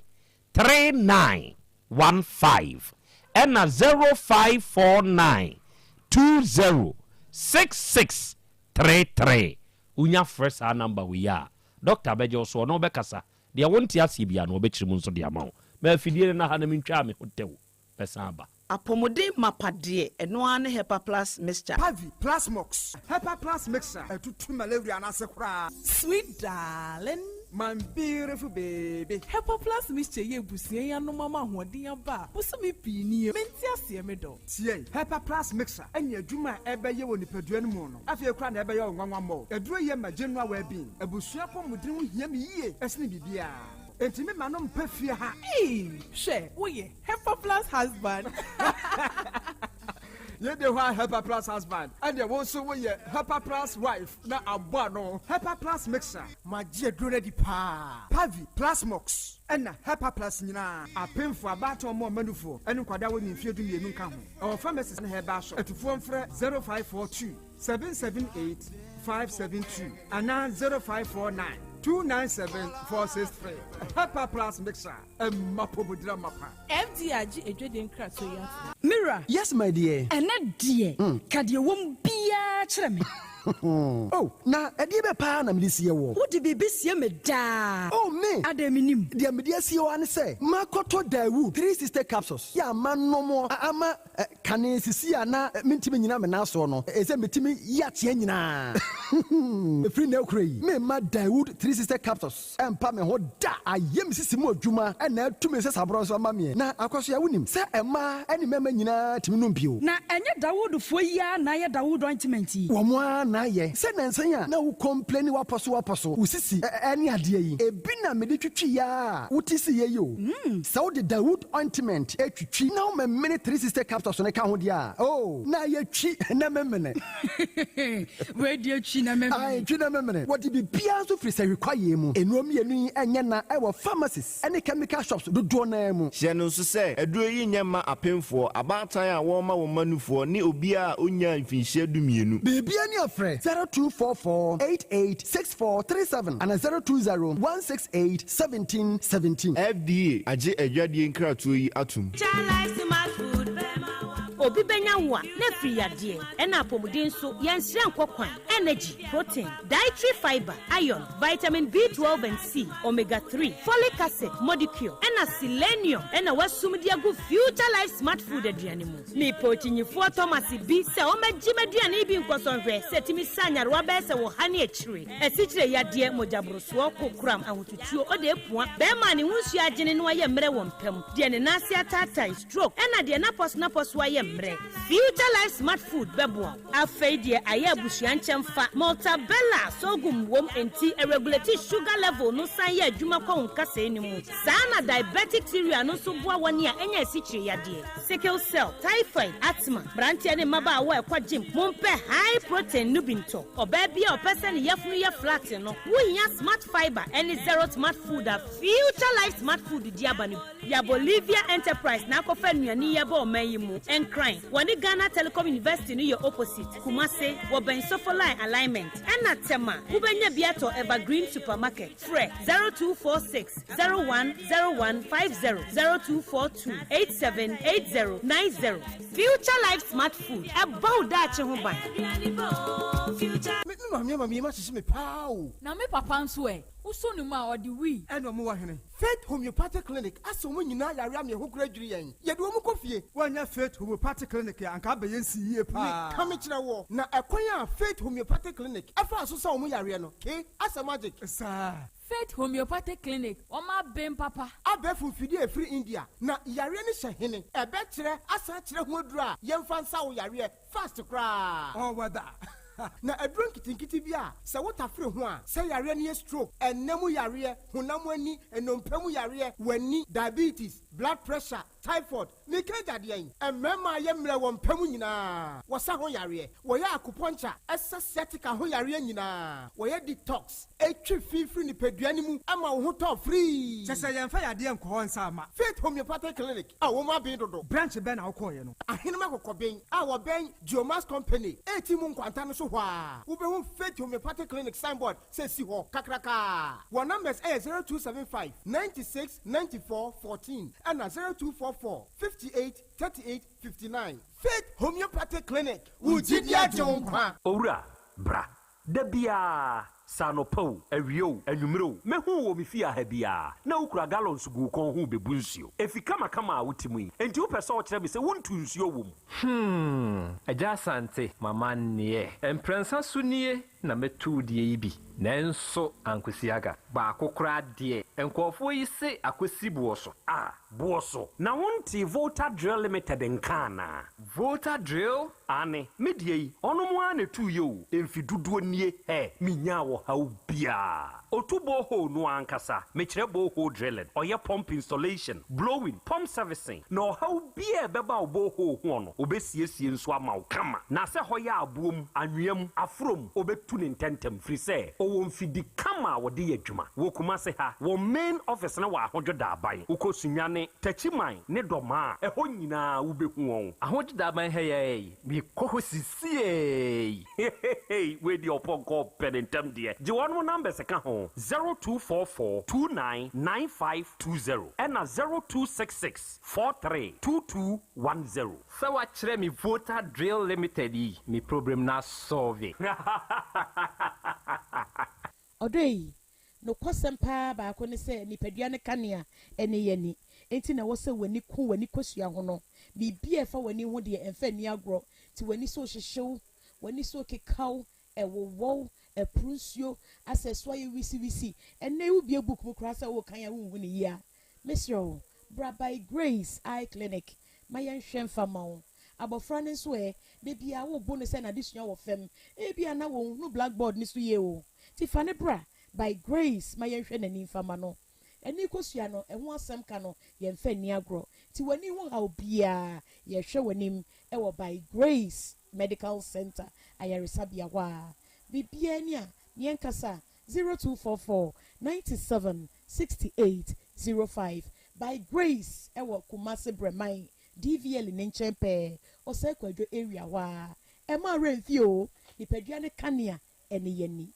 39 15 ɛna 0549 20 66 33. Wonya frɛ saa number wei a, doctor bɛgye wo so, ɔne wo bɛkasa. Deɛ wonte aseɛ biara no, ɔbɛkyerɛ mu nso de ama wo. Ma afidie no nna ha na mentwaa me ho tɛw, mɛsan aba. Apɔmuden mapa deɛ, ɛno ara ne Hepa Plus Mixture. Pavi, Plasmox, Hepa Plus Mixture, ɛtutu malaria no ase koraa. Sweet darling. My beautiful baby. Hepa Plus Mixture yɛ abusua yi anom ama ahoɔden aba a bosome pii nie. Mente aseɛ me dɔ. Tie, Hepa Plus Mixture ɛne adwuma a ɛbɛyɛ wɔ nipadua no mu no, afei koraa na ɛbɛyɛ wo nwanwa mmɔ. Aduro yɛ ma general well-being. Abusua apɔmuden ho hia me yie ɛsene biribiara. Enti me ma no mpɛ fie ha. Eii hwɛ woyɛ Hepa Plus husband. Yei de hɔ a Hepa Plus husband ɛneɛ wo nso woyɛ Hepa Plus wife na abɔ ano. Hepa Plus mixer. Magye aduro no adi paa. Pavi, Plasmox ɛna Hepa Plus nyinaa. Apemfoɔ, abaatan mmoa mmanufoɔ ɛne nkwadaa a wɔnni mfeɛ 12 nka ho. Ɛwɔ pharmacies ne herbal shop. Atufoɔ mfrɛ 0542 778 572 anaa 0549 297 463. Hepa Plus mixer ɛmma pɔmudira mapa. FDA agye adwadie nkratoɔ yi atom. Me wura. Yes my dear. Ɛnnɛ deɛ, ka deɛ ɛwɔ mu biara kyerɛ me. Oh, na ɛdeɛ bɛ paa na mede sie woɔ? Wode biribi sie me daa. Oh, me! Adɛn mennim? Deɛ mede asie wo ara ne sɛ, makɔtɔ Daewoo 360 capsules yi a manom ama kane sisi a na mentumi nnyina me nan soɔ no, ɛsɛ metumi yi ateɛ nyinaa. Ɛfiri nnɛ rekora yi, meremma Daewoo 360 Capsules ɛmpa me ho da. Ayɛ me sisi mu adwuma na atu me nsasaborɔ nso ama meɛ. Na Akwasoa, wonim sɛ mmaa ne mmarima nyinaa tumi nom bio. Na ɛnyɛ Dawoodfoɔ yi ara na ayɛ Dawood ointment yi? Wɔn ara na ayɛ. Sɛ nnansa yi a na wo complaini wapɔso wapɔso, wo sisi ne adeɛ yi, ebi na mede twitwiiɛ ara a wote siiɛ yi o. Sɛ wode Dawood ointment twitwi na womemene 360 capsules no ka ho deɛ a, oh, na ayɛ twi na memene. Wei deɛ twi na memene. Ae, twi na memene. Wɔde biribiara nso firi sahwi kwaeɛ mu. Nnuro mmienu yi nyɛ na ɛwɔ pharmacies ne chemical shops dodoɔ no ara mu. Hyɛ no nso sɛ, aduro yi nyɛ mma apemfoɔ, abaatan a wɔrema wɔn mma nufoɔ ne obiara a ɔnnyaa mfinhyia dumienu. Biribiara ni a frɛ 0244 88 64 37 anaa 020 168 17 17. FDA agye adwadie nkratoɔ yi atom. Obi bɛnya wo a, na afiri yadeɛ ɛna apɔmuden nso yɛnsrɛ nkɔ kwan. Energy, protein, dietary fiber, iron, vitamin B12 and C, omega 3, folic acid, modicure ɛna selenium ɛna wasum de agu Future Life Smart Food aduane mu. Mepɛ okyinyifoɔ Thomas bi sɛ ɔmɛgye m'aduane bi nkɔsɔnhwɛ sɛ tumi sa nyarewa bɛyɛ sɛ wɔ ha ne akyire, asikyire yadeɛ, mogyaborosoɔ, kokoram, ahotutuo, ɔde epua, bɛrima a ne ho nsuo agyene no ayɛ mmerɛ wɔ mpam, deɛ ne nan ase ataatae, stroke, ɛna deɛ n'apɔso n'apɔso ayɛ mmerɛ. Future Life Smart Food bɛboa wo. Afei deɛ ayɛ abusua nkyɛn fa Maltabella sorghum wom, nti ɛregulate sugar level no, san yɛ adwuma kɔ wo nkasɛɛ no mu saa, na diabetic cereal no nso boa wɔn a ɛnyɛ asikyire yadeɛ, sickle cell, typhoid, asthma. Mmeranteɛ ne mmabaawa a ɛkɔ gym, mompɛ high protein no bi ntɔ. Ɔbaa bi a ɔpɛ sɛ ne yafunu yɛ flat no, wohia Smart Fiber ɛne Zero Smart Food a Future Life Smart Food di aba no ya. Bolivia Enterprise na akɔfa nnuane yi aba ɔman yi mu. Nkran, wɔne Ghana Telecom University no yɛ opposite. Kumase, wɔbɛn Sofoline alignment, ɛna Tema, wobɛnya bi atɔ Evergreen Supermarket. Frɛ 0246 010150, 0242 878090. Future Life Smart Food, ɛbɔ wo daakye ho ban. Me maame ama mi ma hyehyɛ me paa o. Na me papa nso ɛ, wosɔ ne mu a ɔde wii. Ɛna ɔmo wɔ hene Faith Homeopathic Clinic asɛ ɔmo nyinaa yare ama ɛho kora dwiri yɛn, yɛde ɔmo kɔ fie. Woanya Faith Homeopathic Clinic a, anka abɛyɛ nsi yie paa. Meka me kyerɛ wɔ na ɛkwan a Faith Homeopathic Clinic ɛfaa so sa ɔmo yareɛ no ke asɛ magic. Saa. Faith Homeopathic Clinic, wɔn aben papa. Abɛɛfo mfidie a ɛfiri India na yareɛ no hyɛ hene, ɛbɛkyerɛ asan kyerɛ ho aduro a yɛmfa nsa wo yareɛ fast koraa. Ɔwɔ da. Na aduro nketenkete bi a sɛ wotafere ho a, sɛ yareɛ no yɛ stroke, ɛnna mu yareɛ, honam ani, nnompe mu yareɛ, w'ani, diabetes, blood pressure, typhoid, meka agyadeɛ yi, mmarima a yɛ mmerɛ wɔ mpa mu nyinaa, wɔsa ho yareɛ, wɔyɛ acupuncture, ɛsa sciatica ho yareɛ nyinaa, wɔyɛ detox, etwi fi firi nipadua no mu ama wo ho tɔ free. Kyɛ sɛ yɛmfa yadeɛ nkɔ hɔ nsa ama. Faith Homeopathic Clinic a wɔn aben dodo. Branch bɛn na wokɔɔyɛ no? Ahenema Kɔkɔben a wɔbɛn Geomas Company eti mu nkwanta no so hɔ a, wobɛhu Faith Homeopathic Clinic signboard sɛ si hɔ kakrakaa. Wɔn numbers ɛyɛ 0275 96 94 14 ɛna 0244 58 38 59. Faith Homeopathic Clinic, wo gyidi agye wo nkwa. Owura, bra. Da biara, sɛ anɔpa o, awia o, anwummerɛ o, mɛhu wo wɔ me fie aha biara na wokura gallons gu wo kɔn ho bɛbu nsuo. Efi kamakama a wote mu yi, enti wopɛ sɛ wokyerɛ me sɛ wontu nsuo wɔ mu? Agya Asante, mama nneɛ. Mprɛnsa so nie na mɛtu deɛ yi bi. Nanso ankosi aga. Baako koraa deɛ, nkurɔfoɔ yi se akɔsi boɔ so. A, boɔ so. Na wonte Volta Drill Limited nka anaa? Volta Drill? Ane, me deɛ yi, ɔno mo ara na ɛtuu yɛ o. Mfi dodoɔ nie, ɛ, menyaa ɔhaw biara. Otu borehole no ankasa, mekyerɛ borehole drilling, ɔyɛ pump installation, blowing, pump servicing, na ɔhaw biara a ɛbɛba wo borehole ho no, obɛsiesie nso ama wo kama. Na sɛ hɔ yɛ aboɔ mu, anwea mu, aforo mu, obɛtu ne ntɛntɛm, firi sɛ ɔwɔ mfidi kama a wɔde yɛ adwuma. Wɔ Kumase ha, wɔn main office no wɔ Ahodwo Daaban. Wokɔ Sunyani, Takyiman ne Dɔmaa a, ɛhɔ nyinaa wobɛhu wɔn. Ahodwo Daaban ha yi, mekɔ hɔ sisiei. Hehehe, wei deɛ ɔpɔnkɔ pɛ ne ntɛm deɛ. Gye wɔn numbers ka ho: 0244 299520 ɛna 0266 432210. Sɛ wakyerɛ me Volta Drill Limited yi, me problem na solve. Ɔdɔ yi, nokwasɛm paa baako ne sɛ nipadua no kanea ne yɛn ani. Enti na ɛwɔ sɛ w'ani ku w'ani kosua ho no. Biribi a ɛfa w'ani ho deɛ, ɛmfa nni agorɔ. Nti w'ani so rehyehye wo, w'ani so rekeka wo. Ɛwowɔ wo, ɛporo nsuo, asɛ so ayɛ wisiwisi. Ɛnnɛ yi wobue book mu koraa sɛ worekan a wonhu no yie a, mesrɛ wo, bra By Grace Eye Clinic ma yɛnhwɛ mfa mma wo. Abɔfra no nso ɛ, da biara wobo no sɛ n'adesua wɔ fam, ebia na ɔnhunu blackboard no so yie o, nti fa no bra By Grace ma yɛnhwɛ n'ani mfa mma no. Ani kosua no, ɛho asɛm ka no, yɛmfa nni agorɔ. Nti w'ani ho haw biara, yɛhwɛ w'anim wɔ By Grace Medical Centre ayaresabea hɔ a. Biribiara ni a, ne yɛnkasa, 0244 97 68 05. By Grace wɔ Kumasi Brɛman, DVL ne nkyɛn pɛɛ, Osei Kwadwo area hɔ ara. Ɛmma wo werɛ mfi o, nipadua no kanea ne yɛn ani.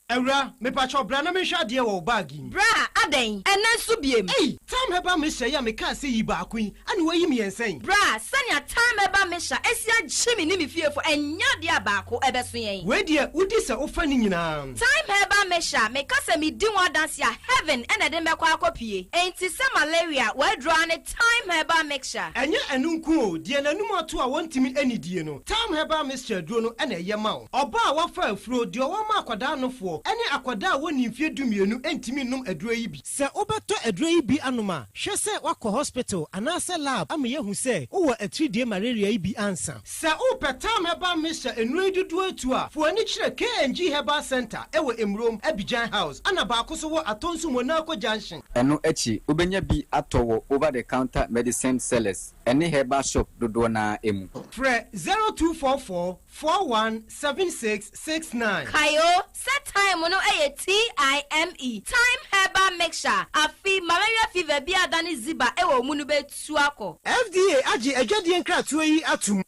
Awura, mepakyɛw bra na menhwɛ adeɛ wɔ wo bag yi mu. Bra, adɛn? Ɛnnɛ nso biem? Ei! Thyme Herbal Mixture yi a mekaa sɛ yi baako yi, ɛna woayi mmiɛnsa yi? Bra, sɛnea Thyme Herbal Mixture asi agye me ne me fiefo, ɛnyɛ adeɛ a baako ɛbɛso yɛn. Wei deɛ, wodi sɛ wofa ne nyinaa. Thyme Herbal Mixture, meka sɛ medi ho adanse a, heaven na ɛde me bɛkɔ akɔpue. Enti sɛ malaria, w'aduro ara ne Thyme Herbal Mixture. Ɛnyɛ ɛno nko o, deɛ n'anum ato a wɔntumi nnidie no, Thyme Herbal Mixture aduro no na ɛyɛ ma wo. Ɔbaa a wafa afuro, deɛ ɔwɔ ma akwadaa nofoɔ, ne akwadaa a wɔnnii mfeɛ dumienu ntumi nnom aduro yi bi. Sɛ wobɛtɔ aduro yi bi anom a, hwɛ sɛ woakɔ hospital anaasɛ lab ama yɛahu sɛ wowɔ atiridie malaria yi bi ansa. Sɛ wopɛ Tam Herbal Mixture nnuro yi dodoɔ atu a, fa w'ani kyerɛ KNG Herbal Centre wɔ Emurom, Abidjan House, ɛna baako nso wɔ Atonsu Monaco Junction. Ɛno akyi, wobɛnya bi atɔ wɔ over-the-counter medicine sellers ne herbal shop dodoɔ no ara mu. Frɛ 0244 417669. Kae o, sɛ thyme no yɛ TIME, Thyme Herbal Mixture, afe malaria fever bi a adane ziba wɔ wo mu no bɛtu akɔ. FDA agye adwadie nkratoɔ yi atom.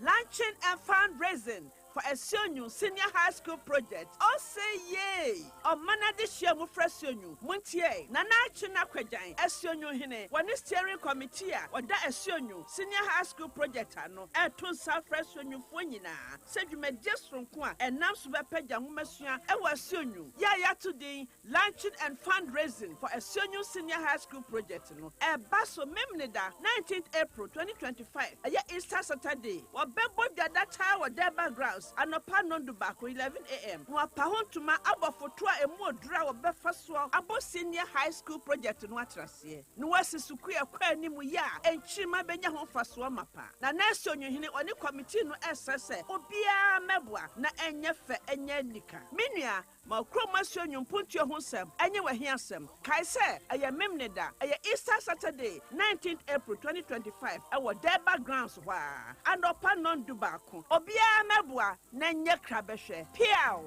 Launching and fundraising for Asuonyu Senior High School project Ose yay! Ɔman Adesua mu frɛ Asuonyu, Montie! Nana Akyena Kwagyan, Asuonyu Hene, wɔ ne Steering Committee a wɔda Asuonyu Senior High School project ano reto nsa afrɛ Asuonyufoɔ nyinaa sɛ dwumadie soronko a ɛnam so bɛpagya nwomasua wɔ Asuonyu yi a yɛato din Launching and Fundraising for Asuonyu Senior High School Project no ɛreba so Memeneda, 19th April 2025, ɛyɛ Easter Saturday. Wɔbɛbɔ dwa da taa wɔ Durbar Grounds anɔpa nnɔndu baako, 11 AM, na wɔapa ho ntoma abɔ foto a emu oduru a wɔbɛfa soɔ abɔ Senior High School Project no atraseɛ, na wɔasi sukuu a ɛkɔ anim yi a nkyirimma bɛnya ho mfasoɔ mapa. Nana Asuonyuhene ɔne kɔmitii no resrɛ sɛ obiara mmɛboa na ɛnyɛ fɛ nyɛ anika. Me nua, Ma wo kurom asuo nnwom mpuntuo ho nsɛm nyɛ w'ahiasɛm. Kae sɛ, ɛyɛ Memeneda, ɛyɛ Easter Saturday, 19th April 2025, ɛwɔ Durbar Grounds hɔ ara, anɔpa nnɔn dubaako. Obiara mmɛboa na ɛnyɛ krabɛhwɛ. Peaw!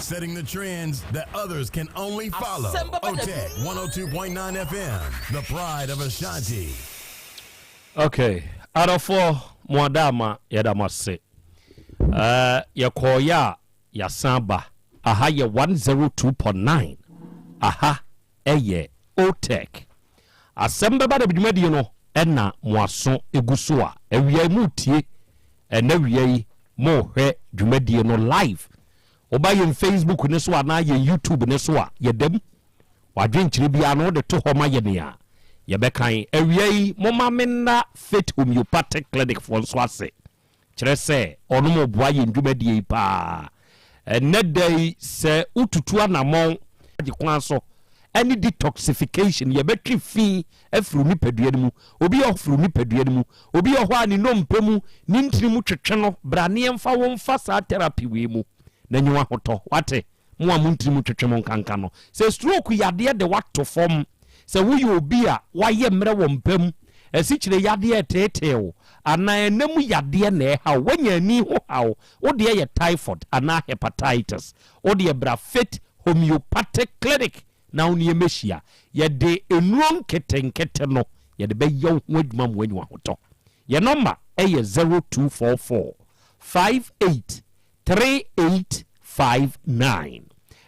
Setting the trends that others can only follow. OTEC 102.9 FM, the pride of Ashanti. Okay, adɔfoɔ mo adaama yɛda mo ase. Eh, yɛkɔɔeɛ a yɛasan aba. Aha yɛ 102.9, aha yɛ OTEC. Asɛm bɛba da bi dwumadie no na mo aso gu so a, awia yi moretie, ɛnɛ awia yi morehwɛ dwumadie no live. Woba yɛn Facebook no so anaa yɛn YouTube no so a, yɛda mu. W'adwenkyerɛ biara no wode to hɔ ma yɛn a, yɛbɛkan. Awia yi momma menna Faith Homeopathic Clinic foɔ nso ase. Kyerɛ sɛ ɔnom boa yɛn dwumadie yi paa. Ɛnnɛ da yi sɛ wotutu anamɔn gye kwan so ɛne detoxification, yɛbɛtwe fi afiri wo nipadua no mu. Obi wɔ firi wo nipadua no mu. Obi wɔ hɔ a ne nnompe mu, ne ntini mu twetwe no, bra ne yɛmfa wo mfa saa therapy wei mu na nya w'ahotɔ. Wate? Mo a mo ntini mu twetwe mo nkanka no, sɛ stroke yadeɛ de wo ato fam, sɛ woyɛ obi a woayɛ mmerɛ wɔ mpa mu, asikyire yadeɛ reteetee wo, anaa ɛna mu yadeɛ na ɛreha wo, woanya ani ho haw, wo deɛ yɛ typhoid anaa hepatitis, wo deɛ bra Faith Homeopathic Clinic na wo ne yɛn mmɛhyia. Yɛde nnuro nketenkete no, yɛde bɛyɛ wo ho adwuma ma woanya w'ahotɔ. Yɛn nɔmba yɛ 0244 58 3859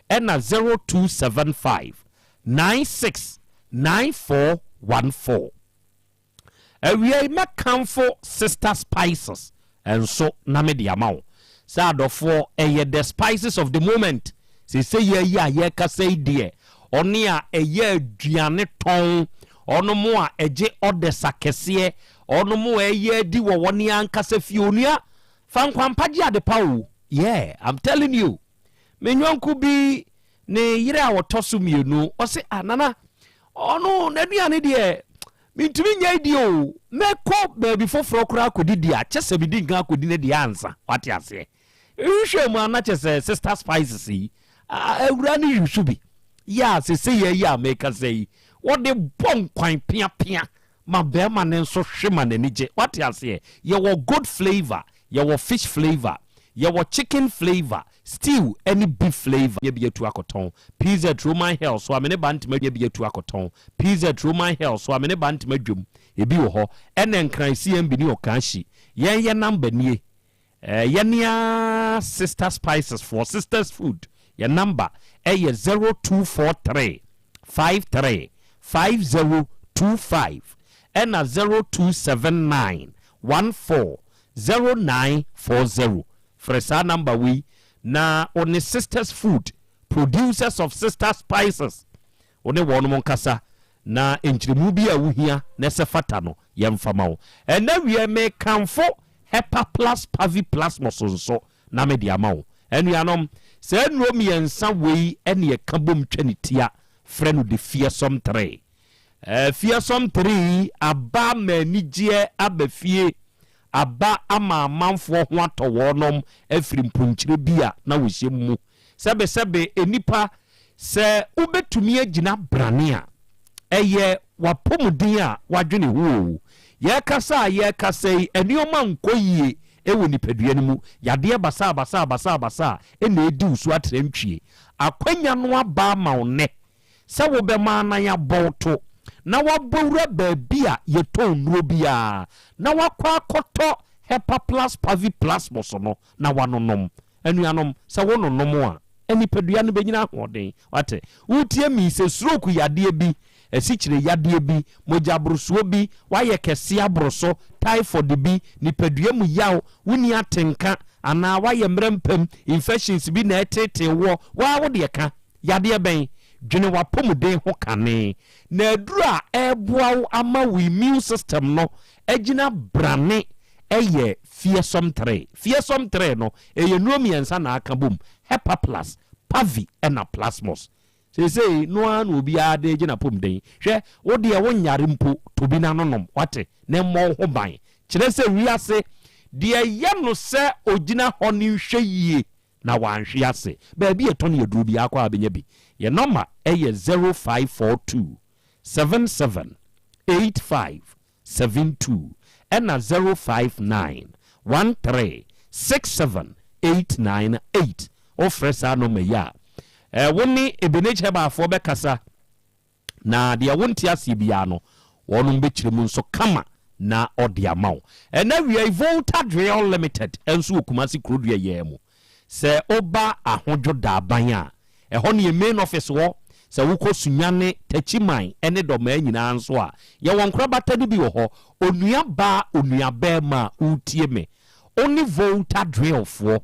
ɛna 0275 96 9414. Awia yi mɛkamfo Sister Spices nso na mede ama wo sɛ adɔfoɔ ɛyɛ the spices of the moment. Seesei yɛ yi a yɛrekasa yi deɛ ɔne a ɛyɛ aduane tɔn, ɔnom a ɛgye orders akɛseɛ, ɔnom ɛyɛ adi wɔ wɔn ankasa fie. Onua, fa nkwampa gye adepa o. Yeah, I'm telling you. Me nyɔnko bi ne yere a ɔtɔ so mmienu, ɔse, ah, Nana, ɔno n'aduane deɛ mentumi nyɛ di o. Mɛkɔ baabi foforɔ koraa akɔdidi a, kyɛ sɛ medi nkan akɔdi ne deɛ ansa. Wate aseɛ? Nhwɛ mu a na kyɛ sɛ Sister Spices yi, awura no yusu bi. Yɛ a sese yɛ yi a mekasa yi, wɔde bɔ nkwan piapia ma bɛrima no nso hwe ma n'ani gye. Wate aseɛ? Yɛwɔ goat flavour, yɛwɔ fish flavour, yɛwɔ chicken flavour, stew ne beef flavour. Nya bi atu akɔtɔn. PZ Roman Hell so a me ne ba ntoma nya bi atu akɔtɔn. PZ Roman Hell so a me ne ba ntoma dwam. Ebi wɔ hɔ. Ɛna Nkran CMB ne Ɔkanhyi. Yɛn yɛ number nie. Eh, yɛne ara Sister Spices foɔ, Sisters Food, yɛn number ɛyɛ 0243 53 5025 ɛna 0279 14 0940. Frɛ saa number wei na wo ne Sisters Food, producers of Sister Spices, Wo ne wɔnom nkasa, na nkyerɛmu bi a wohia na ɛsɛ fata no, yɛmfa ma wo. Ɛnnɛ awia yi, mekamfo Hepaplus Paviplasmus nso na mede ama wo. Anuanom, saa nnuro mmiɛnsa wei ne ɛka bom twa ne tia frɛ no the Fearsome Three. Fearsome Three yi aba ama anigyeɛ aba fie, aba ama amanfoɔ ho atɔ wɔnom afiri mponkyerɛ bi a na wɔhyɛ mu. Sɛbesɛbe nnipa, sɛ wobɛtumi agyina brane a, ɛyɛ w'apɔmuden a woadwene ho oo. Yɛrekasa a yɛrekasa yi, nneɛma nkɔ yie wɔ nipadua no mu. Yadeɛ basabasabasabasa na ɛredi wo so atrantwie. Akwanya no aba ama wo nnɛ sɛ wobɛma anan abɔ wo to na woabɔ wura baabi a yɛtɔn nnuro biara na woakɔ akɔtɔ Hepaplus Paviplasmus no na woanonom. Anuanom, sɛ wononom a, nipadua no bɛnyina ahoɔden. Wate? Woretie me yi, sɛ stroke yadeɛ bi, asikyire yadeɛ bi, mogyaborosoɔ bi, woayɛ kɛseɛ aboro so, typhoid bi, nipadua mu yaw, wonni atenka, anaa woayɛ mmerɛ mpam, infections bi na ɛreteetee woɔ, wo ara wo deɛ ka. Yadeɛ bɛn? Dwene w'apɔmuden ho kane. Na aduro a ɛreboa wo ama wo immune system no agyina brane yɛ Fearsome 3. Fearsome 3 no, ɛyɛ nnuro mmiɛnsa na aka bom, Hepaplus, Pavi ɛna Plasmos. Seesei no ara na obiara de regye n'apɔmuden. Hwɛ, wo deɛ wonyare mpo, tɔ bi na nonom, woate, na mmɔ wo ho ban. Kyerɛ sɛ wiase, deɛ ɛyɛ no sɛ ɔgyina hɔ no nhwɛ yie na wanhwe ase. Baabi a yɛtɔn aduro biara kɔ a wobɛnya bi. Yɛn nɔma yɛ 0542 77 85 72 ɛna 059 13 67 898. Wofrɛ saa nɔma yi a, wo ne Ebenezer Herbal-foɔ bɛkasa na deɛ wonte aseɛ biara no, wɔnom bɛkyerɛ mu nso kama na ɔde ama wo. Ɛnɛ awia yi, Volta Drill Limited nso wɔ Kumasi Kurodua yi ara mu. Sɛ woba Ahodwo Daaban a, ɛhɔ ne yɛn main office wɔ. Sɛ wokɔ Sunyani, Takyiman ne Dɔmaa nyinaa nso a, yɛwɔ nkorabata no bi wɔ hɔ. Onua baa, onua barima a woretie me, wo ne Volta Drillfoɔ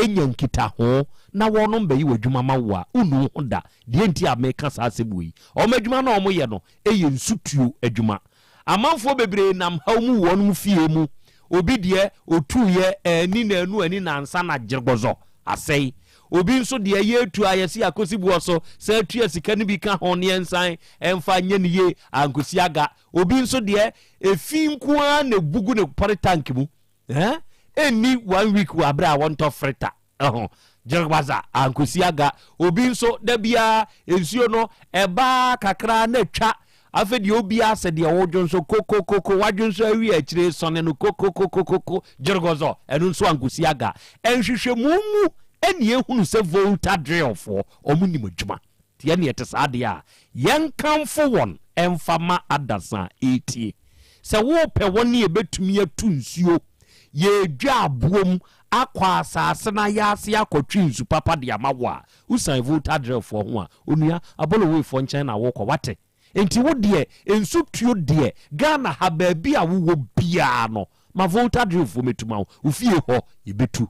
nya nkitaho na wɔnom bɛyɛ w'adwuma ma wo a, wonnu wo ho da. Deɛ nti a meka saa asɛm wei, wɔn adwuma no a wɔyɛ no yɛ nsutuo adwuma. Amanfoɔ bebree nam haw mu wɔ wɔn fie mu. Obi deɛ, ɔtuiɛ, anni nnanu, anni nnansa na gyeregɔzɔ asɛe. Obi nso deɛ, yɛretu a, yɛse yɛakɔsi boɔ so, san tua sika no bi ka ho ne yɛnsan mfa nyɛ no yie, ankɔsi aga. Obi nso deɛ, efi nko ara na ɛbu gu ne pɔre tank mu. Eh? Ɛnni one week wɔ aberɛ a wɔntɔ frita. Ɛho. Gyergbaza, ankosi aga. Obi nso, da biara, nsuo no, ɛba kakra na atwa. Afei deɛ obiara sɛ deɛ wodwo nso kokokoko, wadwo nso awie akyire sɔne no kokokokoko, gyergɔzɔ, ɛno nso ankosi aga. Nhwehwɛmu mu ɛne ehunu sɛ Volta drillfoɔ, wɔn nim adwuma. Nti ɛneɛ ɛte saa deɛ a, yɛnkamfo wɔn mfa ma adasa a ɛretie. Sɛ worepɛ wɔn a ɛbɛtumi atu nsuo, yɛredwa aboɔ mu akɔ asase no ayaase akɔtwe nsu papa de ama wo a, wosiane Volta Drillfoɔ ho a, onua, Abolowoefoɔ nkyɛn na worekɔ, woate? Nti wo deɛ, nsutuo deɛ, Ghana ha baabi a wowɔ biara no, ma Volta Drillfoɔ mmɛtu ma wo. Wo fie hɔ, yɛbɛtu.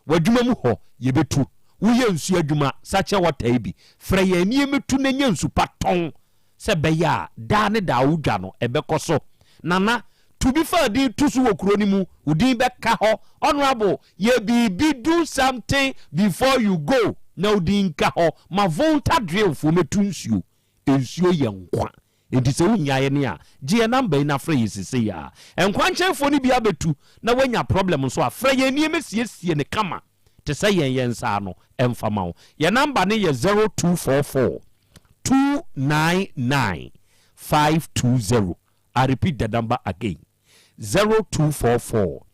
W'adwuma mu hɔ, yɛbɛtu. Woyɛ nsuo adwuma, sakyɛ water yi bi, frɛ yɛn na yɛmmɛtu na nya nsu pa tɔn sɛ ɛbɛyɛ a daa ne daa wo dwa no ɛbɛkɔ so. Nana, Tu bi fa din to so wɔ kuro no mu, wo din bɛka hɔ. Honourable, yɛ biribi, do something before you go na wo din nka hɔ. Ma Volta Drill foɔ mɛtu nsuo. Nsuo yɛ nkwa. Enti sɛ wohia yɛn a, gye yɛn number yi na frɛ yɛn sesei ara. Nkwankyɛnfoɔ no bi abɛtu na woanya problem nso a, frɛ yɛn na yɛmmɛsiesie no kama te sɛ yɛn yɛn nsa ano mfa ma wo. Yɛn number no yɛ 0244 299 520. I repeat the number again, 0244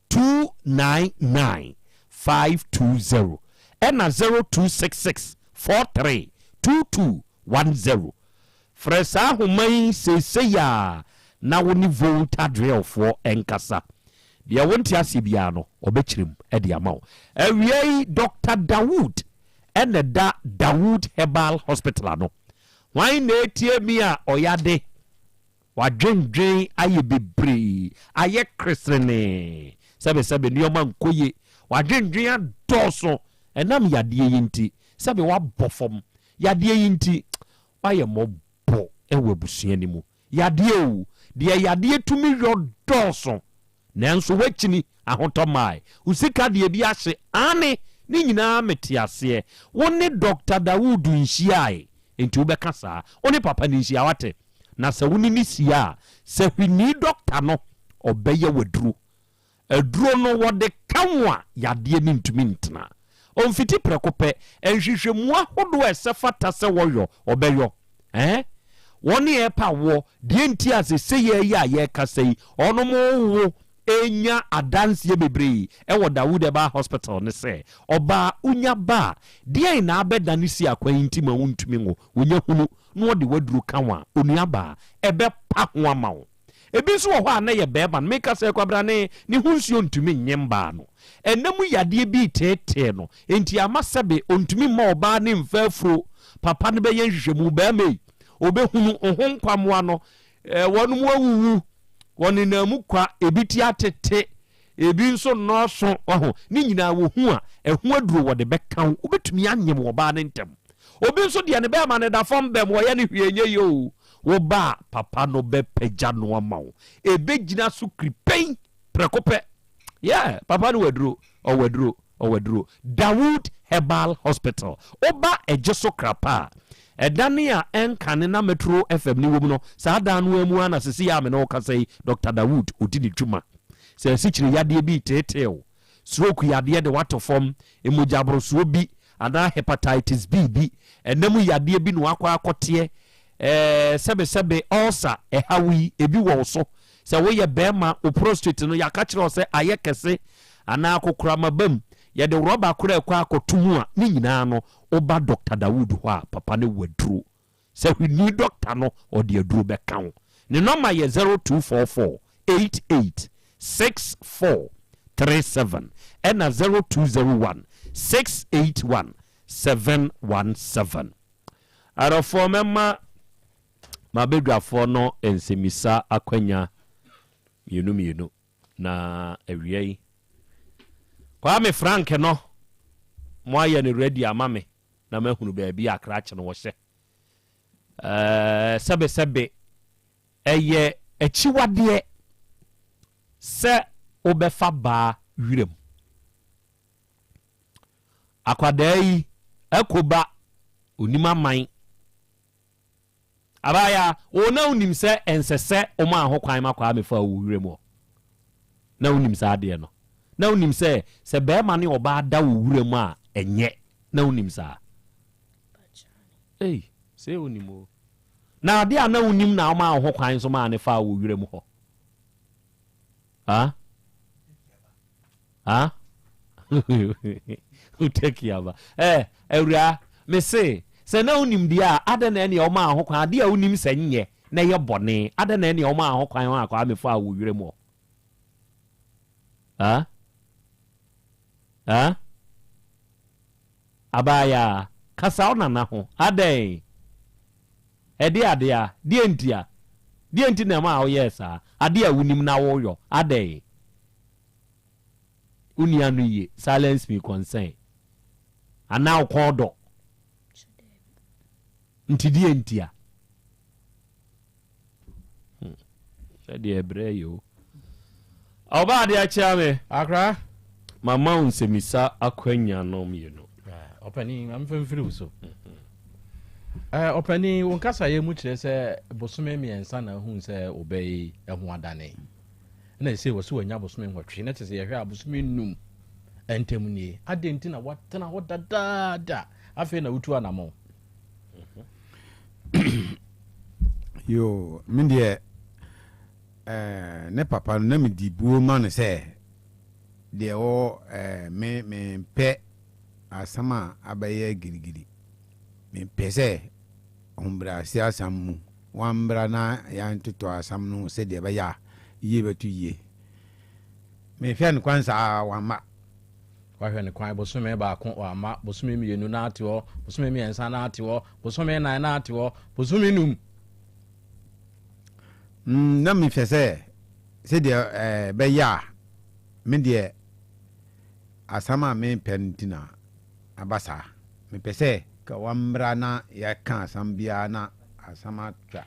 299 520 ɛna 0266 43 2210. Frɛ saa ahoma yi seesei ara na wo ne Volta Drillfoɔ nkasa. Deɛ wonte aseɛ biara no, wɔbɛkyerɛ mu de ama wo. Awia yi, Doctor Dawood na ɛda Dawood Herbal Hospital ano. Hwan na ɛretie me a ɔyade? W'adwendwen ayɛ bebree, ayɛ keserenee, sɛbesɛbe nneɛma nkɔ yie, w'adwendwen adɔɔso ɛnam yadeɛ yi nti, sɛbe w'abɔ fam, yadeɛ yi nti, w'ayɛ mmɔbɔ wɔ abusua no mu. Yadeɛ o, deɛ yadeɛ tumi yɔ dɔɔso, nanso w'akyini ahotɔ mmae. Wo sika deɛ bi ahye, aane, ne nyinaa mete aseɛ. Wo ne Doctor Dawood nhyiae, enti wobɛka saa. Wo ne papa no nhyia, wate? Na sɛ wo ne no hyia a, sɛ hwini dɔkta no, ɔbɛyɛ wo aduro. Aduro no wɔde ka wo a, yadeɛ no ntumi ntena. Ɔmfiti prɛko pɛ. Nhwehwɛmu ahodoɔ a ɛsɛ fata sɛ wɔyɔ, ɔbɛyɔ. Ɛɛ? Wɔn a ɛrepa awoɔ, deɛ nti a seesei yi a yɛrekasa yi, wɔnom rewo renya adanseɛ bebree wɔ Dawood Herbal Hospital ne sɛ, ɔbaa wonya ba a, deɛn na abɛdane si akwan yi nti ma wontumi nwo? Wonya hunu na wɔde w'aduro ka wo a, onuabaa, ɛbɛpa ho ama wo. Ebi nso wɔ hɔ a na ɛyɛ barima no. Meka sɛ kwabrane, ne ho nsuo ntumi nnye mmaa no. Ɛna mu yadeɛ bi reteetee no, enti ama sɛbe ɔntumi mma ɔbaa no mfa afuro. Papa no bɛyɛ nhwehwɛmu, barima yi, ɔbɛhunu wo ho nkwammoa no, wɔnom awuwu, wɔnenam mu kwa, ebi ti atete, Ebi nso nnɔɔso, wahu. Ne nyinaa wɔhu a, ɛho aduro wɔde bɛka wo. Wobɛtumi anyem wɔ baa no ntɛm. Obi nso deɛ ne bɛɛma no da fam bɛm, wɔyɛ no hwee nyɛ yie o. Wo ba a, papa no bɛpagya no ama wo. Ɛbɛgyina so kiripɛn prɛko pɛ. Yeah, papa no wɔ aduro, ɔwɔ aduro, ɔwɔ aduro. Dawood Herbal Hospital. Woba Ɛgye so Krapa a, ɛdane a ɛnkane na Metro FM no wɔ mu no, saa dan no ara mu ara na sesei a me ne wo kasa yi, Doctor Dawood ɔdi ne dwuma. Sɛ asikyire yadeɛ bi reteetee wo, stroke yadeɛ de wo ato fam, mogyaborosoɔ bi anaa hepatitis B bi, ɛna mu yadeɛ bi na wakɔ akɔteɛ, ɛɛ sɛbesɛbe ulcer ɛha wo yi, ebi wɔ wo so. Sɛ woyɛ barima, wo prostate no yɛaka kyerɛ wo sɛ ayɛ kɛse anaa kokoram aba mu, yɛde rɔba koraa ɛkɔ akɔto mu a, ne nyinaa no, woba Doctor Dawood hɔ a, papa no wɔ aduro. Sɛ hwini dɔkta no ɔde aduro bɛka wo. Ne nɔma yɛ 0244 88 64 37 ɛna 0201 681 717. Adɔfoɔ mɛma m'abadwafoɔ no nsɛmmisa akwanya mmienu mmienu na awia yi Kwame Frank no moayɛ no ready ama me. na mahunu baabi a krakye no wɔhyɛ. Ɛɛ, sɛbesɛbe, ɛyɛ akyiwadeɛ sɛ wobɛfa baa wiram. Akwadaa yi, ɛkoba, onim aman. Abaayaa, wo na wonim sɛ ɛnsɛ sɛ womaa ho kwan ma Kwame faa wo wuram hɔ? Na wonim saa adeɛ no? Na wonim sɛ, sɛ barima ne ɔbaa da wo wuram a, ɛnyɛ? Na wonim saa? Ei, sei wonim o. Na adeɛ a na wonim na womaa wo ho kwan nso maa no faa wo wuram hɔ? Ah? Ah? Wotaki aba. Eh, awuraa, me se, sɛ na wonim deɛ a, adɛn na ɛneɛ womaa ho kwan, adeɛ a wonim sɛ nyɛ na ɛyɛ bɔne, adɛn na ɛneɛ womaa ho kwan a Kwame faa wo werɛ mu hɔ? Ah? Ah? Abaayaa, kasa wo nana ho, adɛn? Ɛdeɛ adeɛ a? Deɛ ntia? Deɛ nti na ɛmaa woyɛɛ saa? Adeɛ a wonim na woyɔ, adɛn? Wo nua no yie, silence me concern. Anaa wo kɔn dɔ? Nti deɛ ntia? Hmm. Sɛdeɛ ɛbrɛ yi o. Ɔbaa adeɛ akyea me. Akra. Mama wo nsɛmisa akwanya no mmienu. Ɔpanin, ma memfa mfiri wo so. Ɔpanin, wo nkasaeɛ mu kyerɛ sɛ bosome mmiɛnsa na ahuu sɛ wo ba yi ho adane. Ɛna ɛsei wɔ sɛ wanya bosome nwɔtwe, na kyerɛ sɛ yɛhwɛ a bosome nnum ntam nie. Adɛn nti na woatena hɔ dadaada afei na wotu anammɔn? Yoo, me deɛ eh, ne papa no na medi buo ma no sɛ deɛ ɔwɔ eh, me mempɛ asɛm a abɛyɛ girigiri. Mepɛ sɛ ahobrɛase asɛm mu wɔammra na yɛantotɔ asɛm no sɛdeɛ ɛbɛyɛ a yie bɛto yie. Mehwɛ no kwan saa wamma. Wahwɛ no kwan bosome baako wamma, bosome mmienu na ate hɔ, bosome mmiɛnsa na ate hɔ, bosome nnan na ate hɔ, bosome num. Mm, na mehwɛ sɛ sɛdeɛ ɛbɛyɛ a me deɛ asɛm a mempɛ no nti na aba saa. Mepɛ sɛ ka wammra na yɛka asɛm biara na asɛm atwa.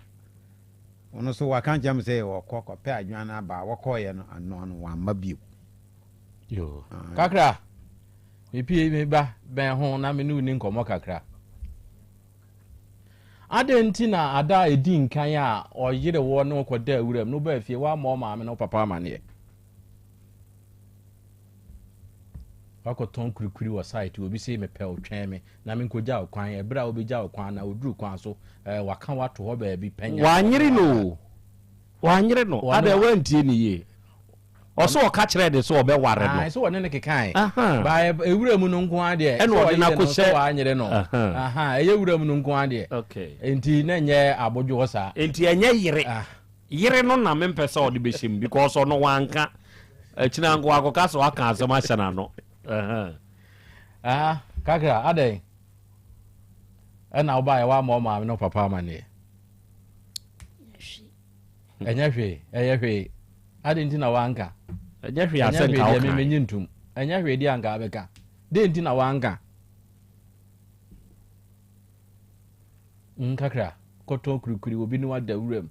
Ɔno nso waka nkyerɛ me sɛ wɔkɔ kɔpɛ adwene no aba a wɔkɔeɛ no ano ano wamma bio. Yoo. Kakra, mepie me ba bɛn ho na me ne wo ni nkɔmmɔ kakra. Adɛn nti na ada a ɛdi nkan a ɔyere woɔ ne wo kɔdaa wuram na wobaa fie woammɔ wo maame ne wo papa amaneɛ? Wakɔtɔn kurikuri wɔ site obi se mepɛ wo twɛn me na menkɔgya wo kwan ɛberɛ a wobɛgya wo kwan na ɔduru kwan so eh, waka wo ato hɔ baabi pɛnya Wanyere no o. Wanyere no. Adɛn wantie ne yie? Ɔsɛ ɔka kyerɛɛ ne sɛ ɔbɛware no. Ae, sɛ ɔne no kekae. Ba ewura mu no nko ara deɛ, Ɛna sɛ ɔde no ɔyere no, sɛ akɔhyɛ. wanyere no. Aha, ɛyɛ wura mu no nko ara deɛ. Okay. Enti na ɛnyɛ abodwoɔ saa. Enti ɛnyɛ yere. Yere no na mempɛ sɛ ɔde bɛhyɛ mu because ɔno wanka. Akyina nko akɔka sɛ waka asɛm ahyɛ n'ano. Ah, kakra, adɛn? Ɛna wobaeɛ woammɔ wo maame ne wo papa amanneɛ? Ɛnyɛ hwee, ɛyɛ hwee. Adɛn nti na woanka? Ɛnyɛ hwee asɛ nka woka. Ɛnyɛ hwee deɛ menye ntom. Ɛnyɛ hwee deɛ anka wobɛka. Dɛn nti na woanka? Nkakra, kɔtɔ kurikuri obi ne wada wuram.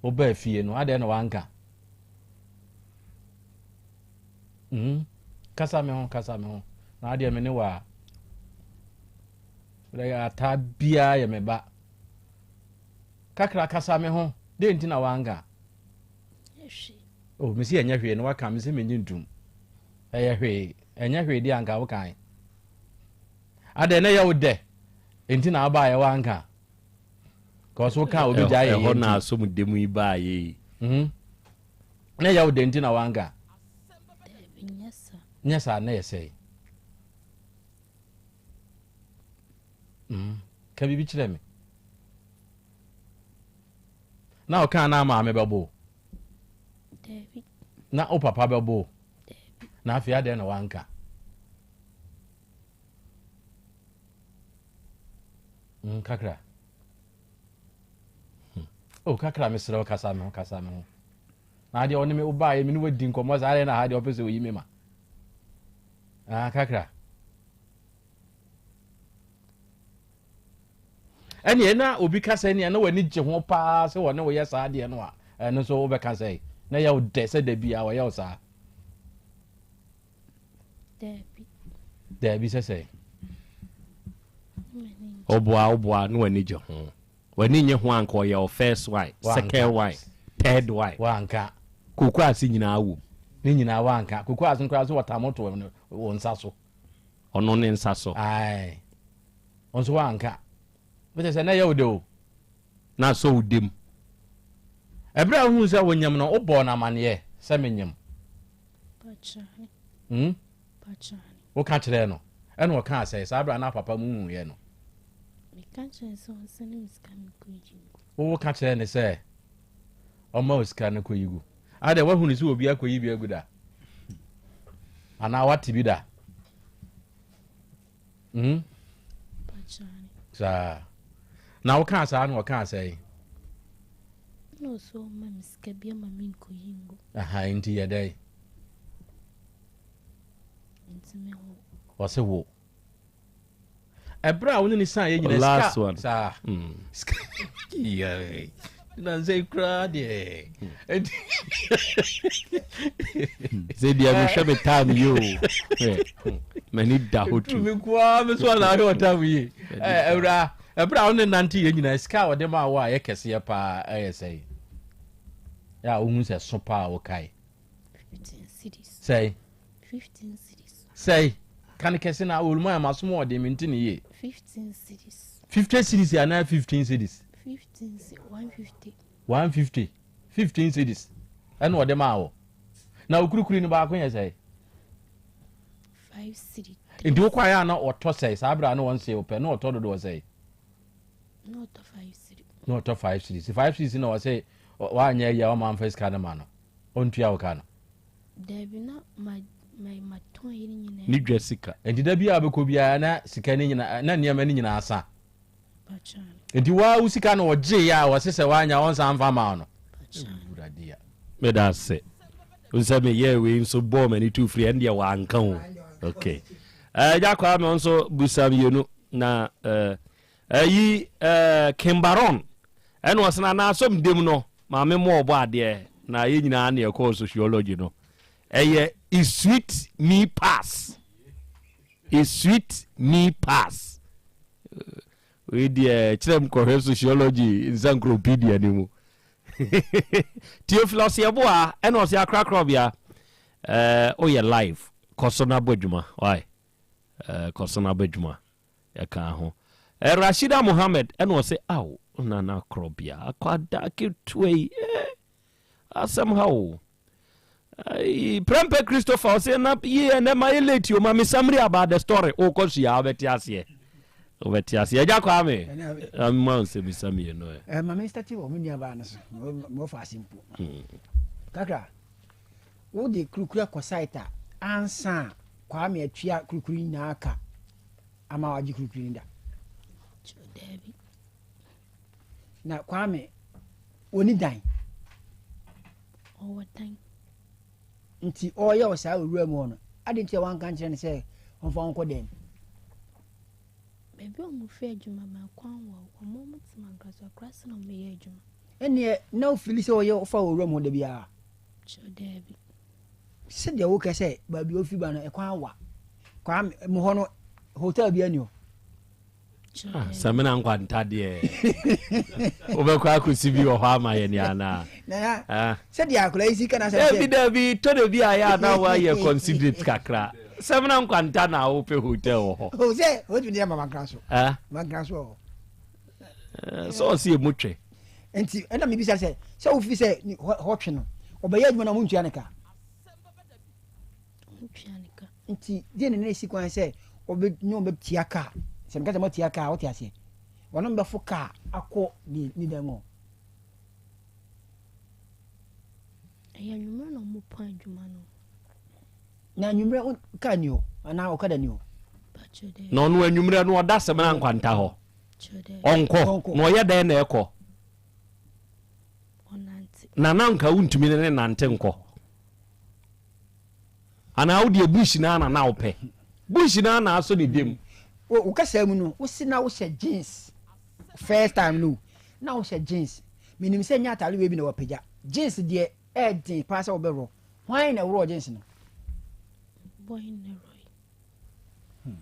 Wobaa fie no, adɛn na woanka? Mm, kasa me ho, kasa me ho. Na adeɛ me ne wa. Ataa biara yɛ me ba. Kakra kasa me ho, dɛn nti na woanka? Ɛnyɛ hwee. Oh, mese ɛnyɛ hwee na waka, mese menye ntom. Ɛyɛ hwee, ɛnyɛ hwee deɛ anka wokae. Adɛn na ɛyɛ wo dɛ, nti na wobaeɛ woanka? Kɔso woka a obi gyae yɛ Ɛhɔ na nti. asom dɛm yi baeɛ yi. Mhm. Na ɛyɛ wo dɛ nti na woanka? Daabi, nyɛ saa. Nyɛ saa na ɛyɛ sɛe. Mm. Ka biribi kyerɛ me. Na ɔkaa na maame bɛbo? Daabi. Na wo papa bɛbo? Daabi. Na afei adɛn na wanka? Mm, kakra. Hmm. Oh, kakra mesrɛ wo kasa me ho kasa me ho. Na adeɛ ɔne me wobaeɛ me ne wadi nkɔmmɔ saa adɛn na ha deɛ ɔpɛ sɛ oyi me ma. Ah, kakra. Ɛneɛ na obi ka sɛ neɛ na w'ani gye ho paa sɛ wɔne wo yɛ saa adeɛ no a, ɛno nso wobɛka sɛ na ɛyɛ wo dɛ sɛ da biara wɔyɛ wo saa? Daabi. Daabi sɛ sɛ? Ɔboa woboa na w'ani gye ho. W'ani nye ho anka ɔyɛ wo first one, second one, third one. Wanka. Koko ase nyinaa wom. Ne nyinaa wanka. Koko ase koraa so wɔtam to wo nsa so. Ɔno ne nsa so. Ae. Wo nso woanka. Wokyɛ sɛ na ɛyɛ wo dɛ o. Na asɔ wo dam. Ɛberɛ a wohuu sɛ wonyem no, wobɔɔ no amaneɛ sɛ menyem? Pakyane. Hmm? Pakyane. Woka kyerɛɛ no? Ɛna ɔkaa sɛ, saa berɛ a na papa mu huiɛ no. Meka kyerɛɛ no sɛ ɔnsɛne me sika menkɔyi ngu. Wo ka kyerɛɛ no sɛ ɔmma wo sika no kɔyi gu? Adɛn, woahunu sɛ obi akɔyi bi agu da? Anaa woate bi da? Hmm? Saa. Na wokaa saa na ɔkaa sɛn? Na ɔsɛ ɔma me sika bi ama me nkɔyi ngu. Aha, nti yɛ dɛn? Nti me wo. Ɔse wo. Ɛberɛ a wo ne ne san yɛ nyina Last sika one. saa. Mm. Sika. Nansa yi koraa deɛ. Sɛ deɛ mehwɛ me time yi o. M'ani da hɔ tu. Tumi nkoa me so ana ahwɛ ɔtam yi. Awura, ɛberɛ a wo ne nante yɛ nyinaa sika a ɔde maa wo a ɛyɛ kɛseɛ paa ɛyɛ sɛn? Yɛ a wohu sɛ so paa wokae. 15 cedis. Sɛn? 15 cedis. Sɛn? Ka no kɛse na ɔluma yɛ masom ɔden mente ne yie. 15 cedis. 50 cedis anaa 15 cedis? 15 cedis, 150. 150, 15 cedis ɛna ɔde maa wo. Na okurikuri no baako yɛ sɛn? 5 cedis. Nti wokɔ ayɛ a na ɔtɔ sɛn saa berɛ a na wɔnsee wo pɛ na ɔtɔ dodoɔ sɛn? Na ɔtɔ 5 cedis. Na ɔtɔ 5 cedis. 5 cedis na ɔsɛ wanyɛ ayi a ɔma mfa sika no ma no. Ɔntua wo ka no. Dabi na ma ma matɔn yi nyinaa. Ne dwa sika. Nti da biara bɛkɔ biara na sika no nyinaa na nneɛma no nyinaa sa. Nti waa wo sika na ɔgye yɛ a ɔse sɛ wanya ɔnsan mfa ma no. Awurade a. Meda ase. Nsɛ meyɛɛ wei nso bɔɔ m'ani tu firi ɛndeɛ wanka o. Okay. Ɛgya kwaa me nso busa mmienu na ɛyi Kimbaron ɛna ɔsena anaasɔm dem no maame mo ɔbɔ adeɛ na yɛ nyinaa ne ɛkɔɔ sociology no ɛyɛ is sweet me pass is sweet me pass wei deɛ kyerɛ m kɔhwɛ sociology nsankuropedia no mu Theophilus Yeboah ɛna ɔsɛ akorakorɔbea ɛɛ woyɛ live kɔ so na bɔ adwuma why ɛɛ kɔ so na bɔ adwuma ɛka ho ɛɛ Rashida Mohammed ɛna ɔsɛ aw nana korɔbea akwadaa ketewa yi ɛɛ Asɛm ha o. Ayi, Prempeh Christopher ɔsɛ na yie ɛnɛ ma yɛ late o ma me summary about the story wokɔ sua wobɛte aseɛ wobɛte aseɛ agya Kwame ama wo nsɛmisa mmienu ɛ. Eh, ma me start wɔ me nuabaa no so mewɔ ase mpo kakra wode kurukuru akɔ site a ansa a Kwame atua kurukuru nyinaa ka ama wagye kurukuru no da. Daabi. Na Kwame, ɔni dan? Ɔwɔ dan. Nti ɔreyɛ wo saa wɔ wura mu hɔ no, adɛn nti a wanka nkyerɛ no sɛ ɔmfa wo nkɔ dan mu? Baabi a wɔfiri adwuma ba, kwan wɔ hɔ. Wɔn a wɔte Mankraso akuraase na wɔyɛ adwuma. Ɛnneɛ na wofili sɛ ɔyɛ wofa wɔ wura mu hɔ da biara? Kyerɛ daabi. Sɛdeɛ wokɛ sɛ baabi a wofiri ba no, ɛkwan wa. Kwame, mo hɔ no, hotel biara ni hɔ? Ah, samina nkwanta deɛ wobɛkɔ akɔsi bi wɔ hɔ ama yɛ ne anaa ah. sɛdeɛ akora yi si ka na sɛ dabi dabi tɔ da bi a yɛ ana woayɛ considerate kakra samina nkwanta na wopɛ hotel wɔ hɔ o sɛ wotumi deɛ ma mankra so ah. mankra so wɔ hɔ eh, sɛ ɔsɛ ɛmu twɛ nti ɛna mebisa sɛ sɛ wofi sɛ hɔ twe no ɔbɛyɛ adwuma na montua ne ka Ɔntua ne ka. Nti deɛ na na esi kwan sɛ ɔbɛ ne wɔn bɛtua kaa? Sɛ meka sɛ moatua kaa a, wote aseɛ? Wɔne bɛfo kaa akɔ ne ne dan mu hɔ. Ɛyɛ anwummerɛ na wɔpɔn adwuma no. Na anwummerɛ wo kaa ni hɔ anaa ɔkada ni hɔ? Pakyɛ dɛ. Na ɔno anwummerɛ no ɔda Samina nkwanta hɔ. Kyerɛ dɛ. Ɔnkɔ. Na ɔyɛ dɛn na ɛkɔ? Ɔnante. Na na nka wontumi ne ne nante nkɔ. Anaa wo deɛ bush naa na na wopɛ. Bush naa na asɔ ne dam. Wo kasa mu no wo se na wo hyɛ jeans first time no na wo hyɛ jeans menim sɛ nyɛ ataade wei bi na wapagya jeans deɛ ɛɛden paa sɛ wobɛworɔ hwan na ɛworɔɔ jeans no. Boy na ɛworɔe. Hmm.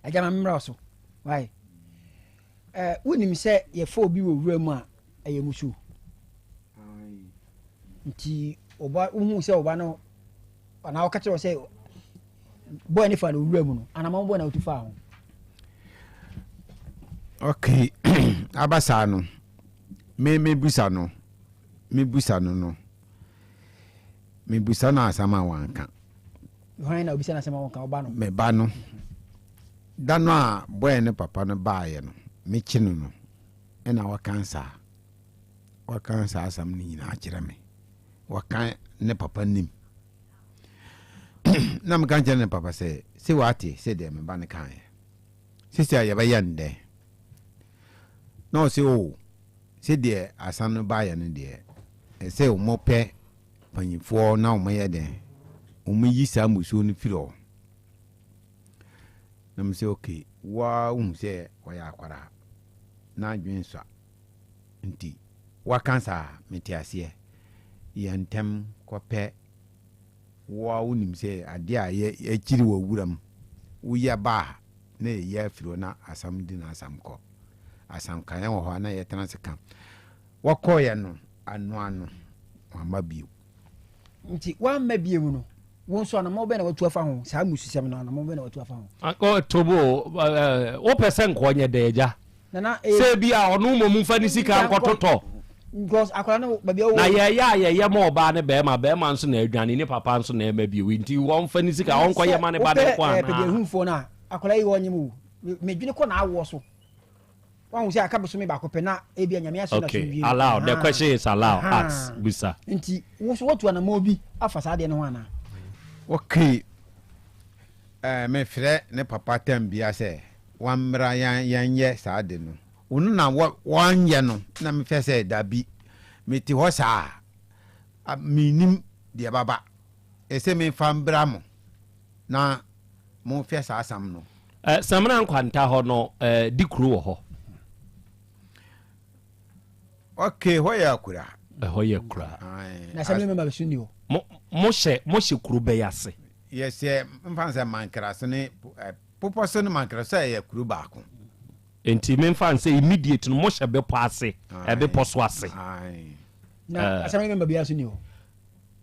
Agya ma memmra wo so why eh, wonim sɛ yɛfa obi wɔ wura mu a ɛyɛ musuo nti ɔba wohu sɛ ɔba no anaa ɔka kyerɛ wo sɛ bɔɔ ne fa no wura mu no anaa bɔɔ na wotu faa ho ok aba saa no me mebusa no mebusa no no mebusa no asɛm a wanka Hwan na obisa no asɛm a ɔnka? Ɔba no. Me ba no. Da no a bɔɛ ne papa no baeɛ no, mekye no no, ɛna ɔka saa. Ɔka saa asɛm no nyinaa kyerɛ me. Ɔka ne papa nim. Na meka kyerɛ ne papa sɛ, sɛ wate sɛ deɛ me ba no kaeɛ. Sisi a yɛbɛyɛ no dɛn? Na ɔse, o, oh, sɛ deɛ asɛm no baeɛ no deɛ, ɛsɛ wɔpɛ Mpanyinfoɔ na wɔn yɛ dɛn wɔn yi saa mmusuo no firi hɔ na mo sɛ ok woa wohu sɛ ɔyɛ akwadaa na adwene sua nti. Waka saa, mete aseɛ. Yɛ ntɛm kɔpɛ wo a wonim sɛ adeɛ a yɛkyiri wɔ wuram, woyɛ ba a na yɛyi afiri hɔ na asam di n'asam kɔ. Asankaeɛ wɔ hɔ a na yɛtena ase ka. Wɔkɔeɛ no, ano ano, wamma bio. Nti wamma bio no, wo nso anammɔn bɛn na watu afa ho? Saa mmususɛm no, anammɔn bɛn na watu afa ho? Tobo, wopɛ sɛ nka ɔnyɛ dɛn agya? Sɛ bi a ɔno mmom mfa ne sika nkɔtotɔ. Because akwadaa no baabi a ɔwɔ. Na yɛyɛ a yɛyɛ ma ɔbaa ne bɛrima, bɛrima nso na adwane, ne papa nso na ɛma bio. Nti wɔmfa ne sika ɔnkɔyɛ ma ne ba no nko anaa? Wopɛ pɛdeɛhunfoɔ no a, akwadaa yi ɔnyem o. Medwene kɔ n'awoɔ so. Wahu sɛ aka bosome baako pɛ na ebia Nyame ahyɛ no Okay, asomdwie. allow. The Ahaa. question is allow. Ahaa. Ask, bisa. Nti wo so woatu anamɔn bi afa saa adeɛ no ho anaa? Okay, eh, mefrɛ ne papa tam bia sɛ wammra yɛn yɛnyɛ saa ade no. Ono na wɔ wanyɛ no na mefɛ sɛ dabi, mete hɔ saa a, mennim deɛ ɛbɛba. Ɛsɛ memfa mbra mo na Monhwɛ saa asɛm no. Eh, Samina Nkwanta hɔ no, eh, di kuro wɔ hɔ. Ok, hɔ yɛ akura. Ɛhɔ yɛ akura. Na Samina mɛma bɛso ni hɔ. Mo, mo hyɛ, mo hyɛ kuro bɛyɛ ase. Yɛhyɛ, mfa nsɛ Mankraso ne, eh, Popɔ so ne Mankraso ɛyɛ kuro baako. Nti memfa nsɛ immediate no mo hyɛ bepɔ ase, ɛbepɔ so ase. Na Samina mɛma biara so ni hɔ.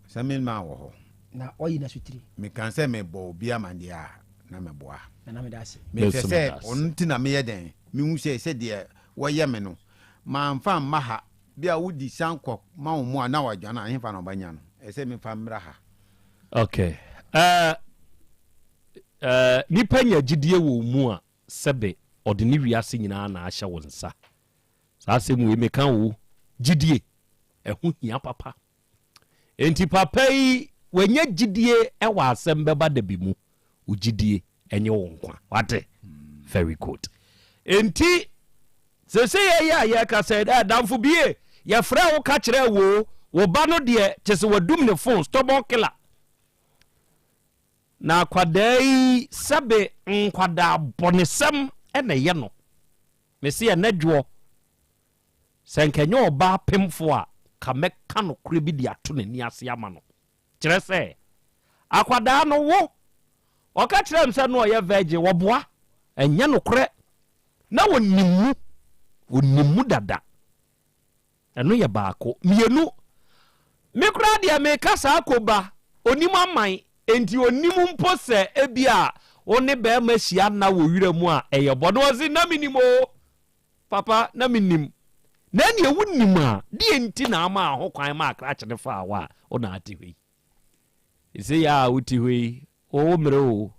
Samina wɔ hɔ. Na ɔyi n'asotiri. Meka sɛ mebɔ obi amaneɛ a, na meboa. Nana meda ase. Mehwɛ sɛ ɔno nti na meyɛ dɛn? Mehu sɛ sɛdeɛ wɔyɛ me no, mamfa amma ha. Bi a wodi san kɔ ma wo mmoa na wɔadwane a, ɛhefa na wɔbɛnya no? Ɛsɛ sɛ memfa mmra ha. Okay. Uh, uh, nipa nya gyidie wɔ wo mu a, sɛbe ɔde ne wiase nyinaa na ahyɛ wo nsa. Saa asɛm wei meka o, gyidie, ɛho hia papa. Enti papa yi wanya gyidie wɔ asɛm bɛba da bi mu. Wo gyidie ɛnyɛ wo nkwa. Wate? Very good. Enti sese yɛyɛ a yɛka sɛ dɛ adamfo bie yɛfrɛ wo ka kyerɛ wo wo ba no deɛ kyɛ sɛ wadum ne phone stubborn killer. Na akwadaa yi sɛbe nkwadaa bɔnesɛm na ɛyɛ no. Mese ɛnɛ dwoɔ Sɛ anka ɛnyɛ ɔbaa pemfoɔ a, ka mɛka nokorɛ bi de ato n'ani ase ama no. Kyerɛ sɛ, akwadaa no, wo, ɔka kyerɛɛ me sɛ na ɔyɛ virgin, wɔboa? Ɛnyɛ nokorɛ. Na ɔnim mu. Ɔnim mu dada. Ɛno yɛ baako. Mmienu, me koraa deɛ meka saa koba, ɔnim aman, enti ɔnim mpo sɛ ebia wo ne barima hyia nna wɔ wira mu a, ɛyɛ bɔne. Ɔse, na menim oo. Papa, na mennim. Na ɛnneɛ wonim a, deɛn nti na amaa ho kwan maa krakye no faa wo a wo na ate hɔ yi? Seesei a wote hɔ yi, wo mmerɛ o,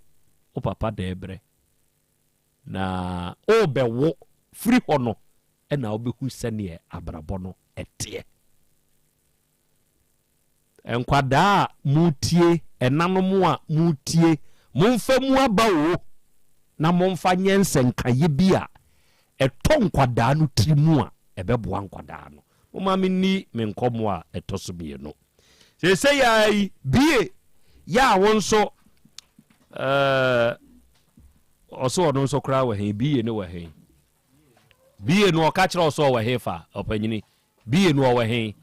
wo papa da rebrɛ. Na worebɛwo firi hɔ no na wobɛhu sɛdeɛ abrabɔ no teɛ. Nkwadaa a moretie, ɛnanom a moretie, momfa mu aba o, na momfa nyɛ nsɛnkaeɛ bi a ɛtɔ nkwadaa no tiri mu a ɛbɛboa nkwadaa no. Momma menni me nkɔmmɔ a ɛtɔ so mmienu. Seesei ara yi, bie yɛ a wo nso ɛɛ ɔso ɔno nso koraa wɔ he, bie ne wɔ he. Bie no ɔka kyerɛ ɔsɛ ɔwɔ he fa, ɔpanyini. Bie no ɔwɔ he?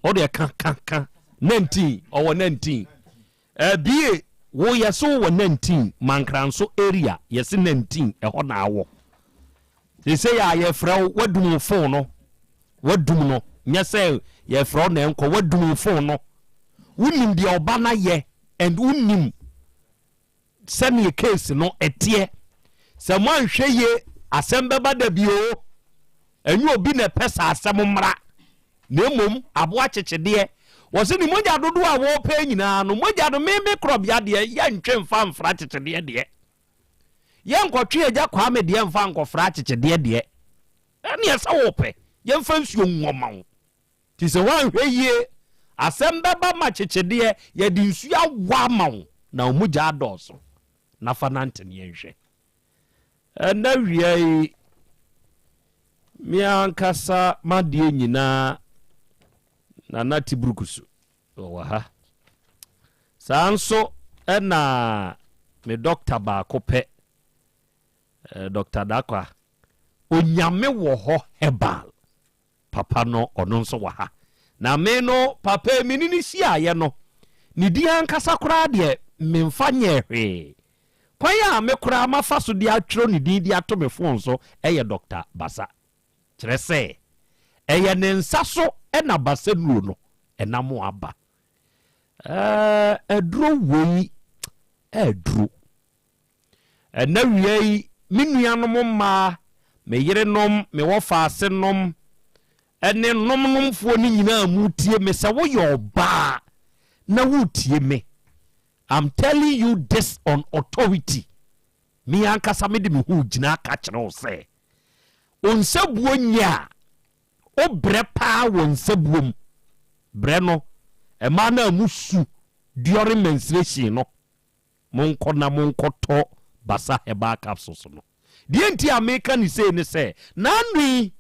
Wo deɛ ka ka ka 19 ɔwɔ 19 eh, bie wo yɛse wowɔ 19 Mankranso area yɛse 19 ɛhɔ na awɔ sese yɛ a yɛfrɛ wo wadum wo phone no wadum no nyɛ sɛ yɛfrɛ wo na ɛnkɔ wadum wo phone no wonim deɛ ɔba no ayɛ and wonim Sɛdeɛ case no ɛteɛ sɛ moanhwɛ yie asɛm bɛba da bi oo ɛnyɛ obi na ɛpɛ sɛ asɛm mmra na mmom aboa kyekyedeɛ wɔse ne mogya dodoɔ a wɔpɛ nyinaa no mogya no meme korɔbea deɛ yɛntwe mfa mfra kyekyedeɛ deɛ yɛnkɔtwe agya Kwame deɛ mfa nkɔfra kyekyedeɛ deɛ ɛneɛ sɛ wɔpɛ yɛmfa nsuo nwɔ ma wo Nti sɛ woanhwɛ yie, asɛm bɛba ma kyekyedeɛ, yɛde nsuo awɔ ama wo na wo mogya adɔɔso, na fa nante na yɛnhwɛ. Ɛnnɛ awia yi, me ankasa m'adeɛ nyinaa, Nana Tiburukusu, ɔwɔ ha. Saa nso na me dɔkta baako pɛ, Dɔkta Dakwa, Onyame wɔ hɔ Herbal. Papa no ɔno nso wɔ ha. Na me no papa yi me ne no hyiaeɛ no, ne din ankasa koraa deɛ memfa nyɛɛ hwee. Kwan a me koraa mafa so de atwerɛ ne din de ato me fon so yɛ Dɔkta Basa. Kyerɛ sɛ, ɛyɛ ne nsa so na Basa nnuro no nam aba. Ɛɛ, aduro wei aduro. Ɛnnɛ awia yi, me nuanom mmaa, me yerenom, me wɔfaasenom, ne nomnomfoɔ no nyinaa a moretie me, sɛ woyɛ ɔbaa na woretie me, I'm telling you this on authority. Me ankasa mede me ho gyina aka kyerɛ wo sɛ, onsabuo nyɛ a, wobrɛ paa wɔ nsabuo mu. Brɛ no, mmaa no a musu during menstruation no, Monkɔ na monkɔtɔ Basa Herbal Capsules no. Deɛ nti a meka no sei ne sɛ, n'ano yi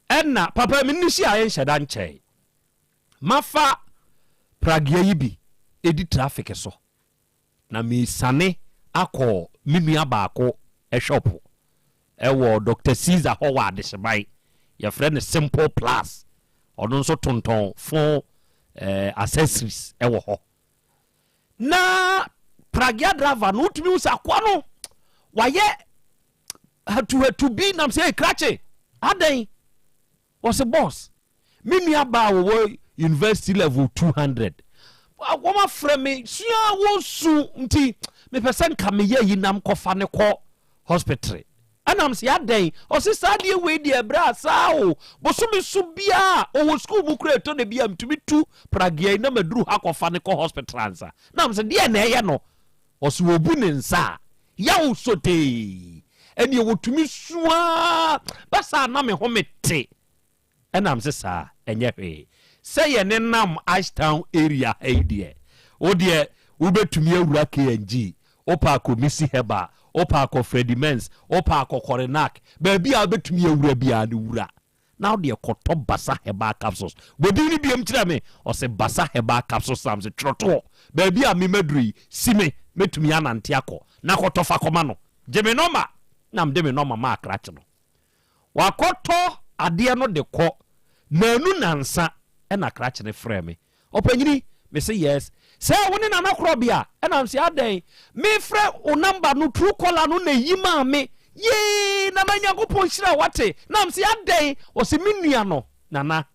ɛna papa me ne no hyiaeɛ nhyɛ da nkyɛe. Mafa pragea yi bi ɛdi traffic so na mesiane akɔ me nua baako shop ɛwɔ Doctor Caesar hɔ wɔ Adehyeman. Yɛfrɛ no Simple Plus. Ɔno nso tontɔn phone accessories ɛwɔ hɔ. Na pragea driver no wotumi hu sɛ akoa no wayɛ hatuhatu bi nam sɛ krakye adɛn wɔse boss me nua baa wɔwɔ university level 200 wɔn afrɛ me sua wɔsu nti mepɛ sɛ nka meyɛ yi nam kɔfa ne kɔ hospital Ɛna mese adɛn? Ɔse saa adeɛ wei deɛ ɛbrɛ a saa o, bosome so biaa ɔwɔ sukuu mu koraa ɛtɔ da bi a metumi tu pragea yi na maduru ha kɔfa no kɔ hospital ansa. Na mese deɛ na ɛyɛ no? Ɔse ɔbu ne nsa a yaw sotee ɛneɛ ɔtumi su aa bɛsaa na me home te. Ɛna mese saa, ɛnyɛ hwee. Sɛ yɛne nam Ashtown area ha yi deɛ, wo deɛ wobɛtumi awura KNG, wopɛ akɔ Missy Herbal, wopɛ akɔ Freddie Men's, wopɛ akɔ Korinak, baabi a wobɛtumi awura biara no wura. Na wo deɛ kɔtɔ Basa Herbal Capsules. Bɔ din no biom kyerɛ me. Ɔse Basa Herbal Capsules na mese twerɛtoɔ. Baabi a me maduru yi, si me, mɛtumi anante akɔ. Na kɔtɔ fa kɔma no. Gye me nɔma. Na mede me nɔma maa krakye no. Wakɔtɔ adeɛ no de kɔ naanu nansa ɛna krakye no frɛɛ me. Ɔpanyini, me se yes. Sɛ wo ne Nana Korɔbea? Ɛna me se adɛn? Me frɛ wo number no true caller no na ɛyi maa me. Yee Nana Nyankopɔn nhyira wo wate. Na me se adɛn? Ɔse me nua no Nana.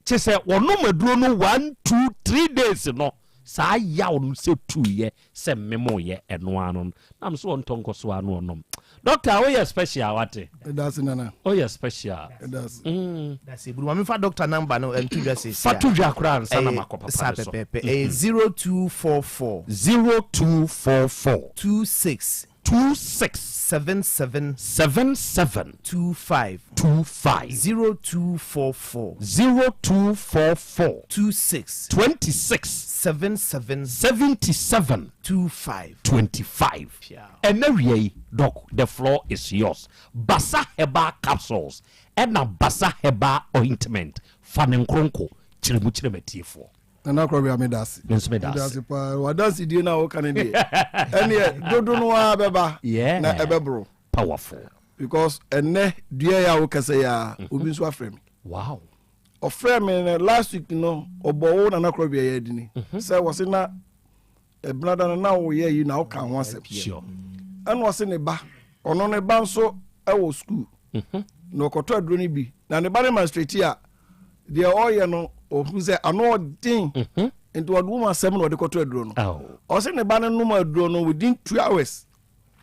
Kyesɛ wɔnom aduro no one two three days no saa yaw no sɛ tuuyɛ sɛ memoyɛ ɛno ara no na me so ɔntɔ nkɔ so ara no ɔnom. Doctor woyɛ special wate. Medase nana. Woyɛ special. Medase. Mm. Dase buru maame fa doctor number no ɛnto dwa sɛsi a. Fa to dwa koraa ansa na makɔ papa no so. Saa pɛpɛɛpɛ ɛyɛ 0244. 0244. 26. 26. 77. 77. 25. 25. 0244. 0244. 26. 26. 77. 77. 25. 25. Ɛnɛ wia yi, Doc, the floor is yours. Basa Herbal Capsules ɛna Basa Herbal Ointment, fa ne nkronko kyerɛ mu kyerɛ m'atiefoɔ. Nana Korɔbea meda ase. Me nso meda ase. paa wadansedie no a woka no deɛ ɛneɛ dodo no ara bɛba na ɛbɛboro. Powerful. Because ɛnɛ dua yi a wokasa yi a mhm. obi nso afrɛ me. Wow. Ɔfrɛ me no last week no ɔbɔ wo Nana Korɔbea yɛ adini mhm. sɛ wɔse na ɛbenada no na woyɛ yi na woka ho asɛm. Sure. Ɛna ɔse ne ba ɔno ne ba nso ɛwɔ school mhm. na ɔkɔtɔ aduro no bi na ne ba no ma straight a deɛ ɔyɛ no ɔhu sɛ ano ɔden mhm. nti ɔde wom asɛm na ɔde kɔtɔ aduro no ɔse ne ba no nom aduro no within two hours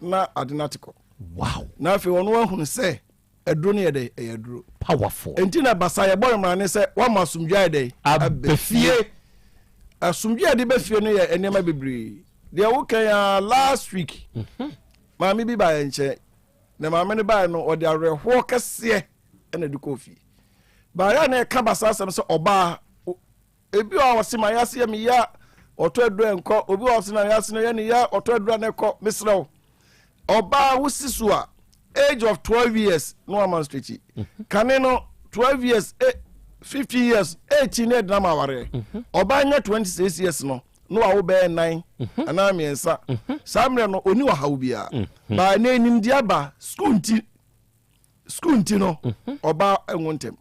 na ade no ate kɔ wow na afei ɔno ahunu sɛ aduro no yɛ dɛ ɛyɛ aduro powerful nti na basa yɛbɔ no mmara ne sɛ wama asomdwe ayɛ dɛ abɛ fie asomdwe a yɛde bɛ fie no yɛ nneɛma bebree deɛ wokan a last week mhm. maame bi ba yɛn nkyɛn na maame no baeɛ no ɔde awerɛhoɔ kɛseɛ ɛna ɛde kɔɔ fie baayɛ a na ɛka basa asɛm sɛ ɔbaa ebi wɔ a ɔse ma yɛase yɛ meya ɔtɔ aduro ɛnkɔ obi wɔ ɔse na yɛase no yɛ ne ya ɔtɔ aduro na ɛkɔ mesrɛ wo ɔbaa wosi so a age of 12 years no ama straight mhm. kane no 12 years 50 eh, years 18 na ɛdena ma awareɛ mhm. ɔbaa nya 26 years no na wawo bɛyɛ nan mhm. anaa mmiɛnsa saa mmerɛ no ɔni ɔhaw biara baa na nimdeɛ aba school nti. School nti no, ɔbaa nwo ntɛm.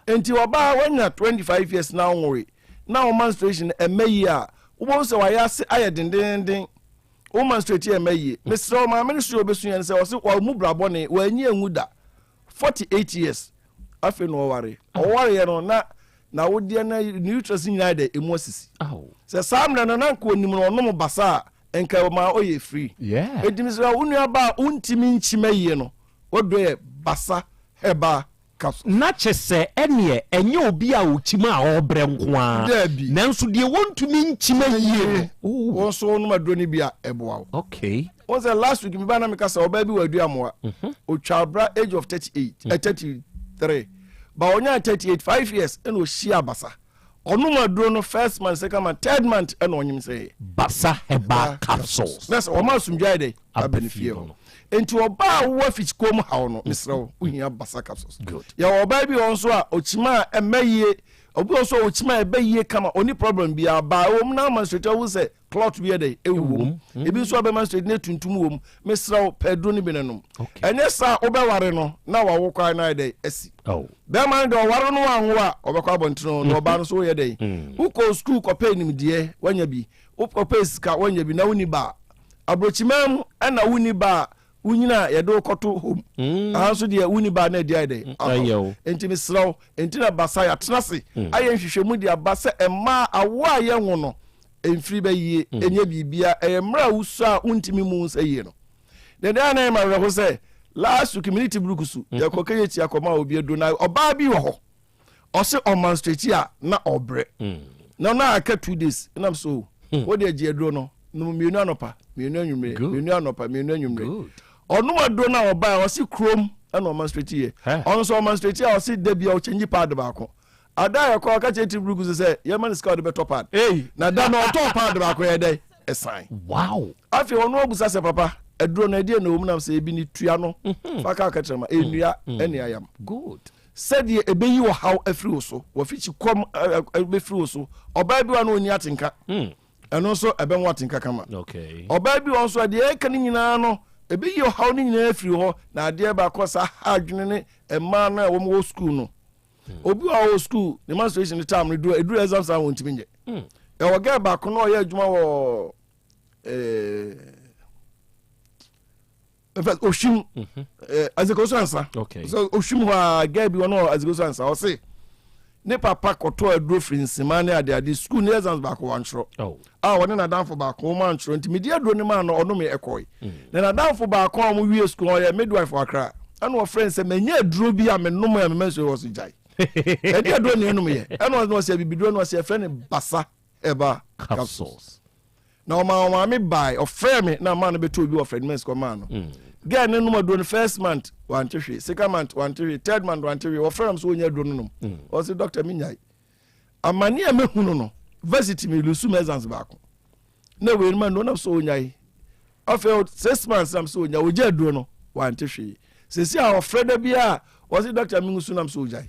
Nti ɔbaa wanya 25 years na ɔnwoe na wo menstruation ɛmɛ yie a, wobɛhu sɛ wayɛ ase ayɛ dendenden. Wo menstruate yɛ ɛmɛ yie. Mesrɛ wo maame no su a ɔbɛsu yɛn sɛ ɔse wɔn bra bɔne, wɔanyi anwu da. 48 years afei na ɔware. Ɔwareɛ no na n'awodeɛ no ne uterus nyinaa yɛ dɛ emu asisi. Sɛ saa mmerɛ no na nka onim no ɔnom basa a nka ɔma ɔyɛ free. Enti mesrɛ wo nua ba a wontumi nkyim ayie no waduro yɛ basa herbal capsule. Na kyesɛ ɛneɛ ɛnyɛ obi a ɔkyim a ɔrebrɛ nko ara. Daabi. Nanso deɛ wɔntumi nkyim ayie no. Wo nso wonom aduro no bi a ɛboa wo. Okay. Wohu sɛ last week mebaa na meka sɛ ɔbaa bi wɔ Aduamoa. Ɔtwaa bra age of 38, eh, 33. Ba ɔnyaa 38, 5 years ɛna ɔhyia basa. Ɔnom aduro no first month, second month, third month ɛna ɔnyem sɛ. Basa herbal capsules. Na sɛ ɔma asomdwa ayɛ dɛ aba ne fie hɔ. Nti ɔbaa a wowɔ afikyikuo mu haw no, mesrɛ wo, wohia basa capsules. Yɛwɔ ɔbaa bi wɔ nso a ɔkyima a ɛmɛ yie, obi wɔ nso a ɔkyima a ɛbɛ yie kama, ɔni problem biara, baa ɛwɔ mu na ama nsuokyɛ wohu sɛ clot bi yɛ dɛ ɛwɔ mu. Mm. Ebi nso abɛma straight ne tuntum wɔ mu. Mesrɛ wo pɛ aduro no bi na nom. Ɛnyɛ saa wobɛware no na wawo kwan no ayɛ dɛ asi. Oh. Bɛrima no deɛ ɔware no wanwo a ɔbɛkɔ abɔntene o, na mm-hmm. ɔbaa no nso woyɛ dɛn? Mm. Wokɔ sukuu kɔpɛ nimdeɛ wanya bi, wokɔpɛ sika wanya bi na wonni ba a. Aburokyiman mu ɛna wonni ba a wonyina a yɛde wo kɔto home. Mm. Aha nso deɛ wonni ba a na ɛde ayɛ dɛn? Ayɛ wo. Nti mesrɛ wo, nti na basa yɛatena ase ayɛ nhwehwɛmu de aba sɛ mmaa awo a yɛnwo no mfiri bɛ yie, ɛnyɛ biribia, ɛyɛ mmerɛ a wosua a wontumi mu wo nsa yie no. Na ɛdeɛ a na ɛyɛ me awerɛho sɛ last week mene Tiburuku so yɛkɔ KHT akɔma obi aduro na ɔbaa bi wɔ hɔ ɔse ɔmanstrate a na ɔbrɛ na na aka 2 days nam so wo deɛ gye aduro no nom mmienu anɔpa mmienu anwummerɛ mmienu anɔpa mmienu anwummerɛ. Ɔnom aduro no a ɔbaa ɔse kurom ɛna ɔmanstrate yɛ. Ɔno nso ɔmanstrate a ɔse da bia ɔkyɛngye pad baako. Ada a yɛkɔ ɔka kyerɛ Tiburuku so sɛ yɛma no sika ɔde bɛtɔ pad. Na da no ɔtɔɔ pad baako yɛ dɛn ɛsan. Wow. Afei ɔno abusa sɛ papa aduro no ɛdeɛ na ɛwɔ mu nam sɛ ebi ne tua no fa ka aka kyerɛ ma ɛnua ɛne ayam. Good. Sɛdeɛ ɛbɛyi ɔhaw afiri wo so, wafikyi kɔm bɛfiri wo so. Ɔbaa bi wa no ɔnni atenka. Ɛno nso ɛbɛnwo atenka kama. Ɔbaa bi wɔ nso a deɛ ɛka no nyinaa no ɛbɛyi ɔhaw no nyinaa afiri hɔ na adeɛ baako saa ha adwene ne mmaa no a wɔn wɔ sukuu no. Obi wɔ hɔ sukuu ne menstruation ne time no duru eduru exam saa wɔn ntumi nyɛ. Ɛwɔ girl baako na ɔyɛ adwuma wɔ ɛɛ in fact ohwim ɛɛ Azikoso ansa. So ohwim hɔ a girl bi wɔ no Azikoso ansa ɔse ne papa kɔtɔ aduro firi nsema ne ade ade sukuu ne exams baako wantwerɛ a ɔne n'adamfo baako wɔn antwerɛ nti medi aduro ne maa no ɔnom ɛkɔe na n'adamfo baako a wɔn wie sukuu ɔyɛ midwife wɔ Accra ɛna ɔfrɛ no sɛ manya aduro bi a menom a mema nsuo wɔ so gyae ɛde aduro ne ɛnom yɛ ɛna ɔno ɔsɛ abibiduro no ɔsɛ ɛfrɛ no basa herbal capsules na ɔma ɔmaame bae ɔfrɛ me na maa no bɛtɔ obi wɔ Fred Mens kɔmaa no girl ne nom aduro no first month wante hwee, second month wante hwee, third month wante hwee, ɔfrɛ nam sɛ ɔnya aduro no nom ɔsɛ doctor menyae amane a mɛhunu no varsity me lusu me exams baako na wei no ma no nam sɛ ɔnyae afei 6 months nam sɛ ɔnya ɔgya aduro no wante hwee. Sɛsi a ɔfrɛ da bi a ɔsɛ doctor mengu so nam sɛ ɔgyae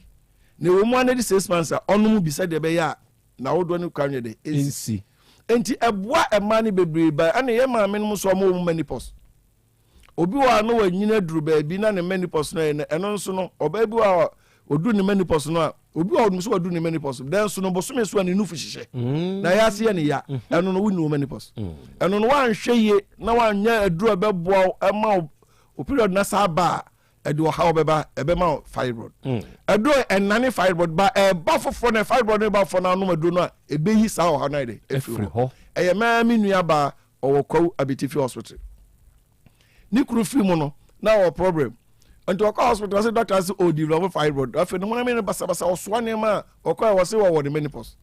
na ɛwɔ mu ana de 6 months a ɔnom bi sɛdeɛ ɛbɛyɛ a na awodoɔ no kwan yɛ dɛ ɛnsi. Nti ɛboa mmaa no bebree ba ɛna yɛ maame no nso ɔmo wɔ mu menopause. Obi wɔ a no wanyini aduru baabi na ne menopause no yɛ no ɛno nso no ɔbaa bi wɔ a ɔduru ne menopause no a obi wɔ a ɔnim sɛ waduru ne menopause dɛn so no bosome so a ne nufu hyehyɛ na yɛ ase yɛ ne ya ɛno no wonni wɔ menopause ɛno no wanhwɛ yie na wanyɛ aduru a ɛbɛboa wo ɛma wo period na saa ba a ɛde ɔhaw bɛba ɛbɛma wo fibroid aduro ɛnane fibroid ba ɛba foforɔ na fibroid no ba foforɔ na anom aduro no a ɛbɛyi saa ɔhaw no ayɛ dɛ ɛfiri hɔ. Ɛyɛ mɛɛ me nua baa ɔwɔ Kwawu Abetifi hospital ne kuru firi mu no na ɔwɔ problem nti ɔkɔ hospital ɔsɛ doctor sɛ ɔ develop fibroid afei ne honam yɛ no basabasa ɔsoa nneɛma a ɔkɔ a wɔse wɔwɔ ne menopause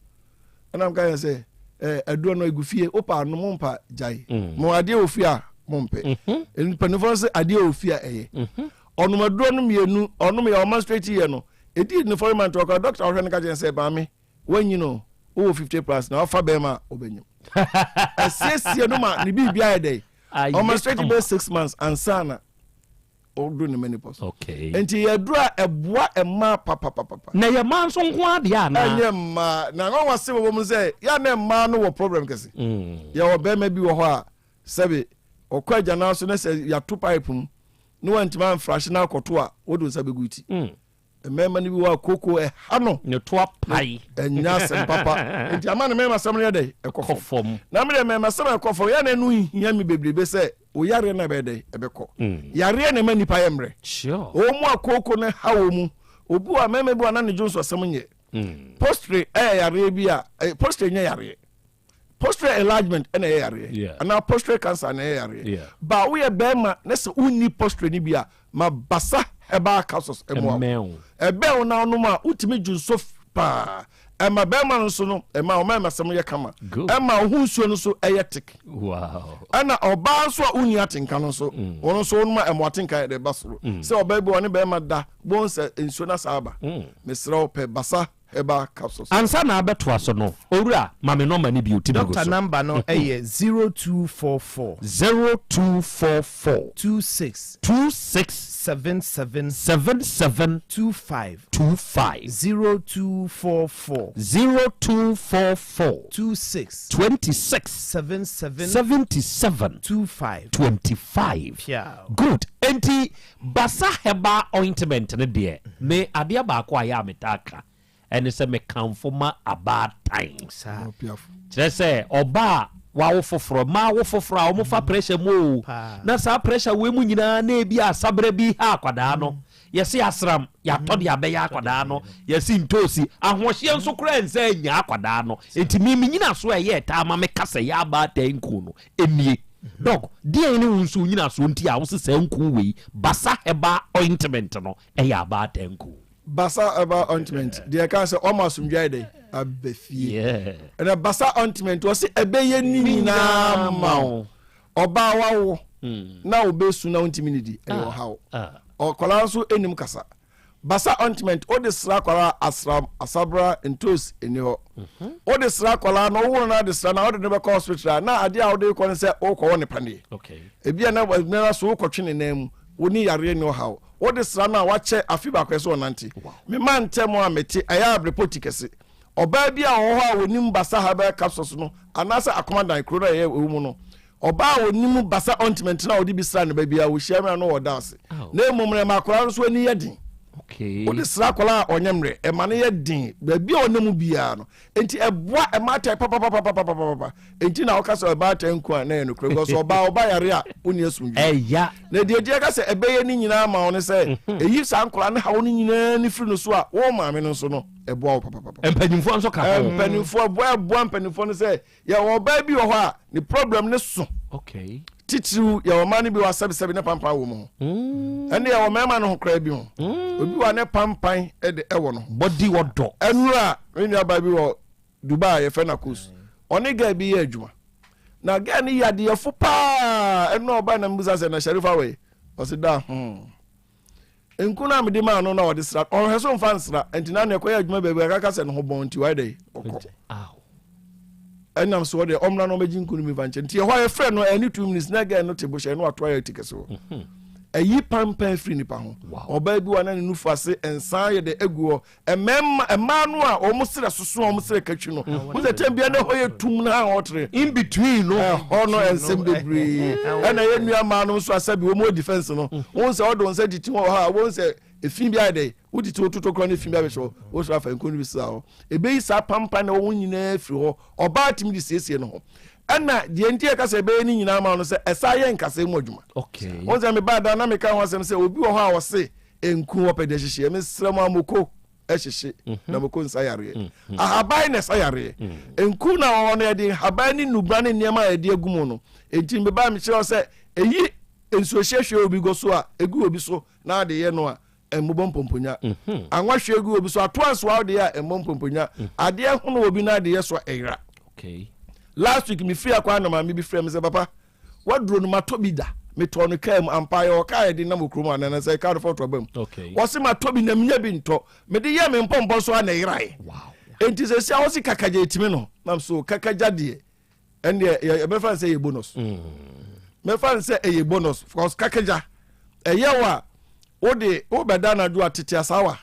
ɛna mka yɛn sɛ ɛɛ aduro no egu fie wopa anom mpa gyae mo adeɛ wɔ fie a mo mpɛ mpanimfoɔ sɛ adeɛ wɔ fie a ɛyɛ ɔnom aduro no mmienu ɔnom yɛ ɔma straight yɛ no edi ne foreign man to ɔkɔ doctor ɔhwɛ no ka kyɛn sɛ maame wanyi no wowɔ 50 plus na wafa bɛrima a ɔbɛnyim ɛsiesie no ma ne biribi ayɛ dɛ ɔma straight bɛ 6 months ansa na ɔdo ne menopause. Nti yɛduro a ɛboa mmaa papapapa. Na yɛ mmaa nso nko adeɛ anaa? Ɛnyɛ mmaa na nwanwa se wɔ mu sɛ yɛ na mmaa no wɔ problem kɛse. Yɛwɔ bɛrima bi wɔ hɔ a sɛbi ɔkɔ agyanan so na sɛ yɛato pipe mu. na wantumi amfrahye no akɔto a, wode wo nsa bɛgu wo ti. Mmarima no bi wɔ a kooko ɛha no. Ne to apae. Ɛnyɛ asɛm papa. Nti ama ne mmarima sɛm no yɛ dɛ? Ɛkɔ fam. Na me deɛ mmarima sɛm a ɛkɔ fam, yɛ na ɛno nhia me bebrebe sɛ wo yareɛ no ɛbɛyɛ dɛ? Ɛbɛkɔ. Yareɛ na ɛma nnipa yɛ mmerɛ. Wɔn mu a kooko no ha wɔn mu, obi wɔ a mmarima bi wɔ a na ne dwonsɔsɛm nyɛ. Postre ɛyɛ yareɛ bi a, postre nyɛ yareɛ. Prostate enlargement ɛna ɛyɛ yareɛ anaa prostate cancer na ɛyɛ yareɛ. Ba woyɛ bɛrima na sɛ wonni prostate no bi a, ma Basa herbal capsules ɛmoa wo. Ɛbɛn wo na wonom a wotumi dwo nso paa. Ɛma bɛrima no nso no, ɛma wo mmarima sɛm yɛ kama. Ɛma wo ho nsuo no nso ɛyɛ thick. Ɛna ɔbaa nso a wonni atenka no nso, wɔn nso wonom a ɛma atenka yɛ dɛ ba soro. Sɛ ɔbaa bi ɔne bɛrima da, bohu sɛ nsuo no asa aba. Mesrɛ wo pɛ Basa herbal capsules. Ansa na abɛtoa so no, Owura, ma me nɔma no bio, ti bi gu Doctor so. number no yɛ 0244. 0244. 26. 26. 77. 77. 25. 25. 0244. 0244. 26. 26. 77. 77. 25. 25. Piaw. Good. Enti Basa herbal ointment no deɛ, me adeɛ baako a ɛyɛ a metaa ka ɛne sɛ mekamfo ma abaatan. Kyerɛ sɛ ɔbaa a wawo foforɔ, mmaa wo foforɔ a wɔfa pressure mu o, na saa pressure wei mu nyinaa na ebi asaberɛ bi ha akwadaa no, yɛse asram, yɛatɔ de abɛyɛ akwadaa no, yɛse ntoosi, ahoɔhyeɛ nso koraa nsɛ nya akwadaa no. Enti me me nyinasoɔ a ɛyɛ ɛtaa ma meka sɛ yɛ abaatan nkuo no, Nie. Doc, deɛn ne wo nso wo nyinasoɔ nti a wose saa nku wei, Basa Herbal Ointment no, yɛ abaatan nku? Basa Herbal Ointment, deɛ ɛka sɛ ɔma asomdwoeɛ ayɛ dɛn? Aba fie. Ɛna Basa Ointment, ɔse ɛbɛyɛ ne nyinaa ma wo. Ɔbaa wawo na wobɛsu na wontumi nidi, ɛyɛ ɔhaw. Ɔkwadaa nso nnim kasa. Basa ointment wode sra akwadaa a asram, asabra, ntos nni hɔ. Wode sra akwadaa no woworo no ade sra no a wode no bɛkɔ hospital a na adeɛ a wode rekɔ no sɛ wokɔwɔ ne paneɛ. Ebi a na na so wokɔtwe ne nan mu, wo ne yareɛ ne ɔhaw. Wode sra no a wakyɛ afe baako ɛsɛ ɔnante. Me ma ntɛm a mete ɛyɛ abrepɔ ti kɛse. Ɔbaa bi a ɔwɔ hɔ a ɔnim basa herbal capsules no anaasɛ akomadan kuro no a ɛyɛ ɛwɔ mu no Ɔbaa a ɔnim basa ointment no a ɔde bi sra ne ba biara, ɔhyia me a na ɔda ase. Na mmom no, ɛma akwadaa no nso ani yɛ den. Wode sra akwadaa a ɔnyɛ mmerɛ, ɛma no yɛ den baabi a ɔnam biara no. Enti ɛboa mmaatan papapapapapapa. Enti na woka sɛ mmaatan nku a na ɛyɛ nokorɛ because ɔbaa ɔba yare a wonni asomdwoeɛ. Ɛya. Na deɛ enti ɛka sɛ ɛbɛyɛ ne nyinaa ma wo ne sɛ ɛyi saa nkwadaa no haw no nyinaa no firi no so a, wo maame no nso no, ɛboa wo papapapa. Mpanimfoɔ nso ka ho. Mpanimfoɔ, ɛboa ɛboa mpanimfoɔ no sɛ Yɛwɔ ɔbaa bi wɔ hɔ a ne problem ne so. Okay. Titiriw yɛwɔ mmaa no bi wɔ asɛbisɛbi ne pampan wɔ mu ho. Ɛne yɛwɔ mmarima no ho koraa bi ho. Obi wɔ ne pampan de ɛwɔ no. Body ɔdɔ. Ɛnura me nua baa bi wɔ Dubai a yɛfrɛ no Akos. Ɔne girl bi yɛ adwuma. Na girl no yɛ adeyɛfo paa. Ɛnura ɔbaa na mebisa sɛ na Sharifa wɔ yi. Ɔse da hmm. Nku no a mede maa no na ɔde sra no, ɔnhwɛ so mfa nsra. Nti na nea ɛkɔyɛ adwuma baabi kakra ka sɛ ne ho bɔn nti wayɛ dɛ ɔkɔ. Ɛnam so ɔdeɛ ɔmmra na ɔmmɛgye nku no bi mfa nkyɛ. Nti ɛhɔ a yɛfrɛ no ɛne 2 minutes na girl no te bohyɛ no ato ayɛ ti kɛse hɔ. Ɛyi pampan firi nipa ho. Ɔbaa bi wɔ na ne nufu ase nsa ayɛ dɛ agu hɔ. Mmarima mmaa no a wɔn serɛ soso a wɔn serɛ katwi no wɔn sɛ tɛm bia na ɛhɔ yɛ tum na ɔtere in between no ɛhɔ no nsɛm bebree ɛna yɛ nua mmaa no nso asɛbi wɔn wɔ defense no wɔn sɛ ɔde wɔn nsa titi wɔn hɔ a wɔn sɛ efi bi ayɛ dɛ wotiti wɔn toto kora ne efi bi abɛhyɛ hɔ wɔn sɛ afa nko no bi sisa hɔ ebeyi saa pampan na wɔn nyinaa firi hɔ ɔbaa tumi de siesie ne ho ɛna deɛ nti ɛka sɛ ɛbɛyɛ ne nyinaa ma no sɛ ɛsa yɛ nkasa mu adwuma wɔn sɛ mebaa da na meka ho asɛm sɛ obi wɔ hɔ a ɔse Nku wɔpɛ deɛ hyehyeɛ mesrɛ mo amoko hyehye mhm. na moko nsa yareɛ mhm. ahaban na ɛsa yareɛ mhm. nku na wɔwɔ no yɛde nhaban ne nnubra ne nneɛma a yɛde agu mu no enti mebaa mekyerɛ sɛ ɛyi nsuohyɛ hwɛ obi gɔ so a ɛgu obi so na ade yɛ no a ɛmmobɔ mpomponya anwa hwɛ gu obi so atoa nso a wode yɛ a ɛmmɔ mpomponya adeɛ hono obi na ade yɛ so a ɛyera last week mefiri akɔ anam a mebi frɛ me sɛ papa Waduro no matɔ bi da. Metɔɔ no kaa mu ampa yɛwɔ kaa yɛde nam wɔ kurom anaa sɛ kaa no fɔ to aba mu. Wɔse matɔ bi na menya bi ntɔ. Mede yɛɛ me mpɔmpɔ so a na ɛyerae. Enti sɛsi a wɔse kakagya ɛtumi no. Nam so kakagya deɛ ɛndeɛ yɛbɛfa no sɛ ɛyɛ bonus. Mɛfa no sɛ ɛyɛ bonus because kakagya ɛyɛ wo a wode wobɛda anadwo a tete asaawa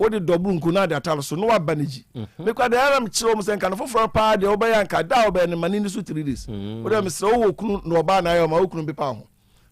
wode dɔboro nku na ade atare so na waba no gyi mhm. mekura deɛ ɛna mekyerɛ wɔn sɛ nka no foforɔ paa deɛ wobɛyɛ anka da a wobɛyɛ no ma ne ni so 3 days mm. wode mesrɛ wowɔ kunu na ɔbaa na ayɛ ɔma wo kunu pepa ho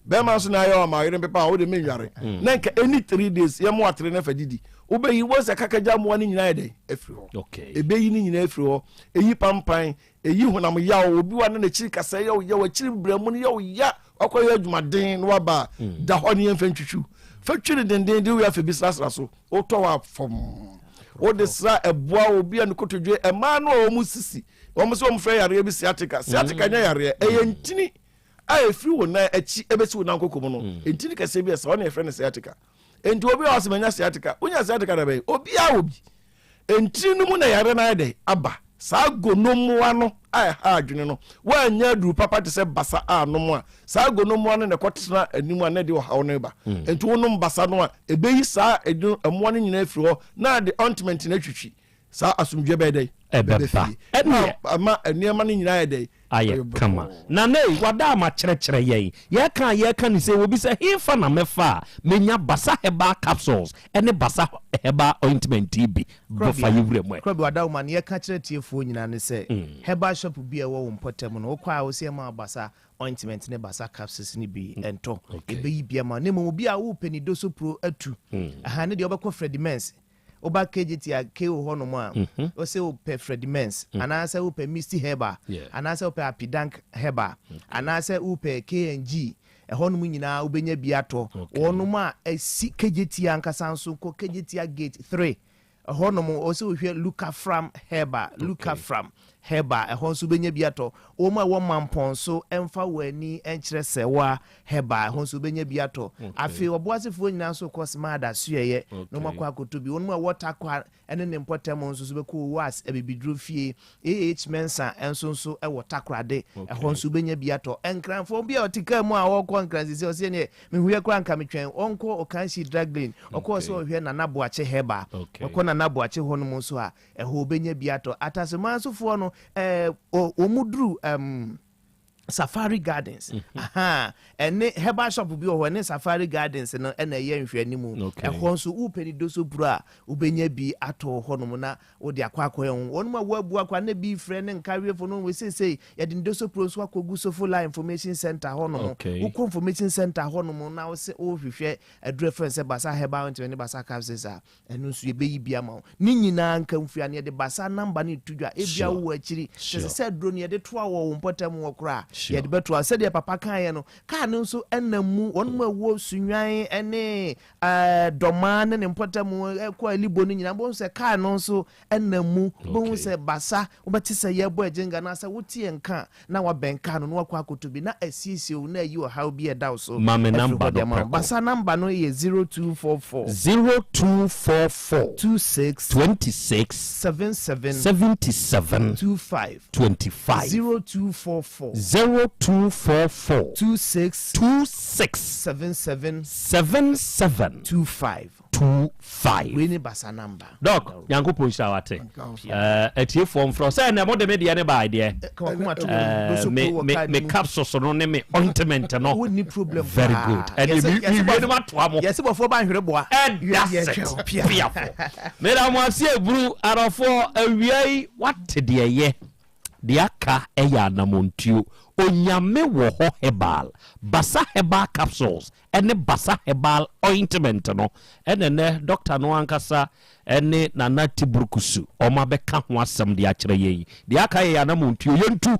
Bɛrima nso na ayɛ ɔma yere mpepa a wode menware. Na nka ɛni 3 days yɛ mmoa tere no fa didi. Wobɛyi wọ́n sɛ kakagya mmoa no nyinaa yɛ dɛn afiri hɔ. Ɛbɛyi no nyinaa afiri hɔ. Ɛyi pampan, ɛyi honam yaw, obi wa ne n'akyiri kasa yɛ wo ya, w'akyiri brɛ mu no yɛ wo ya, wakɔyɛ adwumaden na waba a, da hɔ ne yɛmfa ntwitwiw. Fa twi no denden de woyɛ afɛ bi srasra so, wotɔ hɔ a fam. Wode sra ɛboa obi a ne kotodwe, ɛmaa no a wɔn sisi, wɔn sɛ wɔn frɛ yareɛ bi sciatica. Sciatica nyɛ yareɛ, ɛyɛ ntini a ɛfiri wo nan akyi ɛbɛsi wo nan koko mu no, ntini kɛseɛ bi ɛsa hɔ na yɛfrɛ no sciatica. Enti obi a ɔsɛ manya sciatica, wonya sciatica da bɛn? Obiara wɔ bi. Ntini no mu na yareɛ no ayɛ dɛn aba. Saa gonomoa no a ɛha adwene no, woannya aduru papa te sɛ basa anom a, saa gonomoa no na ɛkɔtena anim a na ɛde ɔhaw no reba. Enti wonom basa no a, ɛbɛyi saa mmoa no nyinaa afiri hɔ na ade ointment no atwitwi. Saa asomdwoeɛ bɛyɛ dɛn? Ɛbɛba. Fie. Na ama nneɛma no nyinaa ayɛ dɛn? Ayɛ kama. Nana ei, wada ama kyerɛkyerɛ yɛn. Yɛka a yɛka ne sei, obi sɛ, Hefa na mɛfa a menya Basa Herbal Capsules ne Basa Herbal Ointment yi bi? Bɔ fa yɛ wura mu ɛ. Korɔbea, wada wo ma. Nea yɛka kyerɛ atiefoɔ nyinaa ne sɛ, herbal shop bi a ɛwɔ wo mpɔtam no, wokɔ a wose ɛma wo Basa Ointment ne Basa Capsules no bi ntɔ. Yɛbɛyi bi ama wo. Na mmom obi a wopɛ ne dosopro atu, aha, ne deɛ wobɛkɔ Freddie Mens. Woba KJT a KO hɔ nom a, wose wopɛ Freddie Mens, anaasɛ wopɛ Misty Herbal, anaasɛ wopɛ Apidank Herbal, anaasɛ wopɛ KNG, ɛhɔ nom nyinaa wobɛnya bi atɔ. Wɔnom a ɛsi KJT ankasa nso kɔ KJT Gate 3, ɛhɔ nom wose wohwɛ Lukafram Herbal, Lukafram Herbal, ɛhɔ nso wobɛnya bi atɔ. Wɔn a ɛwɔ Mampɔn nso mfa wɔn ani nkyerɛ Sɛwa Herbal, ɛhɔ nso wobɛnya bi atɔ. Afei Ɔboasefoɔ nyinaa nso rekɔ Smad asoɛeɛ na wɔakɔ akɔtɔ bi. Wɔn a ɛwɔ Tarkwa ne ne mpɔtam nso nso bɛkɔ Owuas Abibiduro fie. AH Mensah nso nso wɔ Takorade, ɛhɔ nso wobɛnya bi atɔ. Nkranfoɔ, obi a ɔte kaa mu a ɔrekɔ Nkran seesei, ɔse ɛneɛ mehuiɛ koraa anka metwɛn. Ɔnkɔ Okanshi Drug Lane, ɔkɔɔ sɛ ɔhwɛ Nana Boakye Herbal. Ɔkɔ Nana Boakye hɔnom nso a, Ɛhɔ wobɛnya bi atɔ. Ataseman nso foɔ no, ɛɛ, wɔn duru ɛm, Safari Gardens. Mm -hmm. Aha, ɛne herbal shop bi wɔ hɔ, ɛne Safari Gardens no ɛna ɛyɛ nhwɛanimu. Okay. Ɛhɔ nso wopɛ ne doso puro a, wobɛnya bi atɔ hɔ nom na wode akɔ akɔyɛ ho. Wɔn a wɔabu akɔ na bi frɛ ne nkawiefo no wɔ seesei yɛde ne doso puro nso akɔgu Sofola Information Center hɔ nom. Okay. Wokɔ Information Center hɔ nom na wose wohwehwɛ aduru ɛfrɛ sɛ Basa Herbal Ointment ne Basa Capsules a, Ɛno nso yɛbɛyi bi ama wo. Ne nyinaa nka mfua no yɛde basa number no reto dwa. Ebia wowɔ akyiri. Sɛ ɛsɛ sɛ aduro no yɛde toa wɔ wo mpɔtam hɔ koraa a, yɛde bɛtoa wo. Sɛdeɛ papa kaeɛ no, kaa no nso nam mu. Wɔn a ɛwɔ Sunnwan ne Dɔmaa ne ne mpɔtam kɔ Alibo no nyinaa, wobɛhu sɛ kaa no nso nam mu. Wobɛhu sɛ basa, wobɛte sɛ yɛrebɔ agyenga anaasɛ wote yɛn nka a, na wabɛn kaa no na wakɔ akɔtɔ bi na asiesie wo na ayi ɔhaw bi a ɛda wo so Ma me afiri number hɔ de no ama wo. prɛko. Basa number no yɛ 0244. 0244. 26. 26. 77. 77. 25. 25. 0244. 0244. 26. 26. 77. 77. 25. 25. Wei ne basa number. Doc, Nyankopɔn nhyira wo ate. Eh, atiefoɔ mfrɛ wo sɛ ɛnɛ mode me deɛ ne bae deɛ. Eh, me me me capsules no ne me ointment no. Wonni problem Very good. Ɛne mi mi wie no matoa mo. Yɛse bɔfoɔ ba nhwere boa. Ɛda set. Piafo. Meda mo ase eburu arɔfoɔ awia yi wate deɛ yɛ. Deɛ aka ɛyɛ anamontuo. Onyame wɔ hɔ herbal. Basa herbal capsules ne Basa Herbal Ointment no na ɛnnɛ dɔkta no ankasa ne Nana Tiburukusu wɔn abɛka ho asɛm de akyerɛ yɛn yi. Deɛ aka yɛ yɛn anamontuo, yɛntu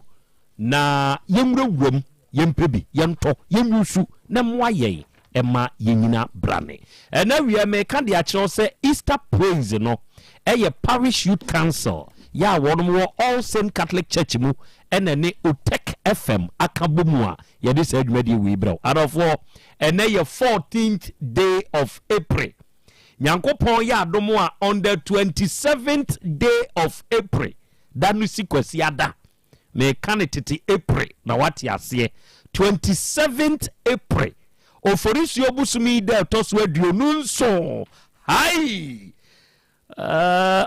na yɛnwurawura mu, yɛmpɛ bi, yɛntɔ, yɛnyusu na ɛmmoa yɛn ɛma yɛnyina brane. Ɛnɛ awia meka de akyerɛ wo sɛ Easter Praise no ɛyɛ Parish Youth Council yɛ a wɔnom wɔ All Saint Catholic Church mu ɛna ɛne Otec FM aka bɔ mu a Yɛde saa dwumadie wei brɛ wo. Adɔfoɔ, ɛnɛ yɛ 14th day of April. Nyankopɔn yɛ adom a on the 27th day of April, da no si Kwasiada. Meka no tete April na wate aseɛ. 27th April, Oforisuo bosome yi da ɛtɔ so 27. Hai!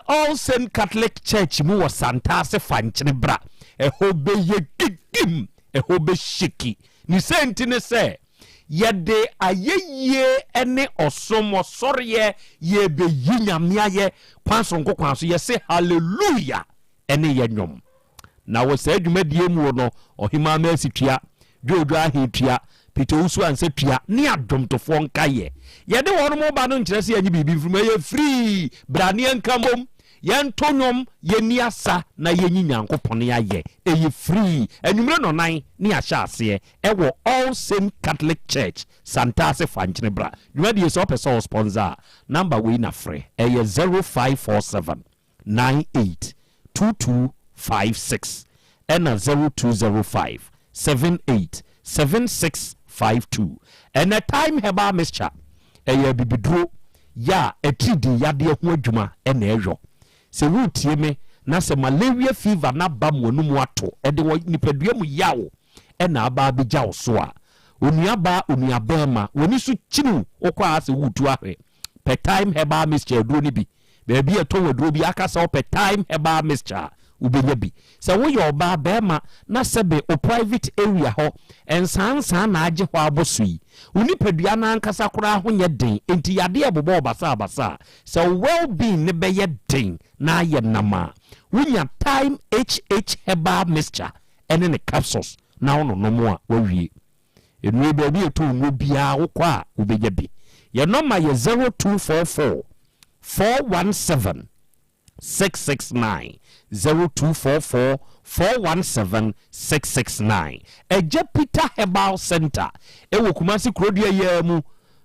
All Saint Catholic Church mu wɔ Santase Fankyene bra. Ɛhɔ bɛyɛ gigim, ɛhɔ bɛhyeki. Ne sɛ nti ne sɛ, yɛde ayɛyie ne ɔsom, ɔsɔreɛ, yɛbɛyi Nyame ayɛ kwan soronko kwan so. Yɛse hallelujah ɛne yɛ nnwom. Na wɔ saa dwumadie mu no, Ɔhemaa Mercy Tua, Dwoodwoo Ahe tua, Peter Owusu Ansah tua, ne adwomtofoɔ nkaeɛ. Yɛde wɔnom ba no nkyerɛ sɛ yɛnye biribi mfiri mu, ɛyɛ free, bra ne yɛnka mmom, yɛnto nnwom, yɛnni asa na yɛnyi Nyankopɔn ayɛ, ɛyɛ free. Anwummere nnɔnan ne yɛahyɛ aseɛ ɛwɔ All Saint Catholic Church, Santase Fankyene bra. Dwumadie sɛ wopɛ sɛ wo sponsor a, number wei na frɛ, ɛyɛ 0547 98 2256 ɛna 0205 78 7652. Ɛnɛ Thyme Herbal Mixture ɛyɛ abibiduro yɛ a atiridii yadeɛ ho adwuma ɛna ɛyɔ. Sɛ woretie me na sɛ malaria fever no aba mo anum ato ɛde wɔ nipadua mu yaw ɛna aba abɛgya wo so a, onuabaa onuabɛɛma w'ani so kyini wo wokɔ a asɛ woretu ahwɛ pɛ Thyme Herbal Mixture aduro no bi Baabi a ɛtɔn aduro bi aka sɛ wopɛ Thyme Herbal Mixture a, wobɛnya bi. Sɛ woyɛ ɔbaa, barima, na sɛbe wo private area hɔ nsaansaa na agye hɔ abɔ so yi, wo nipadua no ankasa koraa ho nyɛ den, enti yadeɛ rebobɔ wo basabasa a, sɛ wo well-being no bɛyɛ den na ayɛ nam a, wonya Thyme HH Herbal Mixture ne ne capsules na wononom a, woawie. Nnue baabi a ɛtɔ nnuro biara wokɔ a wobɛnya bi. Yɛn nɔma yɛ 0244 417 669, 0244 417 669. Agya Peter Herbal Centre ɛwɔ Kumasi Kurodua yi ara mu,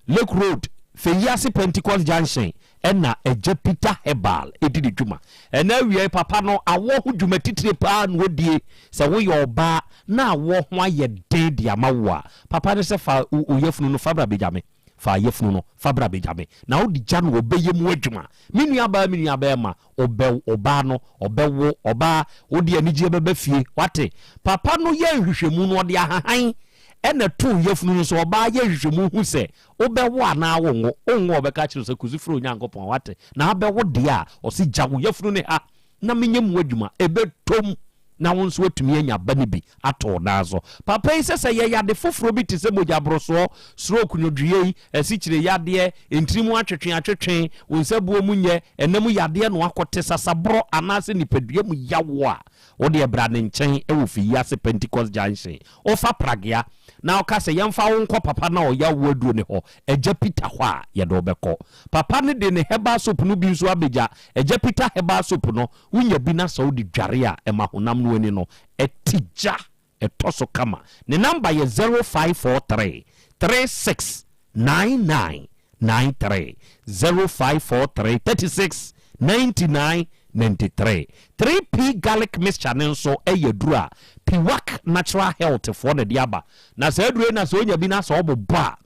Lake Road, Feyiase Pentecost Junction ɛna Agya Peter Herbal ɛdi ne dwuma. Ɛna awia yi papa no awoɔ ho dwuma titire paa na ɔdie. Sɛ woyɛ ɔbaa na awoɔ ho ayɛ den de ama wo a, papa no sɛ fa wo yafunu no fa bra bɛgya me, fa yafunu no fa bra bɛgya me, na wode gya no ɔbɛyɛ mu adwuma. Me nua baa, me nua bɛɛma, ɔbɛ ɔbaa no ɔbɛwo ɔbaa, wode anigyeɛ bɛba fie, wate. Papa no yɛ nhwehwɛmu no ɔde ahahan ɛna ɛtoo yafunu no so, ɔbaa yɛ nhwehwɛmu hu sɛ Wobɛwo anaa wonwo? Wonwo a, ɔbɛka akyerɛ wo sɛ, Kosi frɛ Onyankopɔn, woate? Na abɛwo deɛ a, ɔse, Gya wo yafunu no ha na menyɛ mu adwuma. Ɛbɛtɔ mu na wo nso woatumi anya ba no bi ato wo nan so. Papa yi sɛ, sɛ yɛyɛ ade foforɔ bi te sɛ mogyaborosoɔ, stroke, nwodwoeɛ yi, asikyire yadeɛ, ntini mu atwetweatwetwe, wo nsabuo mu nyɛ, ɛna mu yadeɛ na woakɔte sasaborɔ anaasɛ nipadua mu yawoɔ a, wo deɛ bra ne nkyɛn wɔ Fiyiase Pentecost Junction. Wofa pragea na woka sɛ yɛmfa wo nkɔ papa no a ɔyɛ wo aduro no hɔ, Agya Peter hɔ a, yɛde wo bɛkɔ. Papa no de ne herbal soap no bi nso abɛgya. Agya Peter herbal soap no, wonya bi na sɛ wode dware a, ɛma honam no ani no te gya, ɛtɔ so kama. Ne number yɛ 0543 36 99 93 0543 36 99 93. 3P Garlic Mixture no nso yɛ aduro a Piwak Natural Health foɔ na ɛde aba. Na saa aduro yi na sɛ wonya bi na sɛ wobobɔ a,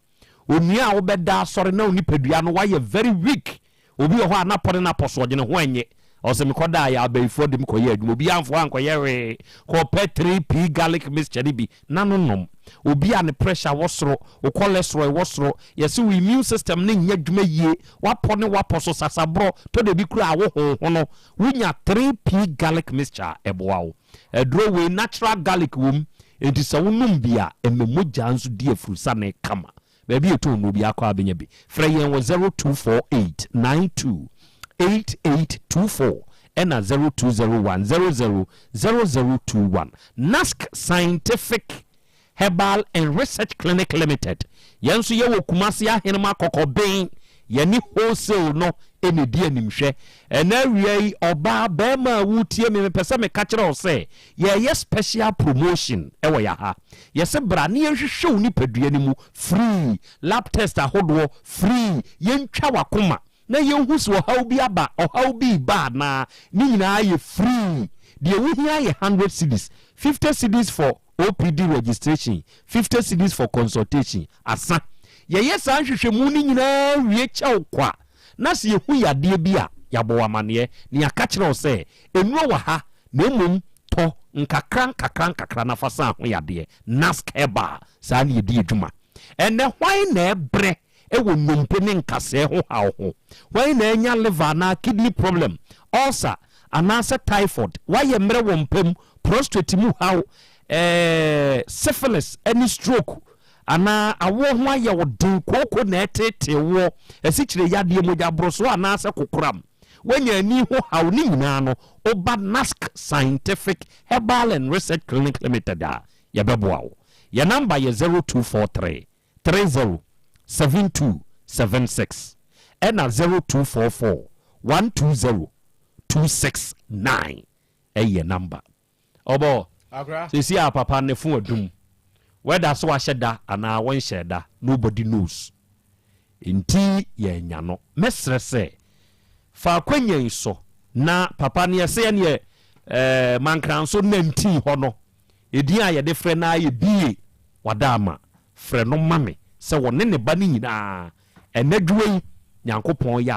onua a wobɛda asɔre na wo nipadua no wayɛ very weak. Obi wɔ hɔ a n'apɔ ne n'apɔ so ɔgye ne ho ɛnye. Ɔse mekɔdaa yɛ abayifoɔ de me kɔyɛɛ adwuma obiara amfa hɔ ankɔyɛ hwee. Kɔpɛ 3P Garlic Mixture no bi na no nom. Obi a ne pressure wɔ soro, wo cholesterol wɔ soro, yɛse wo immune system no nyɛ adwuma yie, w'apɔ ne w'apɔ so sasaborɔ, tɔ da bi koraa a wo honhono, wonya 3P garlic mixture a, ɛboa wo. Aduro wei natural garlic wɔ mu, enti sɛ wonom bi a, ɛma mogya nso di afurusane kama. Baabi a yɛtɔn nnuro biara koraa bɛnya bi. Frɛ yɛn wɔ 0248 92 8824 ɛna 0201 00 0021. Nask Scientific Herbal and Research Clinic Limited. Yɛn nso yɛwɔ Kumasi Ahenema Kɔkɔben. Yɛne wholesale no na ɛdi animhwɛ. Ɛnɛ awia yi, ɔbaa, barima a woretie me, mepɛ sɛ meka kyerɛ wo sɛ yɛreyɛ special promotion wɔ yɛn ha. Yɛse bra na yɛnhwehwɛ wo nipadua no mu free, lab test ahodoɔ free, yɛntwa w'akoma na yɛnhu sɛ ɔhaw bi aba, ɔhaw bi reba anaa, ne nyinaa yɛ free. Deɛ wohia yɛ hundred cedis, fifty cedis for OPD registration, 50 cedis for consultation, asa. Yɛyɛ saa nhwehwɛmu no nyinaa wie kyɛ wo kwa, na sɛ yɛhu yadeɛ bi a, yɛabɔ wo amaneɛ na yɛaka kyerɛ wo sɛ, nnuro wɔ ha, na mmom tɔ nkakra nkakra nkakra na fa sa ho yadeɛ. Nask Herbal, saa na yɛdi adwuma. Ɛnnɛ, hwan na ɛbrɛ wɔ nnompe ne nkasɛɛ ho haw ho? Hwan na anya liver anaa kidney problem, ulcer, anaasɛ typhoid? Woayɛ mmerɛ wɔ mpa mu, prostrate mu haw, eh, syphilis ne stroke, anaa awoɔ ho ayɛ wo den, kooko na ɛreteetee woɔ, asikyire yadeɛ, mogyaborosoɔ anaasɛ kokoram? Woanya ani ho haw ne nyinaa no, woba Nask Scientific Herbal and Research Clinic Limited a, yɛbɛboa wo. Yɛ number yɛ 0243 30 72 76 ɛna 0244 120 269 ɛyɛ number. Ɔbɔ sɛsi a papa ne fo adum whether sɛ wahyɛ da anaa wɔnhyɛ da, nobody knows, nti yɛanya no. Mɛsrɛ sɛ fa akwanya yi so na papa no yɛsɛ yɛneɛ Mankranso nantii hɔ no, ɛdin a yɛde frɛ no ayɛ bie wada ama frɛ no ma me sɛ wɔne ne ba no nyinaa ɛnadwuma yi Nyankopɔn yɛ.